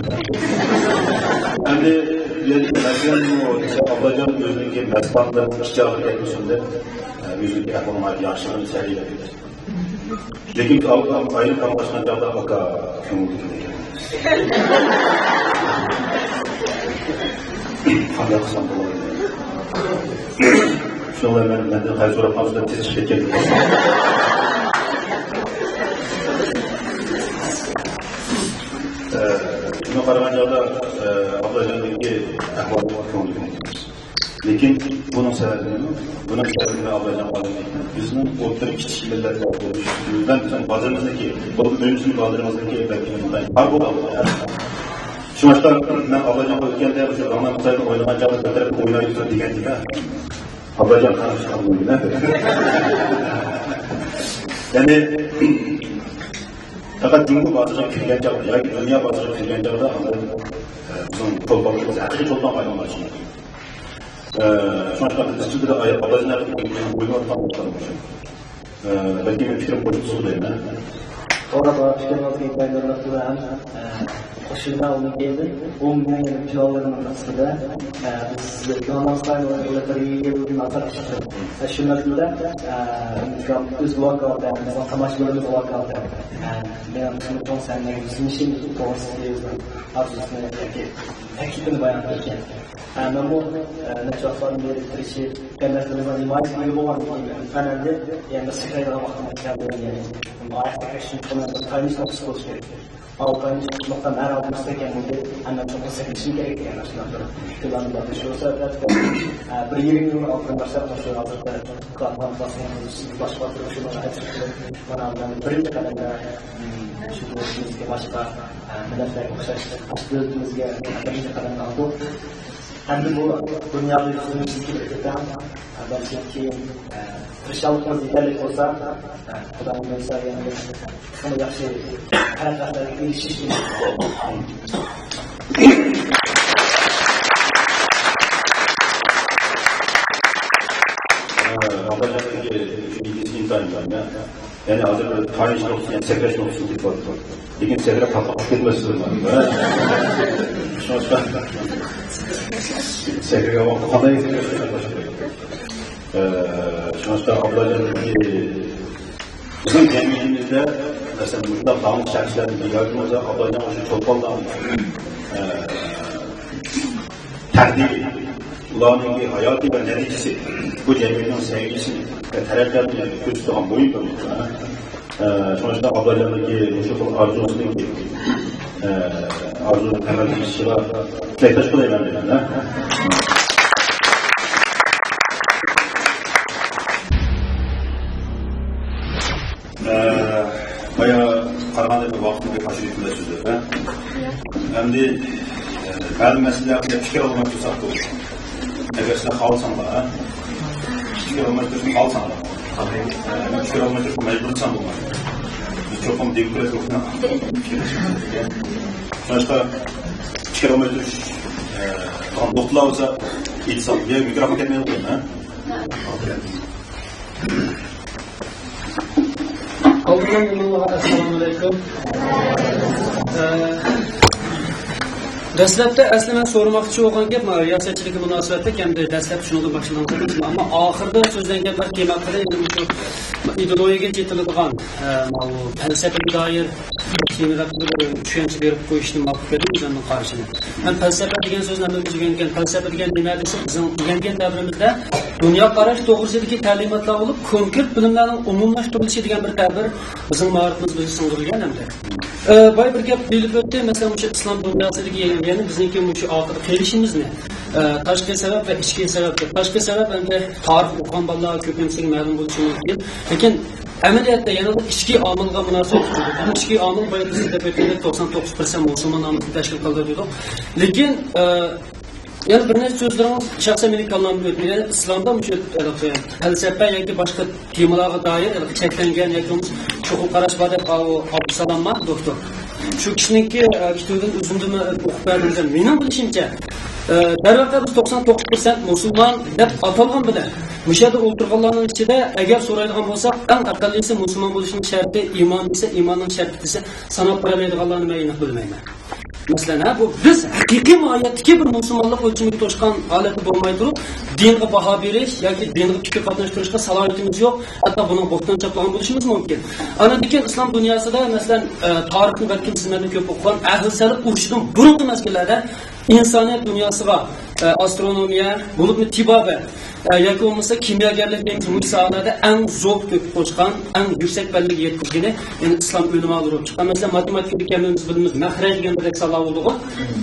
ئەمدى مەسىلەن، ئابلاجان ئۆزىنىڭكى مەستانلىرىنىڭ ئىچىگە كەتمىسۇن دەپ، ئۆزىنىڭكى ئەھۋالىنى ياخشىغىنى سەرىيلەپ كېتىدۇ. لېكىن ئايرىم پاراڭلاشقان چاغدا ئاكا كۆڭۈلدىكىدەك. قانداق قىلسام بولىدۇ؟ شۇنىڭ بىلەن مەن، مەندىن خەير سوراپ قالسا تېز چىقىپ كەتكەن. ئە، شۇنى قارىغان چاغدا، ئە، ئابلاجاندىكى ئەھۋالى كۆڭۈلدىكىدەك. لېكىن بۇنىڭ سەۋەبى نېمە؟ بۇنىڭ سەۋەبى مەن ئابلاجانغا ئايتتىم. بىزنىڭ ئوتتۇرا كىچىك مىللەتلەر بولۇشىمىزدىن بىزنىڭ بازىرىمىزنىڭكى، بولۇپمۇ ئۆيىمىزنىڭ بازىرىمىزنىڭكى بەلكى تار بولغان. شۇڭلاشقا مەن ئابلاجانغا ئۆتكەندە مۇشۇ رامزان خۇداينى ئوينىغان چاغدا كۆتۈرۈپ ئوينايدۇ دېگەن ئىدى. ئابلاجان قارىشقا يەنى پەقەت جۇڭگو بازىرىغا كىرگەن چاغدا ياكى دۇنيا بازىرىغا كىرگەن چاغدا ئاندىن، ئە، بىزنىڭ چولپانلىقىمىز ھەقىقىي چولپانغا ئايلىنىۋاتىدۇ. ئە، شۇڭلاشقا بىز ئىچىدە ئاياپ ئابلاجان ھەققىدە ئويلاۋاتقان بولسام مۇشۇ. ئە، بەلكى مېنىڭ پىكرىم قوشۇلسىغۇ دەيمەن. توغرا، توغرا پىكىرلىرىڭىزگە ئىنتايىن ھۆرمەت قىلىمەن. ئە، قوشۇلما ئۇنىڭ كەينىدىن، ئۇ مېنىڭ پىلانلىرىمنىڭ ئىچىدە، ئە، بىز پىلانلىمىسا بىر يىل يىلدىن ئارتۇق ئىشلەپ، ئە، شۇ مەزگىلدە، ئە، ئۆز ۋاكالىتەن، بىزنىڭ تاماشىبىنىمىز ۋاكالىتەن، ئە، مېنىڭ تېخىمۇ چوڭ سەھنىگە يۈزلىنىشىم توغرىسىدىكى ئۆزىنىڭ ئارزۇسىنى ياكى تەكلىپىنى بايان قىلىپتىكەن. ھە، مەنمۇ، ئە، نەچچە ۋاقىتلاردىن بېرى تىرىشىپ، قېرىنداشلىرىمىزنىڭ ھىمايىسىگە ئىگە بولغاندىن كېيىن، مەن ئەمدى يەنە بىر سەكرەيدىغان ۋاقتىم كەلدى. يەنى ئاياق سەكرەش ئۈچۈن چوقۇم بىر تايىنىش نۇقتىسى بولۇشى كېرەك. ئاۋۇ تايىنىش نۇقتا ھەر ھالدا مۇستەھكەم بولدى. ھەممە چوقۇم سەكرىشىم كېرەك دېگەن ئاشۇنداق بىر پىلانىم بار. شۇ سەۋەبتىن، ئە، بىر يېرىم يىلدىن ئالدىن باشلاپ، مۇشۇ ھازىرقى كلاسنىڭ باشقا شۇنىڭغا ھەسرەت قىلىپ، مانا بىرىنچى قەدەمدە، مم، شۇ دۆلىتىمىزگە باشقا، ئە، مىللەتلەرگە ئوخشاش، ئاشۇ دۆلىتىمىزگە بىرىنچى قەدەمنى ئالدۇ. ئەمدى بۇ دۇنياغا يۈزلىنىشتىكى بىر قېتىم، بەلكى كېيىن، ئە، تىرىشچانلىقىمىز يېتەرلىك بولسا، ئە، خۇدايىم بۇيرۇسا يەنە تېخىمۇ ياخشى پەرەزلەرگە ئېرىشىش ئۈمىدى. ئە، يەنى ھازىر بىر تايىنىش نۇقتىسى، يەنى سەكرەش نۇقتىسىنى تېپىۋاتىدۇ. لېكىن سەكرەپ قاپاققا كەتمەسلىكى لازىم. شۇڭلاشقا سەكرەپ قاپاققا قانداق يېتىپ كەتسە باشقا. ئە، شۇڭلاشقا ئابلاجان بىزنىڭ جەمئىيىتىمىزدە، مەسىلەن، مۇشۇنداق داڭلىق شەخسلەرنىڭ ياكى بولمىسا ئابلاجان شۇ چولپانلارنىڭ، ئە، تەقدىرى، ئۇلارنىڭكى ھاياتى ۋە نەتىجىسى بۇ جەمئىيەتنىڭ سەۋىيەسىنى ۋە تەرەققىياتىنى كۆرسىتىدىغان مۇھىم بىر نۇقتا. ئە، شۇڭلاشقا ئابلاجاننىڭكى مۇشۇ خىل ئارزۇسىنىڭكى، ئە، ئارزۇسىنىڭ ئەمەلگە ئېشىشىغا تىلەكداش بولايمەن دەيمەن. ئە، بايا قارىغاندا بىر ۋاقىتنى بەك ئاشۇرۇپ بىلەسىز دەپ، ھە؟ ئەمدى، ئە، مەلۇم مەسىلىلەر ھەققىدە پىكىر ئالماي تۇرساق بولىدۇ. ئەگەر سىلەر خالىساڭلار، ھە؟ پىكىر ئالماي تۇرساڭ خالىساڭلار. ئە، مەن پىكىر ئالماي تۇرسام مەجبۇر قىلسام بولمايدۇ. بىز چوقۇم دېموكراتىيە ھوقۇقىنى شۇڭلاشقا پىكىر ئالماي تۇرۇش، ئە، نۇقتىلار بولسا ئېيتساق، يا مىكروفون كەتمەيدۇ، ھە؟ ئالدىنقى مېھمانلارغا ئەسسالامۇئەلەيكۇم. ئە، دەسلەپتە ئەسلى مەن سورىماقچى بولغان گەپ، مانا، رىياسەتچىلىككە مۇناسىۋەتلىك، ئەمدى دەسلەپتە شۇنىڭدىن باشلىدىڭىز، ئەمما ئاخىرىدا سۆزلەنگەن بىر تېما ھەققىدە، يەنە شۇ ئىدېئولوگىيەگە چېتىلىدىغان، ئە، ماۋۇ پەلسەپىگە دائىر تېمىلاردا بىر چۈشەنچە بېرىپ قويۇشنى ماقۇل كۆردۈم، ئۆزۈمنىڭ قارىشىم. مەن پەلسەپە دېگەن سۆزنى ھەممىمىز ئۆگەنگەن. پەلسەپە دېگەن نېمە دېسە، بىزنىڭ ئۆگەنگەن تەبىرىمىزدە دۇنيا قاراش توغرىسىدىكى تەلىماتلار بولۇپ، كونكرېت بىلىملەرنىڭ ئومۇملاشتۇرۇلۇشى دېگەن بىر تەبىر بىزنىڭ مائارىپىمىزدا بىزگە سىڭدۈرۈلگەن ئەمدى. ئە، بايا بىر گەپ دېيىلىپ ئۆتتى، مەسىلەن، مۇشۇ ئىسلام دۇنياسىدىكى، يەنى بىزنىڭكى مۇشۇ ئارقىدا قېلىشىمىزنى، ئە، تاشقى سەۋەب ۋە ئىچكى سەۋەب دەپ. تاشقى سەۋەب ئەمدى تارىخ ئوقۇغان بالىلار كۆپىنچىسىگە مەلۇم بولۇشى مۇمكىن. لېكىن ئەمەلىيەتتە يەنىلا ئىچكى ئامىلغا مۇناسىۋەتلىك. ئىچكى ئامىل بايا بىز دەپ ئۆتكەندەك توقسان توققۇز پىرسەنت مۇسۇلمان ئاممىسىنى تەشكىل قىلىدۇ دېدۇق. لېكىن، ئە، يەنە بىر نەچچە سۆزلىرىڭىز شەخسەن مېنىڭ كاللامدىن ئۆتمىگەن. ئىسلامدا مۇشۇ ھېلىقى پەلسەپە ياكى باشقا تېمىلارغا دائىر ھېلىقى چەكلەنگەن ياكى بولمىسا چوقۇم قاراش بار دەپ، ئاۋۇ ئابدۇسالاممۇ دوكتور. شۇ كىشىنىڭكى، ئە، كىتابىدىن ئۈزۈندىمۇ ئوقۇپ بەردىم. مېنىڭ بىلىشىمچە، ئە، دەرۋەقە بىز توقسان توققۇز پىرسەنت مۇسۇلمان دەپ ئاتالغان بىلەن مۇشۇ يەردە ئولتۇرغانلارنىڭ ئىچىدە ئەگەر سورايدىغان بولساق، ئەڭ ئەقەللىيسى مۇسۇلمان بولۇشنىڭ شەرتى ئىمان دېسە، ئىماننىڭ شەرتى دېسە، ساناپ بېرەلەيدىغانلارنى مەن ئېنىق بىلمەيمەن. مەسىلەن، ھە، بۇ بىز ھەقىقىي ماھىيەتتىكى بىر مۇسۇلمانلىق ئۆلچىمىگە توشقان ھالەتتە بولماي تۇرۇپ، دىنغا باھا بېرىش ياكى دىنغا پىكىر قاتناشتۇرۇشقا سالاھىيىتىمىز يوق، ھەتتا بۇنىڭغا بوھتان چاپلىغان بولۇشىمىز مۇمكىن. ئاندىن كېيىن ئىسلام دۇنياسىدا، مەسىلەن، ئە، تارىخنى بەلكىم سىزلەردىن كۆپ ئوقۇغان ئەھلى سەلەف ئۇرۇشىدىن بۇرۇنقى مەزگىللەردە ئىنسانىيەت دۇنياسىغا، ئە، ئاسترونومىيە، بولۇپمۇ تېبابەت، ئە، ياكى بولمىسا كىمياگەرلىك دېگەن مۇشۇ ساھەلەردە ئەڭ زور تۆھپە قوشقان، ئەڭ يۈكسەك پەللىگە يەتكۈزگىنى، يەنى ئىسلام ئۆلىمالىرى بولۇپ چىققان. مەسىلەن، ماتېماتىكىدىكى ھەممىمىز بىلىمىز، مەخرەج دېگەن بىردەك سانلار بولىدىغۇ.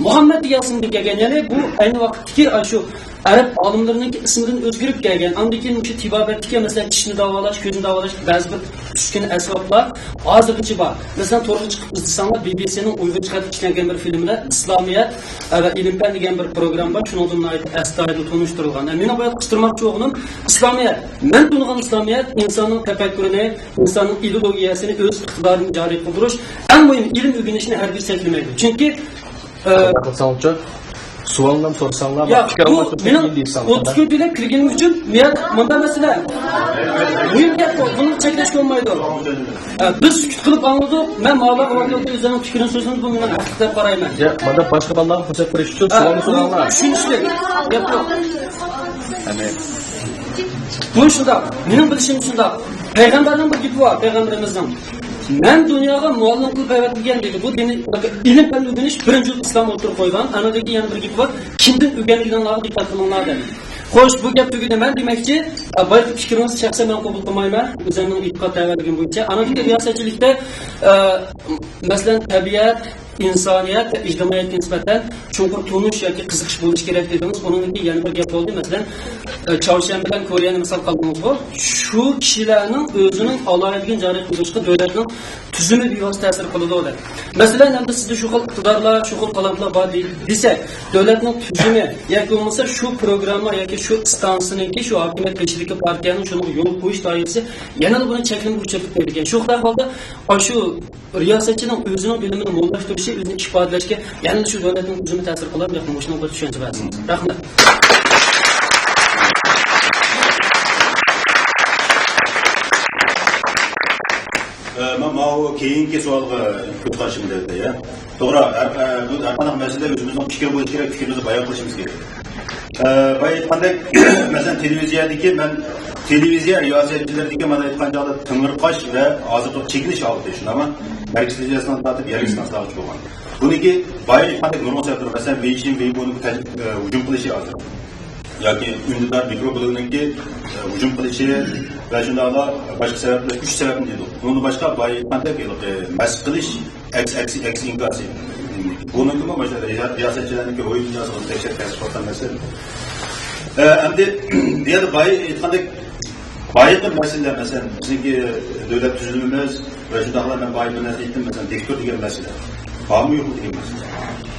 مۇھەممەد دېگەن ئىسىمدىن كەلگەن، يەنى بۇ ئەينى ۋاقىتتىكى ئاشۇ ئەرەب ئالىملىرىنىڭكى ئىسمىدىن ئۆزگىرىپ كەلگەن. ئاندىن كېيىن مۇشۇ تېبابەتتىكى، مەسىلەن، چىشنى داۋالاش، كۆزنى داۋالاش، بەزى بىر ئۈسكۈنە ئەسۋابلار ھازىرغىچە بار. مەسىلەن، تورغا چىقىپ ئىزدىسەڭلار، بى بى سىنىڭ ئۇيغۇرچە قىلىپ ئىشلەنگەن بىر فىلىمىدە ئىسلامىيەت، ئە، ۋە ئىلىم-پەن دېگەن بىر پروگرامما بار، شۇنىڭدا ناھايىتى ئەستايىدىل تونۇشتۇرۇلغان. ئە، مېنىڭ بۇ يەردە قىستۇرماقچى بولغىنىم، ئىسلامىيەت، مەن تونۇغان ئىسلامىيەت ئىنساننىڭ تەپەككۇرىنى، ئىنساننىڭ ئىدېئولوگىيەسىنى، ئۆز ئىقتىدارىنى جارى قىلدۇرۇش، ئەڭ مۇھىم ئىلىم ئۆگىنىشنى ھەرگىز چەكلىمەيدۇ. چۈنكى، ئە، قىلساڭچۇ، سوئاللام سورىساڭلار، ياق، پىكىر بۇ ئالماشتۇرساق مېنىڭ ئوتتۇز تۆتىدە كىرگىنىم ئۈچۈن مۇنداق مەسىلە. مۇھىم گەپ بۇ، بۇنى چەكلەشكە بولمايدۇ. ئە، بىز سۈكۈت قىلىپ ئاڭلىدۇق. مەن ماۋۇلارغا ۋاقىت ئۆزلىرىنىڭ پىكرىنى سۆزلىدى، بۇ مېنىڭ ھەق دەپ قارايمەن. ياق، مانا باشقا بالىلارغا پۇرسەت بېرىش ئۈچۈن، ئە، سوئالنى بۇ سوراڭلار. چۈشىنىشلىك گەپ يوق. بۇ شۇنداق، مېنىڭ بىلىشىم شۇنداق. پەيغەمبەرنىڭ بىر گېپى بار، پەيغەمبىرىمىزنىڭ، «مەن دۇنياغا مۇئەللىم قىلىپ ئەۋەتىلگەن» دېدى. بۇ دىنىي ئىلىم پەن ئۆگىنىش بىرىنچى يىل ئىسلام ئوتتۇرىغا قويغان. ئاندىن كېيىن يەنە بىر گېپى بار، «كىمدىن ئۆگەنگىنىڭلارغا دىققەت قىلىڭلار» دېدى. خوش، بۇ گەپ تۈگىدى. مەن دېمەكچى، بايىقى پىكرىڭىزنى شەخسەن مەن قوبۇل قىلمايمەن. ئۆزۈمنىڭ ئېتىقاد تەۋەلىكىم بويىچە. ئاندىن كېيىن رىياسەتچىلىكتە، ئە، مەسىلەن، تەبىئەت، ئىنسانىيەت ۋە ئىجتىمائىيەتكە نىسبەتەن چوڭقۇر تونۇش ياكى قىزىقىش بولۇشى كېرەك دېدىڭىز. ئۇنىڭدىن كېيىن يەنە بىر گەپ بولدى. مەسىلەن، ئە، چاۋشيەن بىلەن كورېيەنى مىسالغا ئالدىڭىزغۇ. شۇ كىشىلەرنىڭ ئۆزىنىڭ ئالاھىدىلىكىنى جارى قىلدۇرۇشقا دۆلەتنىڭ تۈزۈمى بىۋاسىتە تەسىر قىلىدۇ دەپ. مەسىلەن، ئەمدى سىزدە شۇ خىل ئىقتىدارلار، شۇ خىل تالانتلار بار دېي-، دېسەك، دۆلەتنىڭ تۈزۈمى ياكى بولمىسا شۇ پروگرامما ياكى شۇ ئىستانسىنىڭكى، شۇ ھاكىمىيەت بېشىدىكى پارتىيەنىڭ شۇنىڭغا يول قويۇش دائىرىسى يەنىلا بۇنى چەكلىمىگە ئۇچرىتىپ بېرىدىكەن. شۇ خىل ئەھۋالدا ئاشۇ رىياسەتچىنىڭ ئۆزىنىڭ بىلىمىنى موللاشتۇرۇشى، ئۆزىنى ئىپادىلەشكە يەنىلا شۇ دۆلەتنىڭ تۈزۈمى تەسىر قىلار دەپ مۇشۇنىڭغا بىر چۈشەنچە بەرسىڭىز. رەھمەت. ئە، مەن ماۋۇ كېيىنكى سوئالغا كۆز قارىشىمنى بەردى، يا. توغرا، ھەر، ئە، بۇ ھەر قانداق مەسىلىدە ئۆزىمىزنىڭ پىكرى بولۇشى كېرەك، پىكرىمىزنى بايان قىلىشىمىز كېرەك. ئە، بايا ئېيتقاندەك، مەسىلەن، تېلېۋىزىيەدىكى مەن تېلېۋىزىيە رىياسەتچىلىرىدىكى مانا ئېيتقان چاغدا تېڭىرقاش ۋە ھازىرقى چېكىنىش ھالىتى، شۇنداقمۇ؟ مەركىزىي ئىستانسىدىن تارتىپ يەرلىك ئىستانسىلارغىچە بولغان. بۇنىڭكى بايا ئېيتقاندەك نۇرغۇن سەۋەبلىرى، مەسىلەن، ۋېيشىن، ۋېيبونىڭ تەج-، ئە، ھۇجۇم قىلىشى ھازىر. ياكى ئۈندىدار مىكرو بلوگنىڭكى، ئە، ھۇجۇم قىلىشى ۋە شۇنداقلا باشقا سەۋەبلەر، ئۈچ سەۋەبنى دېدۇق. ئۇنىڭدىن باشقا بايا ئېيتقاندەك ھېلىقى مەس قىلىش، ئەكس، ئەكس، ئەكس ئىنكاسى. بۇنىڭكىمۇ مانا رىياسەتچىلەرنىڭكى ئويۇن دۇنياسىغا تەكشۈرۈپ تەسىر قىلغان مەسىلە. ئە، ئەمدى بۇ يەردە بايا ئېيتقاندەك، بايىقى مەسىلىلەر، مەسىلەن، بىزنىڭكى دۆلەت تۈزۈلمىمىز ۋە شۇنداقلا مەن بايا بىر نەرسە ئېيتتىم، مەسىلەن، دىكتور دېگەن مەسىلە. بارمۇ يوقمۇ دېگەن مەسىلە.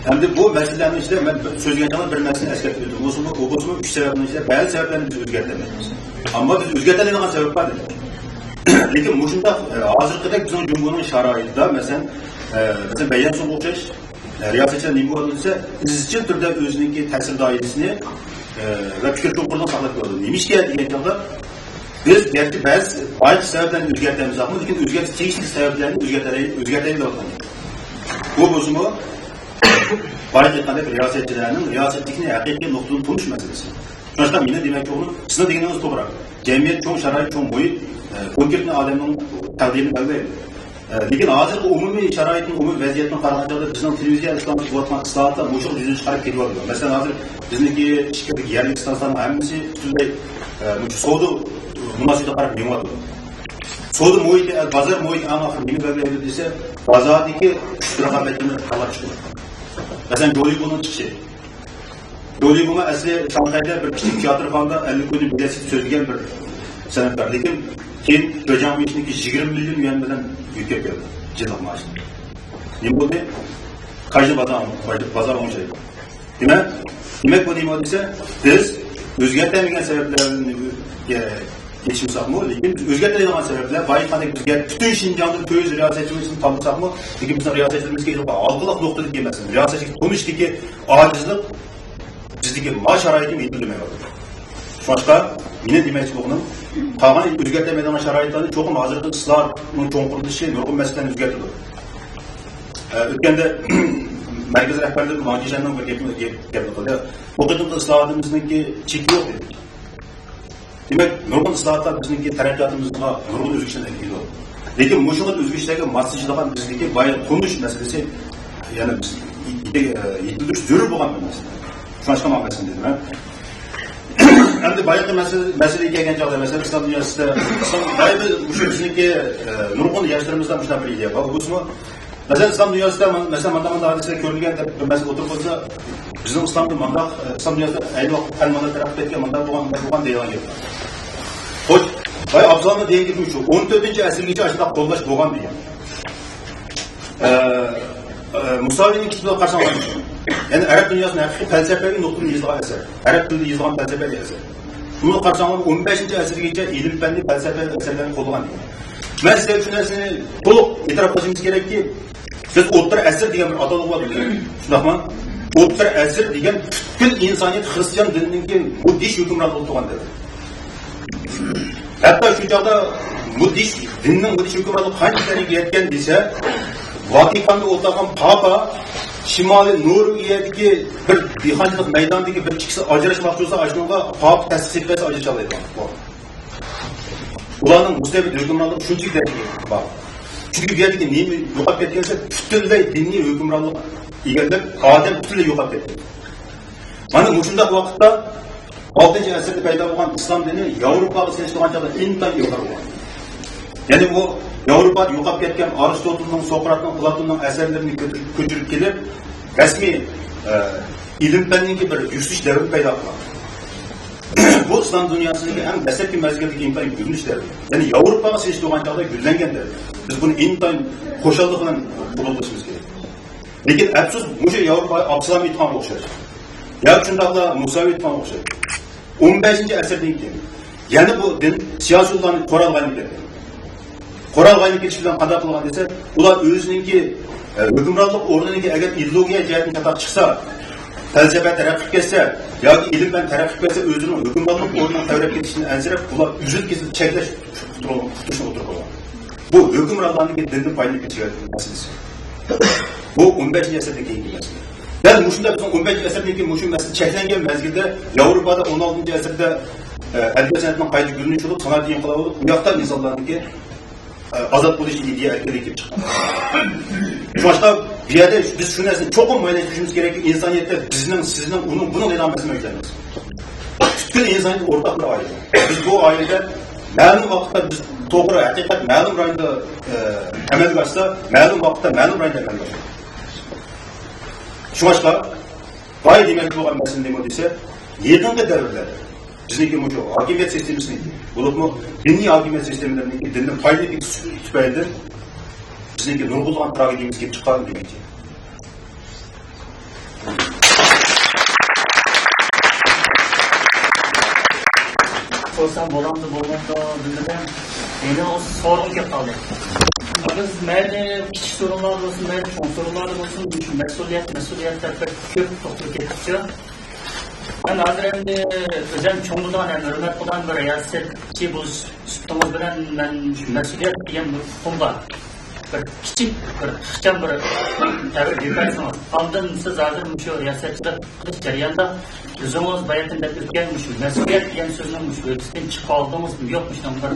ئەمدى بۇ مەسىلىلەرنىڭ ئىچىدە مەن سۆزلىگەن چاغدا بىر مەسىلىنى ئەسكەرتىپ ئۆتتۈم. بولسىمۇ، ئۇ بولسىمۇ ئۈچ سەۋەبنىڭ ئىچىدە بەزى سەۋەبلەرنى بىز ئۆزگەرتەلمەيمىز. ئەمما بىز ئۆزگەرتەلەيدىغان سەۋەب بار دېدۇق. لېكىن مۇشۇنداق، ئە، ھازىرقىدەك بىزنىڭ جۇڭگونىڭ شارائىتىدا، مەسىلەن، ئە، مەسىلەن، بەييەنسۇنغا ئوخشاش، ئە، رىياسەتچىلەر نېمە بولىدۇ دېسە، ئىزچىل تۈردە ئۆزىنىڭكى تەسىر دائىرىسىنى، ئە، ۋە پىكىر چوڭقۇرلۇقىنى ساقلاپ كېلىدۇ. نېمىشقا دېگەن چاغدا، بىز گەرچە بەزى بايىقى سەۋەبلەرنى ئۆزگەرتەلمىسەكمۇ، لېكىن ئۆزگەرتىش تېگىشلىك سەۋەبلەرنى ئۆزگەرتەلەي-، ئۆزگەرتەلەيدىغان. بۇ بولسىمۇ، بايىقى ئېيتقاندەك، رىياسەتچىلەرنىڭ رىياسەتچىلىكنى ھەقىقىي نۇقتىدىن تونۇش مەسىلىسى. شۇڭلاشقا مېنىڭ دېمەكچى بولغىنىم، سىزنىڭ دېگىنىڭىز توغرا. جەمئىيەت چوڭ، شارائىت چوڭ، مۇھىت، ئە، كونكرېتنى ئادەمنىڭ تەقدىرىنى بەلگىلەيدۇ. ئە، لېكىن ھازىرقى ئومۇمىي شارائىتنىڭ، ئومۇمىي ۋەزىيەتنىڭ قارىغان چاغدا بىزنىڭ تېلېۋىزىيە ئىستانسىسى بولۇۋاتقان ئىسلاھاتلار مۇشۇ يۈزىنى چىقىرىپ كېتىۋاتىدۇ. مەسىلەن، ھازىر بىزنىڭكى ئىچكىرىدىكى يەرلىك ئىستانسىلارنىڭ ھەممىسى پۈتۈنلەي، ئە، مۇشۇ سودا مۇناسىۋىتىگە قاراپ مېڭىۋاتىدۇ. سودا مۇھىتى، بازار مۇھىتى ئەڭ ئاخىرى نېمە بەلگىلەيدۇ دېسە، بازاردىكى كۈچلۈك رىقابەتچىنى تاللاپ چىقىدۇ. مەسىلەن، جولىبۇنىڭ چىقىشى. جولىبۇنىڭ ئەسلى شاڭخەيدە بىر كىچىك تىياتىرخانىدا ئەللىك كويدىن بېلەت سېتىپ سۆزلىگەن بىر سەنئەتكار. لېكىن كېيىن جېجياڭ ۋېيشىننىڭكى يىگىرمە مىليون يۈەن بىلەن يۆتكەپ بەردى يىللىق مائاشىنى. نېمە بولدى؟ كاژنى بازار، بازار ئوڭشايدۇ. دېمەك، دېمەك، بۇ نېمە دېسە، بىز ئۆزگەرتەلمىگەن سەۋەبلەرنى ئېچىمساقمۇ، لېكىن بىز ئۆزگەرتەلەيدىغان سەۋەبلەر، بايىقى بىزگە پۈتۈن شىنجاڭدا تۆت يۈز رىياسەتچىمىزنى تاللىساقمۇ، لېكىن بىزنىڭ رىياسەتچىلىرىمىزگە ھېلىقى ھالقىلىق نۇقتىدىكى مەسىلە، رىياسەتچىلىك تونۇشتىكى ئاجىزلىق بىزدىكى ما شارائىتنى يېتىلدۈرمەيۋاتىدۇ. شۇڭلاشقا مېنىڭ دېمەكچى بولغىنىم، قالغان ئۆزگەرتەلمەيدىغان شارائىتلارنى چوقۇم ھازىرقى ئىسلاھاتنىڭ چوڭقۇرلىشىشى نۇرغۇن مەسىلىلەرنى ئۆزگەرتىدۇ. ئە، ئۆتكەندە مەركىزىي رەھبەرلىرى ۋاڭ جىشەننىڭ بىر گېپىنى، گەپ، گەپنى قىلدى. بۇ قېتىمقى ئىسلاھاتىمىزنىڭكى چېكى يوق دېدى. دېمەك، نۇرغۇن ئىسلاھاتلار بىزنىڭكى تەرەققىياتىمىزغا نۇرغۇن ئۆزگىرىشلەرنى ئەكېلىدۇ. لېكىن مۇشۇ خىل ئۆزگىرىشلەرگە ماسلىشىدىغان بىزنىڭكى بايا تونۇش مەسىلىسى يەنە بىز يېتىلدۈرۈش زۆرۈر بولغان بىر مەسىلە. شۇڭلاشقا مەن مەسىلىنى دېدىم. ئەمدى بايىقى مەسىلە، مەسىلىگە كەلگەن چاغدا، مەسىلەن، ئىسلام دۇنياسىدا، ئىسلام، بايىقى مۇشۇ بىزنىڭكى، ئە، نۇرغۇن ياشلىرىمىزدا مۇشۇنداق بىر ئىدىيە بار. بۇ بولسىمۇ، مەسىلەن، ئىسلام دۇنياسىدا، مەسىلەن، مانداق، مانداق ھادىسىلەر كۆرۈلگەن دەپ بىر مەسىلە ئوتتۇرىغا قويسا، بىزنىڭ ئىسلامدا مانداق، ئە، ئىسلام دۇنياسىدا ئەينى ۋاقىتتا پەن مانداق تەرەققىي ئەتكەن، مانداق بولغان، مانداق بولغان دەيدىغان گەپ. خوش، بايا ئابزالنىڭ دېگەن گېپى شۇ، ئون تۆتىنچى ئەسىرگىچە ئاشۇنداق قوللاش بولغان دېگەن. ئە، ئە، مۇساۋىنىڭ كىتابىنى قارىساڭلار، يەنى ئەرەب دۇنياسىنىڭ ھەقىقىي پەلسەپىۋى نۇقتىدىن يېزىلغان ئەسەر. ئەرەب تىلىدا يېزىلغان پەلسەپىۋى ئەسەر. بۇنى قارىساڭلار، ئون بەشىنچى ئەسىرگىچە ئىلىم پەننى، پەلسەپە ئەسەرلەرنى قوللىغان. مەن سىزگە شۇ نەرسىنى تولۇق ئېتىراپ قىلىشىمىز كېرەككى، بىز ئوتتۇرا ئەسىر دېگەن بىر ئاتالغۇ بار بىزدە. شۇنداقمۇ؟ ئوتتۇرا ئەسىر دېگەن پۈتكۈل ئىنسانىيەت خىرىستىيان دىنىنىڭكى مۇددىش ھۆكۈمرانلىقىدا تۇرغان دەۋر. ھەتتا شۇ چاغدا مۇددىش، دىننىڭ مۇددىش ھۆكۈمرانلىقى قانچە دەرىجىگە يەتكەن دېسە، ۋاتىكاندا ئولتۇرغان پاپا شىمالىي نورۋېگىيەدىكى بىر دېھقانچىلىق مەيدانىدىكى بىر ئىككىسى ئاجراشماقچى بولسا، ئاشۇنىڭغا پاپا تەستىقلاپ بەرسە ئاجرىشالايدىغان. ئۇلارنىڭ مۇستەبىت ھۆكۈمرانلىقى شۇنچىلىك دەرىجىگە بار. چۈنكى بۇ يەردىكى نېمە يوقاپ كەتكەن دېسە، پۈتۈنلەي دىنىي ھۆكۈمرانلىق ئىگىلەپ، ئادەم پۈتۈنلەي يوقاپ كەتكەن. مانا مۇشۇنداق ۋاقىتتا ئالتىنچى ئەسىردە پەيدا بولغان ئىسلام دىنى ياۋروپاغا سېلىشتۇرغان چاغدا ئىنتايىن يۇقىرى بولغان. يەنى ئۇ ياۋروپادا يوقاپ كەتكەن ئارستوتېلنىڭ، سوقراتنىڭ، پلاتوننىڭ ئەسەرلىرىنى كۆتۈرۈپ، كۆچۈرۈپ كېلىپ، رەسمىي، ئە، ئىلىم پەننىڭكى بىر يۈكسىلىش دەۋرىنى پەيدا قىلغان. بۇ ئىسلام دۇنياسىدىكى ئەڭ دەسلەپكى مەزگىلدىكى ئىنتايىن گۈللىنىش دەۋرى. يەنى ياۋروپاغا سېلىشتۇرغان چاغدا گۈللەنگەن دەۋر. بىز بۇنى ئىنتايىن خۇشاللىق بىلەن قوبۇل قىلىشىمىز كېرەك. لېكىن ئەپسۇس، مۇشۇ ياۋروپا ئابسالام ئېيتقانغا ئوخشاش. ياكى شۇنداقلا مۇساۋى ئېيتقانغا ئوخشاش. ئون بەشىنچى ئەسىردىن كېيىن يەنە بۇ دىن سىياسىي ئۇلارنى قورالغا ئايلىنىپ كەتتى. قورالغا ئايلىنىپ كېتىش بىلەن قانداق قىلغان دېسە، ئۇلار ئۆزىنىڭكى، ئە، ھۆكۈمرانلىق ئورنىنىڭكى ئەگەر ئىدېئولوگىيە جەھەتتىن چاتاق چىقسا، پەلسەپە تەرەققىي قىلىپ كەتسە ياكى ئىلىم پەن تەرەققىي قىلىپ كەتسە، ئۆزىنىڭ ھۆكۈمرانلىق ئورنىنىڭ تەۋرەپ كېتىشىدىن ئەنسىرەپ، ئۇلار ئۈزۈل-كېسىل چەكلەش تۇتۇشنى ئوتتۇرىغا قويغان. بۇ ھۆكۈمرانلارنىڭكى دىندىن پايدىلىنىپ كېتىش مەسىلىسى. بۇ ئون بەشىنچى ئەسىردىن كېيىنكى مەسىلە. دەل مۇشۇنداق بىزنىڭ ئون بەشىنچى ئەسىردىن كېيىن مۇشۇ مەسىلە چەكلەنگەن مەزگىلدە ياۋروپادا ئون ئالتىنچى ئەسىردە، ئە، ئەدەبىيات سەنئەتنىڭ قايتا گۈللىنىشى بولۇپ، سانائەت ئىنقىلابى بولۇپ، ئۇ ياقتا ئىنسانلارنىڭكى، ئە، ئازاد بولۇش ئىدىيە ئەركىنلىكى كېلىپ چىققان. شۇڭلاشقا بۇ يەردە بىز شۇ نەرسىنى چوقۇم مۇئەييەنلەشتۈرۈشىمىز كېرەككى، ئىنسانىيەتتە بىزنىڭ، سىزنىڭ، ئۇنىڭ، بۇنىڭ دەيدىغان مەسىلە مەۋجۇت ئەمەس. پۈتكۈل ئىنسانىيەت ئورتاق بىر ئائىلە. بىز بۇ ئائىلىدە مەلۇم ۋاقىتتا بىز توغرا ھەقىقەت مەلۇم رايوندا، ئە، ئەمەلگە ئاشسا، مەلۇم ۋاقىتتا مەلۇم رايوندا ئەمەلگە ئاشىدۇ. شۇڭلاشقا بايا دېمەكچى بولغان مەسىلە نېمە دېسە، يېقىنقى دەۋرلەردە بىزنىڭكى مۇشۇ ھاكىمىيەت سىستېمىسىنىڭكى، بولۇپمۇ دىنىي ھاكىمىيەت سىستېمىلىرىنىڭكى دىننى پايدىلىك تۈپەيلىدىن بىزنىڭكى نۇرغۇنلىغان تراگېدىيەمىز كېلىپ چىققان دېمەكچى. سورىسام بولامدۇ، بولمامدۇ بىلمىدىم. يەنە ئۇ سورۇن كېلىپ قالدى. بىز مەيلى كىچىك سورۇنلاردا بولسۇن، مەيلى چوڭ سورۇنلاردا بولسۇن، مۇشۇ مەسئۇلىيەت، مەسئۇلىيەت دەپ بەك كۆپ توختىلىپ كەتتۇقچۇ. مەن ھازىر ئەمدى ئۆزۈم چوڭ بولىدىغان، ھەم ھۆرمەت قىلىدىغان بىر رىياسەتچى بولۇش سۈپىتىڭىز بىلەن مەن مۇشۇ مەسئۇلىيەت دېگەن بىر ئۇقۇم بار. بىر كىچىك، بىر ئىخچام بىر تەبىر بېرىپ بەرسىڭىز. ئاندىن سىز ھازىر مۇشۇ رىياسەتچىلىك قىلىش جەريانىدا ئۆزىڭىز باياتىن دەپ ئۆتكەن مۇشۇ مەسئۇلىيەت دېگەن سۆزنىڭ مۇشۇ ھۆددىسىدىن چىقىپ قالدىڭىزمۇ يوق، مۇشۇنىڭ بىر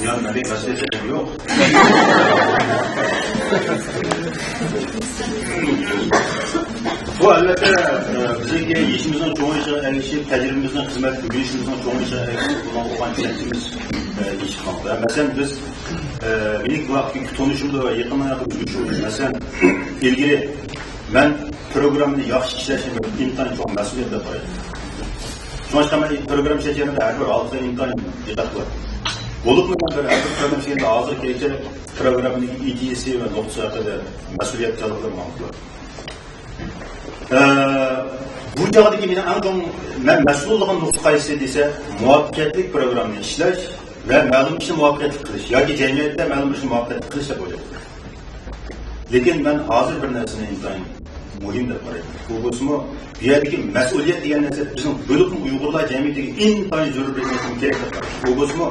يا، مەندە مەسئۇلىيەت يوق. بۇ، ئەلۋەتتە، ئە، بىزنىڭكى يېشىمىزنىڭ چوڭىيىشىغا ئەگىشىپ، تەجرىبىمىزنىڭ، خىزمەت ئۆگىنىشىمىزنىڭ چوڭىيىشىغا ئەگىشىپ، بۇنىڭغا بولغان چۈشەنچىمىز، ئە، يېتىشىپ ماڭىدۇ. مەسىلەن، بىز، ئە، مېنىڭ بۇ ھەقتىكى تونۇشۇمدا يېقىندا مۇشۇ، مەسىلەن، ئىلگىرى مەن پروگراممىنى ياخشى ئىشلەشنى بىر ئىنتايىن چوڭ مەسئۇلىيەت دەپ قارايمەن. شۇڭلاشقا مەن پروگرامما شەكلىدە ھەر بىر ھالقىغا ئىنتايىن دىققەت قىلىمەن. بولۇپمۇ مەن بىر ھەر بىر پروگرامما شەكلىدە ھازىرغىچە پروگراممىنىڭ ئىدىيىسى ۋە نۇقتىسى ھەققىدە مەسئۇلىيەتچانلىق بىلەن ماڭىپتۇ. ئە، بۇ چاغدىكى مېنىڭ ئەڭ چوڭ، مەن مەسئۇل بولغان نۇقتا قايسى دېسە، مۇۋەپپەقىيەتلىك پروگراممىنى ئىشلەش ۋە مەلۇم ئىشنى مۇۋەپپەقىيەتلىك قىلىش ياكى جەمئىيەتتە مەلۇم بىر ئىشنى مۇۋەپپەقىيەتلىك قىلىش دەپ ئويلايمەن. لېكىن مەن ھازىر بىر نەرسىنى ئىنتايىن مۇھىم دەپ قارايمەن. بۇ بولسىمۇ، بۇ يەردىكى مەسئۇلىيەت دېگەن نەرسە بىزنىڭ بولۇپمۇ ئۇيغۇرلار جەمئىيىتىگە ئىنتايىن زۆرۈر بىر نەرسە كېرەك دەپ قارايمەن. بۇ بولسىمۇ،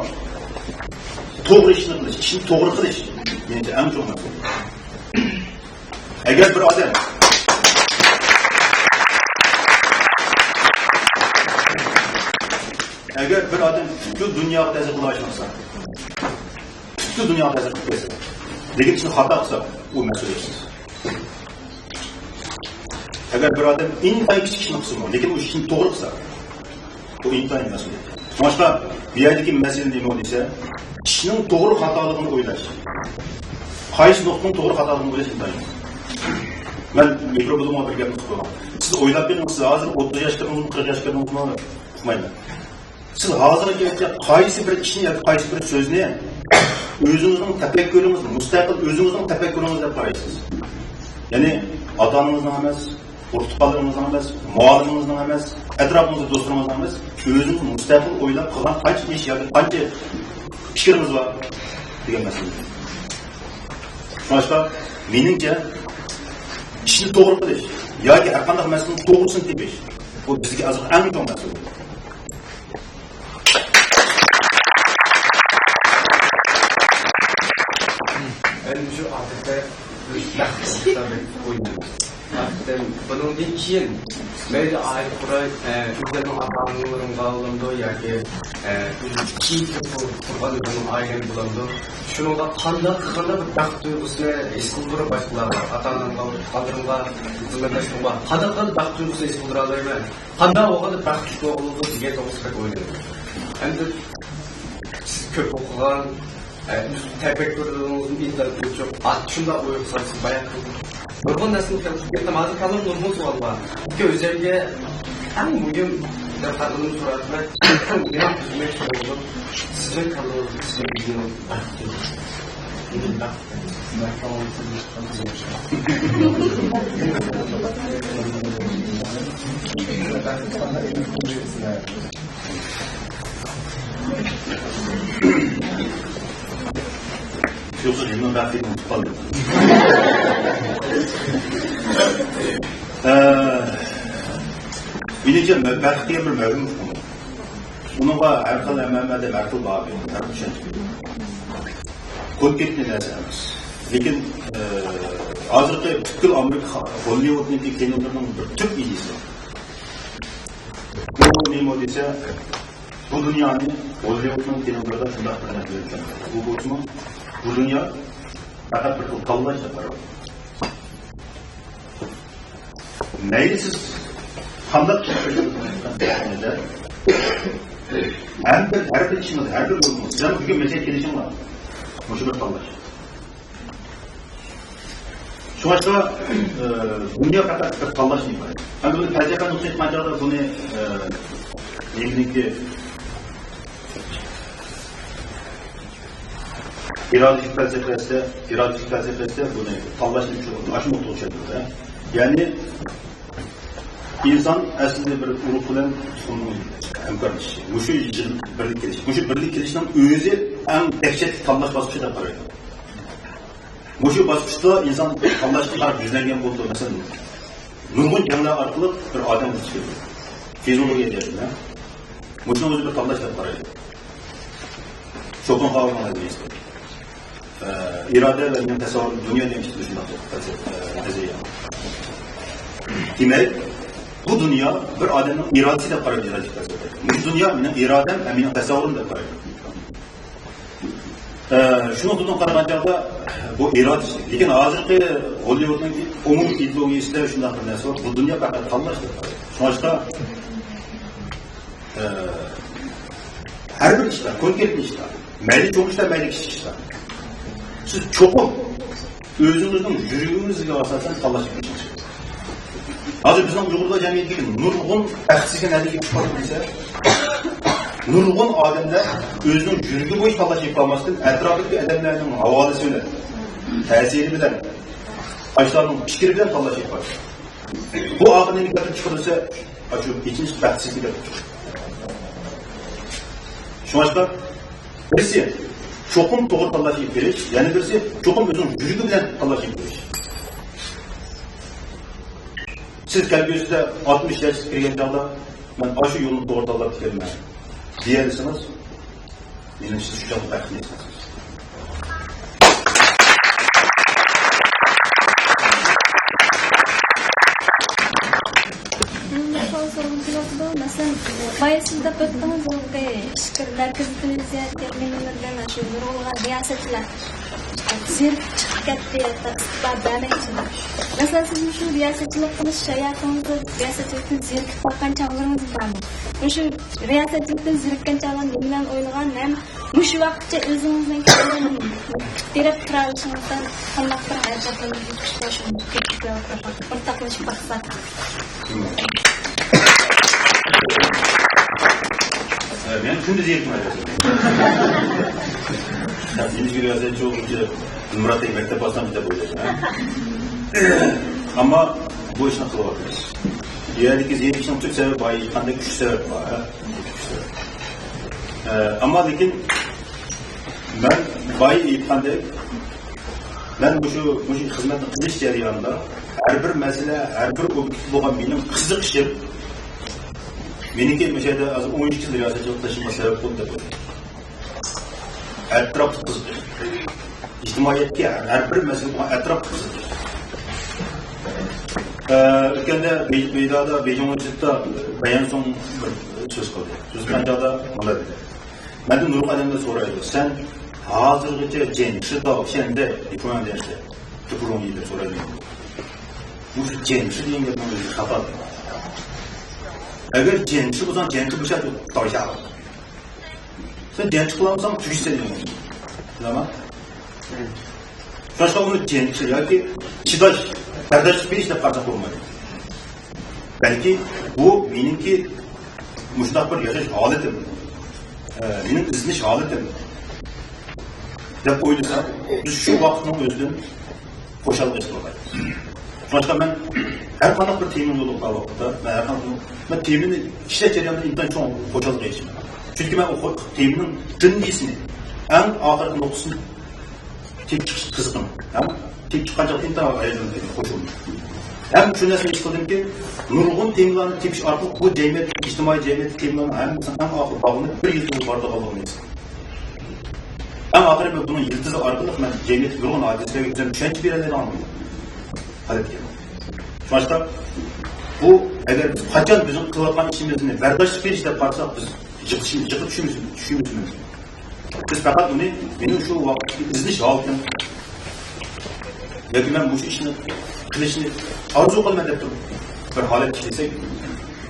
توغرا ئىشنى قىلىش، ئىشنى توغرا قىلىش، مېنىڭچە، ئەڭ چوڭ مەسىلە. ئەگەر بىر ئادەم، ئەگەر بىر ئادەم پۈتۈن دۇنياغا تەسىر قىلالىشمىسا، پۈتۈن دۇنياغا تەسىر قىلىپ كەتسە، لېكىن ئىشنى خاتا قىلسا، ئۇ مەسئۇلىيەتسىز. ئەگەر بىر ئادەم ئىنتايىن كىچىك ئىشنى قىلسىمۇ، لېكىن ئۇ ئىشنى توغرا قىلسا، بۇ ئىنتايىن مەسئۇلىيەت. شۇڭلاشقا بۇ يەردىكى مەسىلە نېمە دېسە، ئىشنىڭ توغرا خاتالىقىنى ئويلاش. قايسى نۇقتىنىڭ توغرا خاتالىقىنى ئويلاش ئىنتايىن. مەن مىكروفونغا بىر گەپنى قىلىپ قويغان. سىز ئويلاپ بېقىڭ، سىز ھازىر ئوتتۇز ياش كىردىڭىزمۇ، قىرىق ياش كىردىڭىزمۇ، ئۇقمايمەن. سىز ھازىرغىچە قايسى بىر ئىشنى ياكى قايسى بىر سۆزنى ئۆزىڭىزنىڭ تەپەككۇرىڭىز، مۇستەقىل ئۆزىڭىزنىڭ تەپەككۇرىڭىز دەپ قارايسىز؟ يەنى ئاتا-ئانىڭىزنىڭ ئەمەس، ئۇرۇق-تۇغقانلىرىڭىزنىڭ ئەمەس، مۇئەللىمىڭىزنىڭ ئەمەس، ئەتراپىڭىزدا دوستلىرىڭىزنىڭ ئەمەس، ئۆزىڭىز مۇستەقىل ئويلاپ قىلغان قانچە ئىش ياكى قانچە پىكرىڭىز بار دېگەن مەسىلە. شۇڭلاشقا مېنىڭچە، ئىشنى توغرا قىلىش ياكى ھەرقانداق مەسىلىنىڭ توغرىسىنى تېپىش، بۇ بىزگە ھازىر ئەڭ چوڭ مەسىلە. ئەمدى شۇ ئادەتتە بىز نەق مەيداندا ئوينايمىز. ئادەتتە بۇنىڭدىن كېيىن مەيلى ئائىلە قۇراي، ئە، ئۆزلىرىنىڭ ئاتا-ئانىلىرىغا بولامدۇ ياكى، ئە، ئۆزى كېيىن قۇرغان ئۆزىنىڭ ئائىلىنى بولامدۇ؟ شۇنىڭغا قانداق قىلغاندا بىر بەخت تۇيغۇسىنى ھېس قىلدۇرۇپ باشقىلارغا، ئاتا-ئانامغا، ئۇرۇق-تۇغقانلىرىمغا، خىزمەتداشلىرىمغا قانداق قىلغاندا بەخت تۇيغۇسىنى ھېس قىلدۇرالايمەن؟ قانداق بولغاندا بەختلىك بولىدۇ دېگەن توغرىسىدا بەك ئويلايمەن. ئەمدى سىز كۆپ ئوقۇغان، ئە، تەپەككۇرلىرىڭىزمۇ ئىنتايىن ئوچۇق، ئات شۇنداق ئويغا سالسىز، باياقى نۇرغۇن نەرسىنى كەلتۈرۈپ كەتتىم. ھازىر كاللامدا نۇرغۇن سوئال بار. ئۆزۈمگە ئەڭ مۇھىم دەپ قارىغىنىم سوئال، مەن ئۆزۈمگە سوئال بولۇپ، سىزنىڭ كاللىڭىزدا سىزنىڭ ئۆزىڭىز بەخت. يوقسا جېنىمنىڭ بەختىنى ئۇنتۇپ قالدىم. ئە، مېنىڭچە، بەخت دېگەن بىر مەۋھۇم ئۇقۇم. ئۇنىڭغا ھەر خىل ھەممە ئادەم ھەر خىل باھا بېرىدۇ، ھەر خىل چۈشەنچە بېرىدۇ. كونكرېتنى نەرسە ئەمەس. لېكىن، ئە، ھازىرقى پۈتكۈل ئامېرىكا، خا-، گوللىۋۇدنىڭكى كىنولىرىنىڭ بىر تۈپ ئىدىيىسى بار. بۇ نېمە دېسە، بۇ دۇنيانى گوللىۋۇدنىڭ كىنولىرىدا شۇنداق بىر نەرسە ئۆتكەن. بۇ بولسىمۇ، بۇ دۇنيا پەقەت بىر خىل تاللاش دەپ قارايدۇ. مەيلى سىز قانداق ئىش قىلىشىڭىزدا، ھەر بىر، ھەر بىر ئىشىڭىز، ھەر بىر يولىڭىز، سىزنىڭ بۈگۈن مەسىلەن كېلىشىڭلار، مۇشۇ بىر تاللاش. شۇڭلاشقا، ئە، دۇنيا پەقەت بىر تاللاشتىن ئىبارەت. ئەمدى بۇنى پەلسەپە نۇقتىئى نەزەردىن بۇنى، ئە، نېمىنىڭكى ئىرادىچىلىك پەلسەپىسىدە، ئىرادىچىلىك پەلسەپىسىدە بۇنى تاللاشنى شۇ، ئاشۇ نۇقتىغا چۈشەندۈرىدۇ. يەنى ئىنسان ئەسلىدە بىر ئۇرۇق بىلەن تۇخۇمنىڭ ھەمكارلىشىشى، مۇشۇ يىل بىرلىككە كېلىش، مۇشۇ بىرلىككە كېلىشنىڭ ئۆزى ئەڭ دەھشەتلىك تاللاش باسقۇچى دەپ قارايدۇ. مۇشۇ باسقۇچتا ئىنسان تاللاشقا قاراپ يۈزلەنگەن بولىدۇ. مەسىلەن، نۇرغۇن جەڭلەر ئارقىلىق بىر ئادەم دۇچ كېلىدۇ. فىزىولوگىيە جەھەتتىن، ھە؟ مۇشۇنىڭ ئۆزى بىر تاللاش دەپ قارايدۇ. شوپېنھاۋېرنىڭ نەزەرىيەسى. ئە، ئىرادە ۋە مېنىڭ تەسەۋۋۇرۇم دۇنيا دېگەن ئىككىسى شۇنداق دەپ قارىسا، ئە، نەزەرىيە. دېمەك، بۇ دۇنيا بىر ئادەمنىڭ ئىرادىسى دەپ قارايدۇ، ئىرادىچىلىك پەلسەپە. مۇشۇ دۇنيا مېنىڭ ئىرادەم ھەم مېنىڭ تەسەۋۋۇرۇم دەپ قارايدۇ. ئە، شۇ نۇقتىدىن قارىغان چاغدا بۇ ئىرادىچىلىك. لېكىن ھازىرقى ھوللىۋۇدنىڭ ئومۇمىي ئىدېئولوگىيىسىدە شۇنداق بىر نەرسە بار. بۇ دۇنيا پەقەت تاللاش دەپ قارايدۇ. شۇڭلاشقا، ئە، ھەر بىر ئىشتا، كونكرېتنى ئىشتا، مەيلى چوڭ ئىشتا، مەيلى كىچىك ئىشتا، سىز چوقۇم ئۆزىڭىزنىڭ يۈرىكىڭىزگە ئاساسەن تاللاش قىلىشىڭىز كېرەك. ھازىر بىزنىڭ ئۇيغۇرلار جەمئىيىتىدىكى نۇرغۇن بەختسىزلىك نەدىكى چىقىپ قالدى دېسە، نۇرغۇن ئادەملەر ئۆزىنىڭ يۈرىكى بويىچە تاللاش ئېلىپ بارماستىن، ئەتراپىدىكى ئادەملەرنىڭ ھاۋالىسى بىلەن، تەسىرى بىلەن، باشقىلارنىڭ پىكرى بىلەن تاللاش ئېلىپ بارىدۇ. بۇ ئاخىرىنى كەلتۈرۈپ چىقىدۇ دېسە، ئاشۇ ئېچىنىش بەختسىزلىك دەپ. شۇڭلاشقا بىرسى چوقۇم توغرا تاللاش ئېلىپ بېرىش، يەنە بىرسى چوقۇم ئۆزىنىڭ يۈرىكى بىلەن تاللاش ئېلىپ بېرىش. سىز كەلگۈسىدە ئاتمىش ياشقا كىرگەن چاغدا، مەن ئاشۇ يولنى توغرا تاللاپتىكەنمەن دېيەلىسىڭىز، مېنىڭچە سىز شۇ چاغدا بەختلىك. بايا سىز دەپ ئۆتتىڭىز، بۇ ئىچكىرى مەركىزىي تېلېۋىزىيە تېرمىنلىرىدىن شۇ نۇرغۇنلىغان رىياسەتچىلەر زېرىكىپ چىقىپ كەتتى، ھەتتا ئىستېپا بەرمەكچى. مەسىلەن، سىز مۇشۇ رىياسەتچىلىك قىلىش ھاياتىڭىزدا رىياسەتچىلىكتىن زېرىكىپ قالغان چاغلىرىڭىز بارمۇ؟ مۇشۇ رىياسەتچىلىكتىن زېرىككەن چاغلاردا نېمىلەرنى ئويلىغان ھەم مۇشۇ ۋاقىتقىچە ئۆزىڭىزنىڭ كەلگەن تېرەپ تۇرالىشىڭىزدىن قانداق بىر ھەرىكەتلىرىڭىزنى كۈچلەش، ئۇنى ئورتاقلىشىپ باقساق. مەن كۈندە زېرىكمەيمەن. نېمىشقا رىياسەتچى بولغۇچى مۇراتتەك مەكتەپ باشلامچى دەپ ئويلايمەن. ئەمما بۇ ئىشنى قىلىۋاتىمىز. بۇ يەردىكى زېرىكىشنىڭ تۈپ سەۋەبى بار، قانداق ئۈچ سەۋەب بار. ئە، ئەمما لېكىن مەن بايا ئېيتقاندەك، مەن مۇشۇ، مۇشۇ خىزمەتنى قىلىش جەريانىدا ھەر بىر مەسىلە، ھەر بىر ئوبيېكت بولغان مېنىڭ قىزىقىشىم، مېنىڭكى مۇشۇ يەردە ھازىر ئون ئىككى يىل رىياسەتچىلىك قىلىشىمغا سەۋەب بولدى دەپ ئويلايمەن. ئەتراپلىق قىزىقىش. ئىجتىمائىيەتكە ھەر بىر مەسىلە بولغان ئەتراپلىق قىزىقىش. ئە، ئۆتكەندە بېي-، بېيجىڭدا، بېيجىڭ ئۇنىۋېرسىتېتىدا بەيەن سوڭ بىر سۆز قىلدى. سۆز قىلغان چاغدا مۇنداق دېدى. مەندىن نۇرغۇن ئادەملەر سورايدۇ، سەن ھازىرغىچە جيەنشى داۋشەندە دىپلوم دەرسە دىپلوم دەپ سورايدۇ. مۇشۇ جيەنشى دېگەن گەپنىڭ ئۆزى خاتا. ئەگەر جيەنشى بولساڭ، جيەنشى بولسا داۋشا. سەن جيەنشى قىلالمىساڭ، تۈگىسەن دېگەن. بىلەمەن. شۇڭلاشقا ئۇنى جيەنشى ياكى چىداش، بەرداشلىق بېرىش دەپ قارىساق بولمايدۇ. بەلكى بۇ مېنىڭكى مۇشۇنداق بىر ياشاش ھالىتىم، ئە، مېنىڭ ئىزدىنىش ھالىتىم دەپ ئويلىسا، بىز شۇ ۋاقىتنىڭ ئۆزىدىن خۇشاللىق ھېس قىلغايلى. شۇڭلاشقا مەن ھەر قانداق بىر تېمىنى يولغا قويغان ۋاقىتتا، مەن ھەر قانداق، مەن تېمىنى ئىشلەش جەريانىدا ئىنتايىن چوڭ خۇشاللىق ھېس قىلىمەن. چۈنكى مەن ئۇ خو-، تېمىنىڭ تۈنجىسىنى، ئەڭ ئاخىرقى نۇقتىسىنى تېپىپ چىقىش قىزىقىم. ھەم تېپىپ چىققان چاغدا ئىنتايىن ھاياجانلىنىمەن، خۇشاللىنىمەن. ھەم شۇ نەرسىنى ھېس قىلدىمكى، نۇرغۇن تېمىلارنى تېپىش ئارقىلىق بۇ جەمئىيەت، ئىجتىمائىي جەمئىيەت تېمىلارنىڭ ھەممىسىنىڭ ئەڭ ئاخىرى باغلىنىپ بىر يىلتىزغا بارىدىغانلىقىنى ھېس قىلدىم. ئەڭ ئاخىرى مەن بۇنىڭ يىلتىزى ئارقىلىق مەن جەمئىيەتتە نۇرغۇن ھادىسىلەرگە ئۆزۈم چۈشەنچە بېرەلەيدىغان ھالەتكە كەلدىم. شۇڭلاشقا بۇ، ئەگەر بىز قاچان بىزنىڭ قىلىۋاتقان ئىشىمىزنى بەرداشلىق بېرىش دەپ قارىساق، بىز جىق، جىققا چۈشىمىز، چۈشىمىز مۇمكىن. بىز پەقەت ئۇنى مېنىڭ شۇ ۋاقىتتىكى ئىزدىنىش ھالىتىم ياكى مەن مۇشۇ ئىشنى قىلىشنى ئارزۇ قىلىمەن دەپ تۇرۇپ بىر ھالەتكە كەلسەك،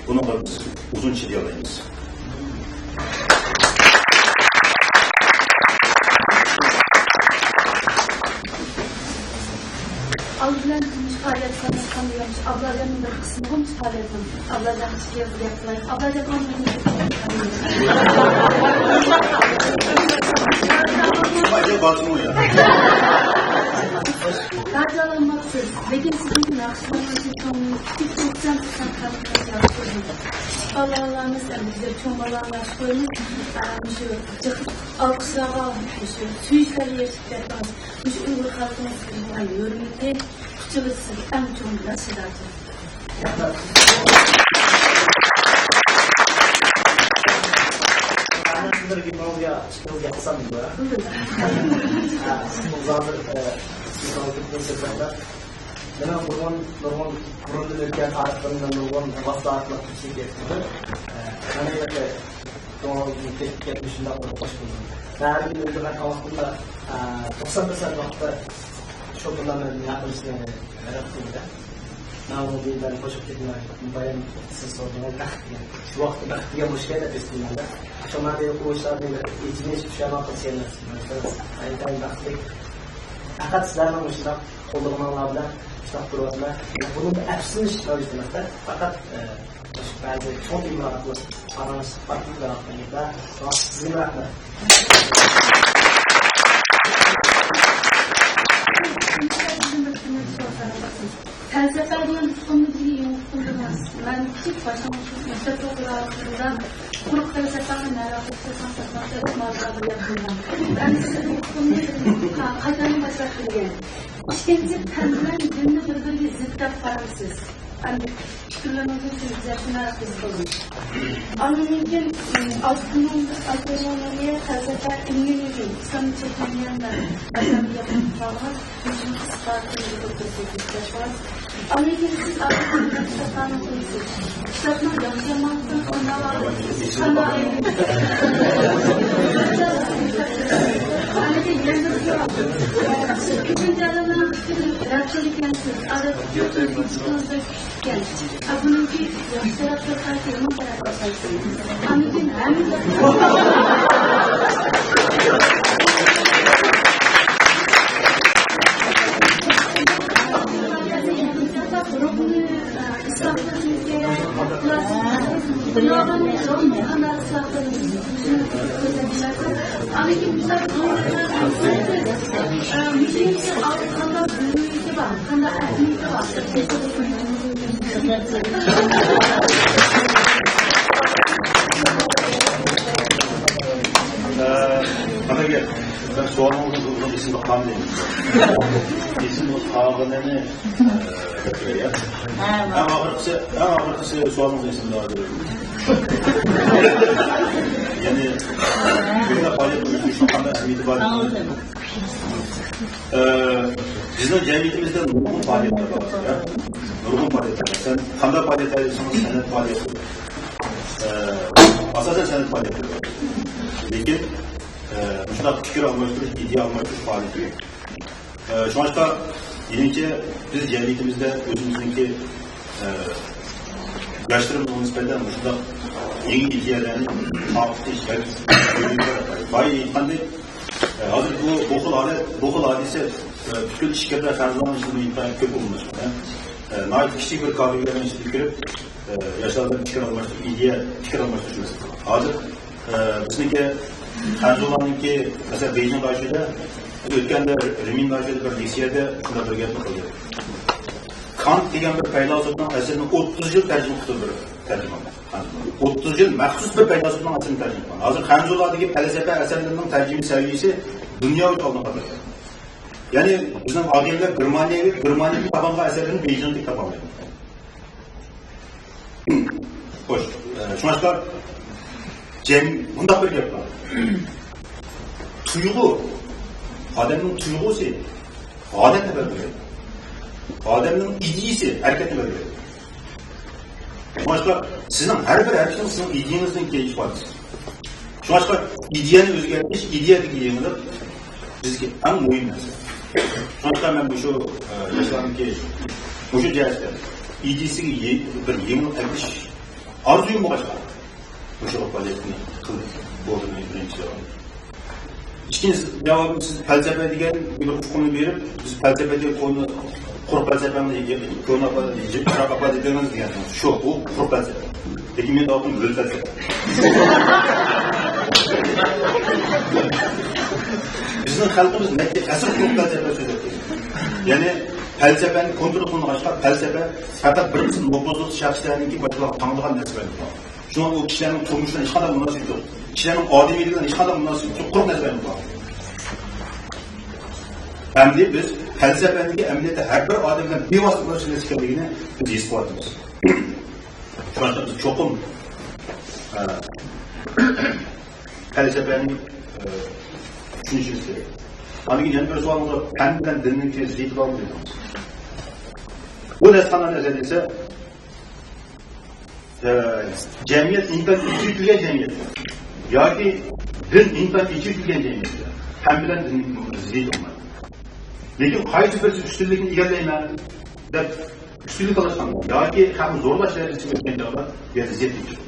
بۇنىڭغا بىز ئۇزۇن چىدىيالايمىز. ئالدى بىلەن مۇشۇ پائالىيەت قاتناشقان دېگەن مۇشۇ ئابلاجاننىڭ بىر قىسمىغۇ مۇشۇ پائالىيەتنىڭ. ئابلاجان كىچىك گەپ قىلاي. ئابلاجان ئاڭلىمايدۇ. راجىئالانماپسىز، لېكىن سىزنىڭكى ناخشىلىرىڭىزنى كۆڭلۈمنى پۈتۈن توقسان پىرسەنت قەلبىمدىن ياخشى كۆردۈم. كىچىك بالىلارنى ئەمدى بىزلەر چوڭ بالىلارنى ياخشى كۆرىمىز. ئا، مۇشۇ جىق ئالقىشلارغا، مۇشۇ سۆيۈشلەرگە ئېرىشىپ كەتتىڭىز. مۇشۇ ئۇيغۇر خەلقىمىزگە بولغان ھۆرمىتى، قۇتچىلىقى سىزگە ئەڭ چوڭ مىراس، شۇنداقمۇ؟ مەن سىزلەرگە ماۋۇ يا ئىككىڭىزگە قىلسام بولىدۇ. ھە، سىزنىڭ زادى، ئە، سىزنىڭ كۆپتىن سۆزلەڭلار. مېنىڭ نۇرغۇن، نۇرغۇن بۇرۇندىن ئۆتكەن تارىخلىرىمدا نۇرغۇن ۋاسىتە ئارقىلىق كېچىپ كەتتىم. ئە، مەن ھېلىقى كۆڭلۈمدىن كېتىپ كەتمىش شۇنداق بىر خوش بولدۇم. مەن ھەر كۈنى ئۆيدە مەن تاماقتىن، ئە، توقسان پىرسەنت ۋاقىتتا شوپۇرلار مەن ياقىمىسىنى رەت قىلدى. مەن ئۇنىڭ بىلەن قوشۇپ كېتىمەن. بايام سىز سورىدىڭىز، بەخت دېگەن. شۇ ۋاقىتتا بەخت دېگەن مۇشۇ دەپ ھېس قىلىمەن. شۇڭا مەن ئۇ ئىشلارنى بىر ئېچىنىش، پۇشايمان قىلىش ئەمەس. ئىنتايىن بەختلىك. پەقەت سىلەرنىڭ مۇشۇنداق قوللىغىنىڭلار بىلەن ئىشلەپ تۇرۇۋاتىمەن. بۇنىڭدا ئەپسۇسلىنىش مەۋجۇت ئەمەس-دە. پەقەت، ئە، بەزى چوڭ تېمىلار ئارقىلىق پاراڭلىشىپ، پاكىتلار ئارقىلىق، شۇڭا سىزگە رەھمەت. پەلسەپە دېگەن ئۇقۇمنى بىزگە يېڭى ئۇقۇم بولماس. مەن كىچىك باشلانغۇچ مەكتەپتە ئوقۇغان ۋاقتىمدا قۇرۇق پەلسەپە بىلەن ئالاقىلىق قىلساڭ ساتماقچى دەپ ماۋۇ بىلەپ بولغان. مەن سىزدىن ئۇقۇمنى قايتىدىن باشلاپ بىلگەن. ئىككىنچى، پەن بىلەن دىننى بىر-بىرىگە زىت دەپ قارايسىز. ئەمدى پىكىرلىرىڭىزنى سۆزلەشنى قىزىقىدۇ. ئاندىن كېيىن، ئاسترونوم-، ئاسترونومىيە، پەلسەپە، ئىلمىي نۇزۇم، ئىسلام چەكلەنگەن مەزھەپلەرگە قالغان، مۇشۇنى قىسقا تىلغا كۆرسىتىپ تاشلاڭ. ئاندىن كېيىن سىز ئاسترونومىيە كىتابلارنى ئوقۇيسىز. كىتابنىڭ ياخشى يامانلىقىنى قانداق، قانداق ئايرىيسىز؟ ئاندىن كېيىن يەنە بىر سوئال. كۆپىنچە ئادەملەر پىكرى رەت قىلىدىكەنسىز. ئادەتتە ئىكەن. ئا، بۇنىڭكى ياخشى تەرەپلىرى قايسى، يامان تەرەپلىرى قايسى؟ ئاندىن كېيىن ھەممە ئە، قانداق گەپ؟ مەن سوئالنىڭ ئۇزۇن ئېسىمدە قالمىدى. ئېسىمدە قالغىنىنى، ئە، دەپ بېرەي، يا. ئەڭ ئاخىرقىسى، ئەڭ ئاخىرقىسى سوئالنىڭ ئېسىمدە قالدى. يەنى، بىزدە پائالىيەت قىلىش ئۈچۈن قانداق ئەھمىيىتى بار؟ ئە، بىزنىڭ جەمئىيىتىمىزدە نۇرغۇن پائالىيەتلەر بار، يا. نۇرغۇن پائالىيەتلەر. سەن قانداق پائالىيەتلەر دېسىڭىز، سەنئەت پائالىيەتلىرى. ئە، ئاساسەن سەنئەت پائالىيەتلىرى بار. لېكىن، ئە، مۇشۇنداق پىكىر ئالماشتۇرۇش، ئىدىيە ئالماشتۇرۇش پائالىيىتى يوق. ئە، شۇڭلاشقا، مېنىڭچە، بىز جەمئىيىتىمىزدە ئۆزىمىزنىڭكى، ئە، ياشلىرىمىزغا نىسبەتەن مۇشۇنداق يېڭى ئىدىيەلەرنى تارقىتىش ياكى بايا ئېيتقاندەك، ئە، ھازىر بۇ، بۇ خىل ھالەت، بۇ خىل ھادىسە، ئە، پۈتكۈل ئىچكىرىدە خەنزۇلارنىڭ ئىچىدە ئىنتايىن كۆپ ئورۇنلاشقان، ھە. ئە، ناھايىتى كىچىك بىر كارخانىلارنىڭ ئىچىدە كىرىپ، ئە، ياشلار بىلەن پىكىر ئالماشتۇرۇش، ئىدىيە، پىكىر ئالماشتۇرۇش مەسىلىسى. ھازىر، ئە، بىزنىڭكى خەنزۇلارنىڭكى، مەسىلەن، بېيجىڭ داشۆدە، بىز ئۆتكەندە رىمىن داشۆدە بىر لېكسىيەدە شۇنداق بىر گەپنى قىلدى. كانت دېگەن بىر پەيلاسوپنىڭ ئەسىرىنى ئوتتۇز يىل تەرجىمە قىلدى بىر تەرجىمانلار. ئوتتۇز يىل مەخسۇس بىر پەيلاسوپنىڭ ئەسىرىنى تەرجىمە قىلغان. ھازىر خەنزۇلاردىكى پەلسەپە ئەسەرلىرىنىڭ تەرجىمە سەۋىيەسى دۇنيا بويىچە ئالدىنقى قاتاردا. يەنى بىزنىڭ ئاغىنىلەر گېرمانىيەگە، گېرمانىيەدىن تاپالغان ئەسەرلىرىنى بېيجىڭدىكى تاپالمايدۇ. خوش، ئە، شۇڭلاشقا جەم-، مۇنداق بىر گەپ بار. تۇيغۇ، ئادەمنىڭ تۇيغۇسى ھالەتنى بەلگىلەيدۇ. ئادەمنىڭ ئىدىيىسى ھەرىكەتنى بەلگىلەيدۇ. شۇڭلاشقا سىزنىڭ ھەر بىر ھەرىكىتىڭىز سىزنىڭ ئىدىيىڭىزنىڭ ئىپادىسى. شۇڭلاشقا ئىدىيەنى ئۆزگەرتىش، ئىدىيەدىكى يېڭىلىق بىزگە ئەڭ مۇھىم نەرسە. شۇڭلاشقا مەن مۇشۇ، ئە، ياشلارنىڭكى مۇشۇ جەھەتتە ئىدىيىسىگە يې-، بىر يېڭىلىق ئەكىلىش ئارزۇيۇم بولغاچقا، مۇشۇ پائالىيەتنى قىلدىم. بولدى، مېنىڭ بىرىنچى جاۋابىم. ئىككىنچى جاۋابىم، سىز پەلسەپە دېگەن بىر ئۇقۇمنى بېرىپ، بىز پەلسەپە دېگەن كونا، قۇر پەلسەپەمنى، كونا ئاپا، يىراق ئاپا دېدىڭىز دېگەن. شۇ، ئۇ قۇر پەلسەپە. لېكىن مېنىڭ داۋىتىم ھۆل پەلسەپە. بىزنىڭ خەلقىمىز نەچچە ئەسىر قۇر پەلسەپە سۆزلەپ كەلگەن. يەنى پەلسەپەنى كونترول قىلمىغاچقا، پەلسەپە پەقەت بىر قىسىم نوپۇزلۇق شەخسلەرنىڭكى باشقىلارغا تاڭلىغان نەرسە بىلەن. شۇڭا ئۇ كىشىلەرنىڭ تۇرمۇشىغا ھېچقانداق مۇناسىۋىتى يوق. كىشىلەرنىڭ ئادىمىيلىكىگە ھېچقانداق مۇناسىۋىتى يوق. قۇرۇق نەرسە بىلەن باغلىق. ئەمدى بىز پەلسەپەنىڭكى ئەمەلىيەتتە ھەر بىر ئادەم بىلەن بىۋاسىتە مۇناسىۋەتلەشكەنلىكىنى بىز ھېس قىلىۋاتىمىز. شۇڭا بىز چوقۇم، ئە، پەلسەپەنى، ئە، چۈشىنىشىمىز كېرەك. ئاندىن كېيىن يەنە بىر سوئالىڭىز بار، پەن بىلەن دىننىڭكى زىتى بارمۇ دېدىڭىز. بۇ نەرسە قانداق نەرسە دېسە، ئە، جەمئىيەت ئىنتايىن ئېچىۋېتىلگەن جەمئىيەت ياكى دىن ئىنتايىن ئېچىۋېتىلگەن جەمئىيەت. پەن بىلەن دىن زىتى بولمايدۇ. لېكىن قايسى بىرسى ئۈستۈنلۈكنى ئىگىلەيمەن دەپ ئۈستۈنلۈك تالاشقان ياكى خەقنى زورلاش دەرىجىسىگە ئۆتكەن چاغدا بۇ يەردە زىتلىك چىقىدۇ.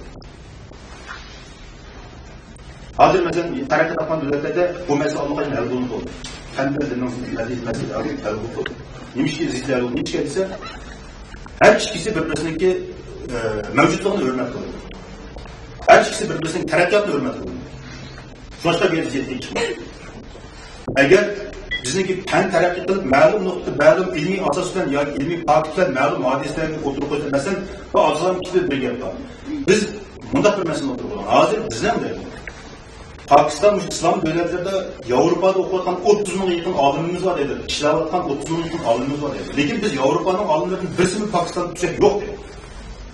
ھازىر مەسىلەن، تەرەققىي تاپقان دۆلەتلەردە بۇ مەسىلە ئاللىقاچان ھەل بولۇنۇپ بولدى. پەن بىلەن دىننىڭ مەسىلىسى ھەل بولۇپ بولدى. نېمىشقا زىتلىك ھەل بولدى؟ نېمىشقا دېسە، ھەر ئىككىسى بىر-بىرسىنىڭكى، ئە، مەۋجۇتلۇقىنى ھۆرمەت قىلىدۇ. ھەر ئىككىسى بىر-بىرسىنىڭ تەرەققىياتىنى ھۆرمەت قىلىدۇ. شۇڭلاشقا بۇ يەردە زىتلىك چىقمايدۇ. ئەگەر بىزنىڭكى پەن تەرەققىي قىلىپ، مەلۇم نۇقتا، مەلۇم ئىلمىي ئاساس بىلەن ياكى ئىلمىي پاكىت بىلەن مەلۇم ھادىسىلەرنى ئوتتۇرىغا قويسا، مەسىلەن، بۇ ئابزالنىڭ كىتابىدا بىر گەپ بار. بىز مۇنداق بىر مەسىلىنى ئوتتۇرىغا قويغان. ھازىر بىزنىڭ پاكىستان مۇشۇ ئىسلام دۆلەتلىرىدە ياۋروپادا ئوقۇۋاتقان ئوتتۇز مىڭغا يېقىن ئالىمىمىز بار دەيدۇ. ئىشلەۋاتقان ئوتتۇز مىڭغا يېقىن ئالىمىمىز بار دەيدۇ. لېكىن بىز ياۋروپانىڭ ئالىملىرىدىن بىرسىمۇ پاكىستاندا تۈزەك يوق دەيدۇ.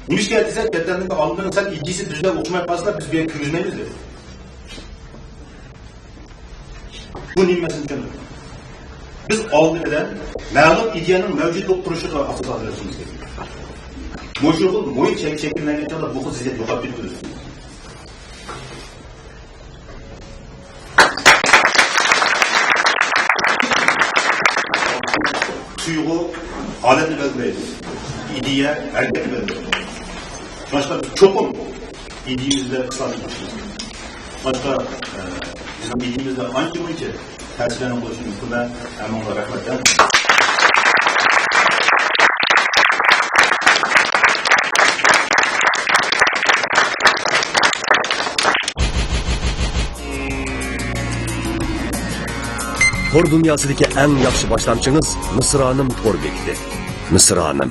نېمىشقا دېسە، چەت ئەلدىكى ئالىملارنىڭ سەل ئىدىيىسى بىزلەر ئوخشىماي قالسا، بىز بۇ يەرگە كىرگۈزمەيمىز دەيدۇ. بۇ نېمە مەسىلىنى چۈشەندۈرۈڭ. بىز ئالدى بىلەن مەلۇم ئىدىيەنىڭ مەۋجۇت بولۇپ تۇرۇشىغا ئاساس ھازىرلىشىمىز كېرەك. مۇشۇ خىل مۇھىت شەكىل-، شەكىللەنگەن چاغدا بۇ خىل زىددىيەت يوقاپ كېتىدۇ. تۇيغۇ ھالەتنى بەلگىلەيدۇ. ئىدىيە ھەرىكەتنى بەلگىلەيدۇ. شۇڭلاشقا بىز چوقۇم ئىدىيىمىزدە ئىسلاھات قىلىشىمىز كېرەك. شۇڭلاشقا، ئە، بىزنىڭ ئىدىيىمىزدە ئانچە-مۇنچە تەسىرلەرنىڭ بولۇشى مۇمكىن. مەن ھەممىڭلارغا رەھمەت دەيمەن. تور دۇنياسىدىكى ئەڭ ياخشى باشلامچىڭىز مىسرانىم تور بېكىتى. مىسرانىم.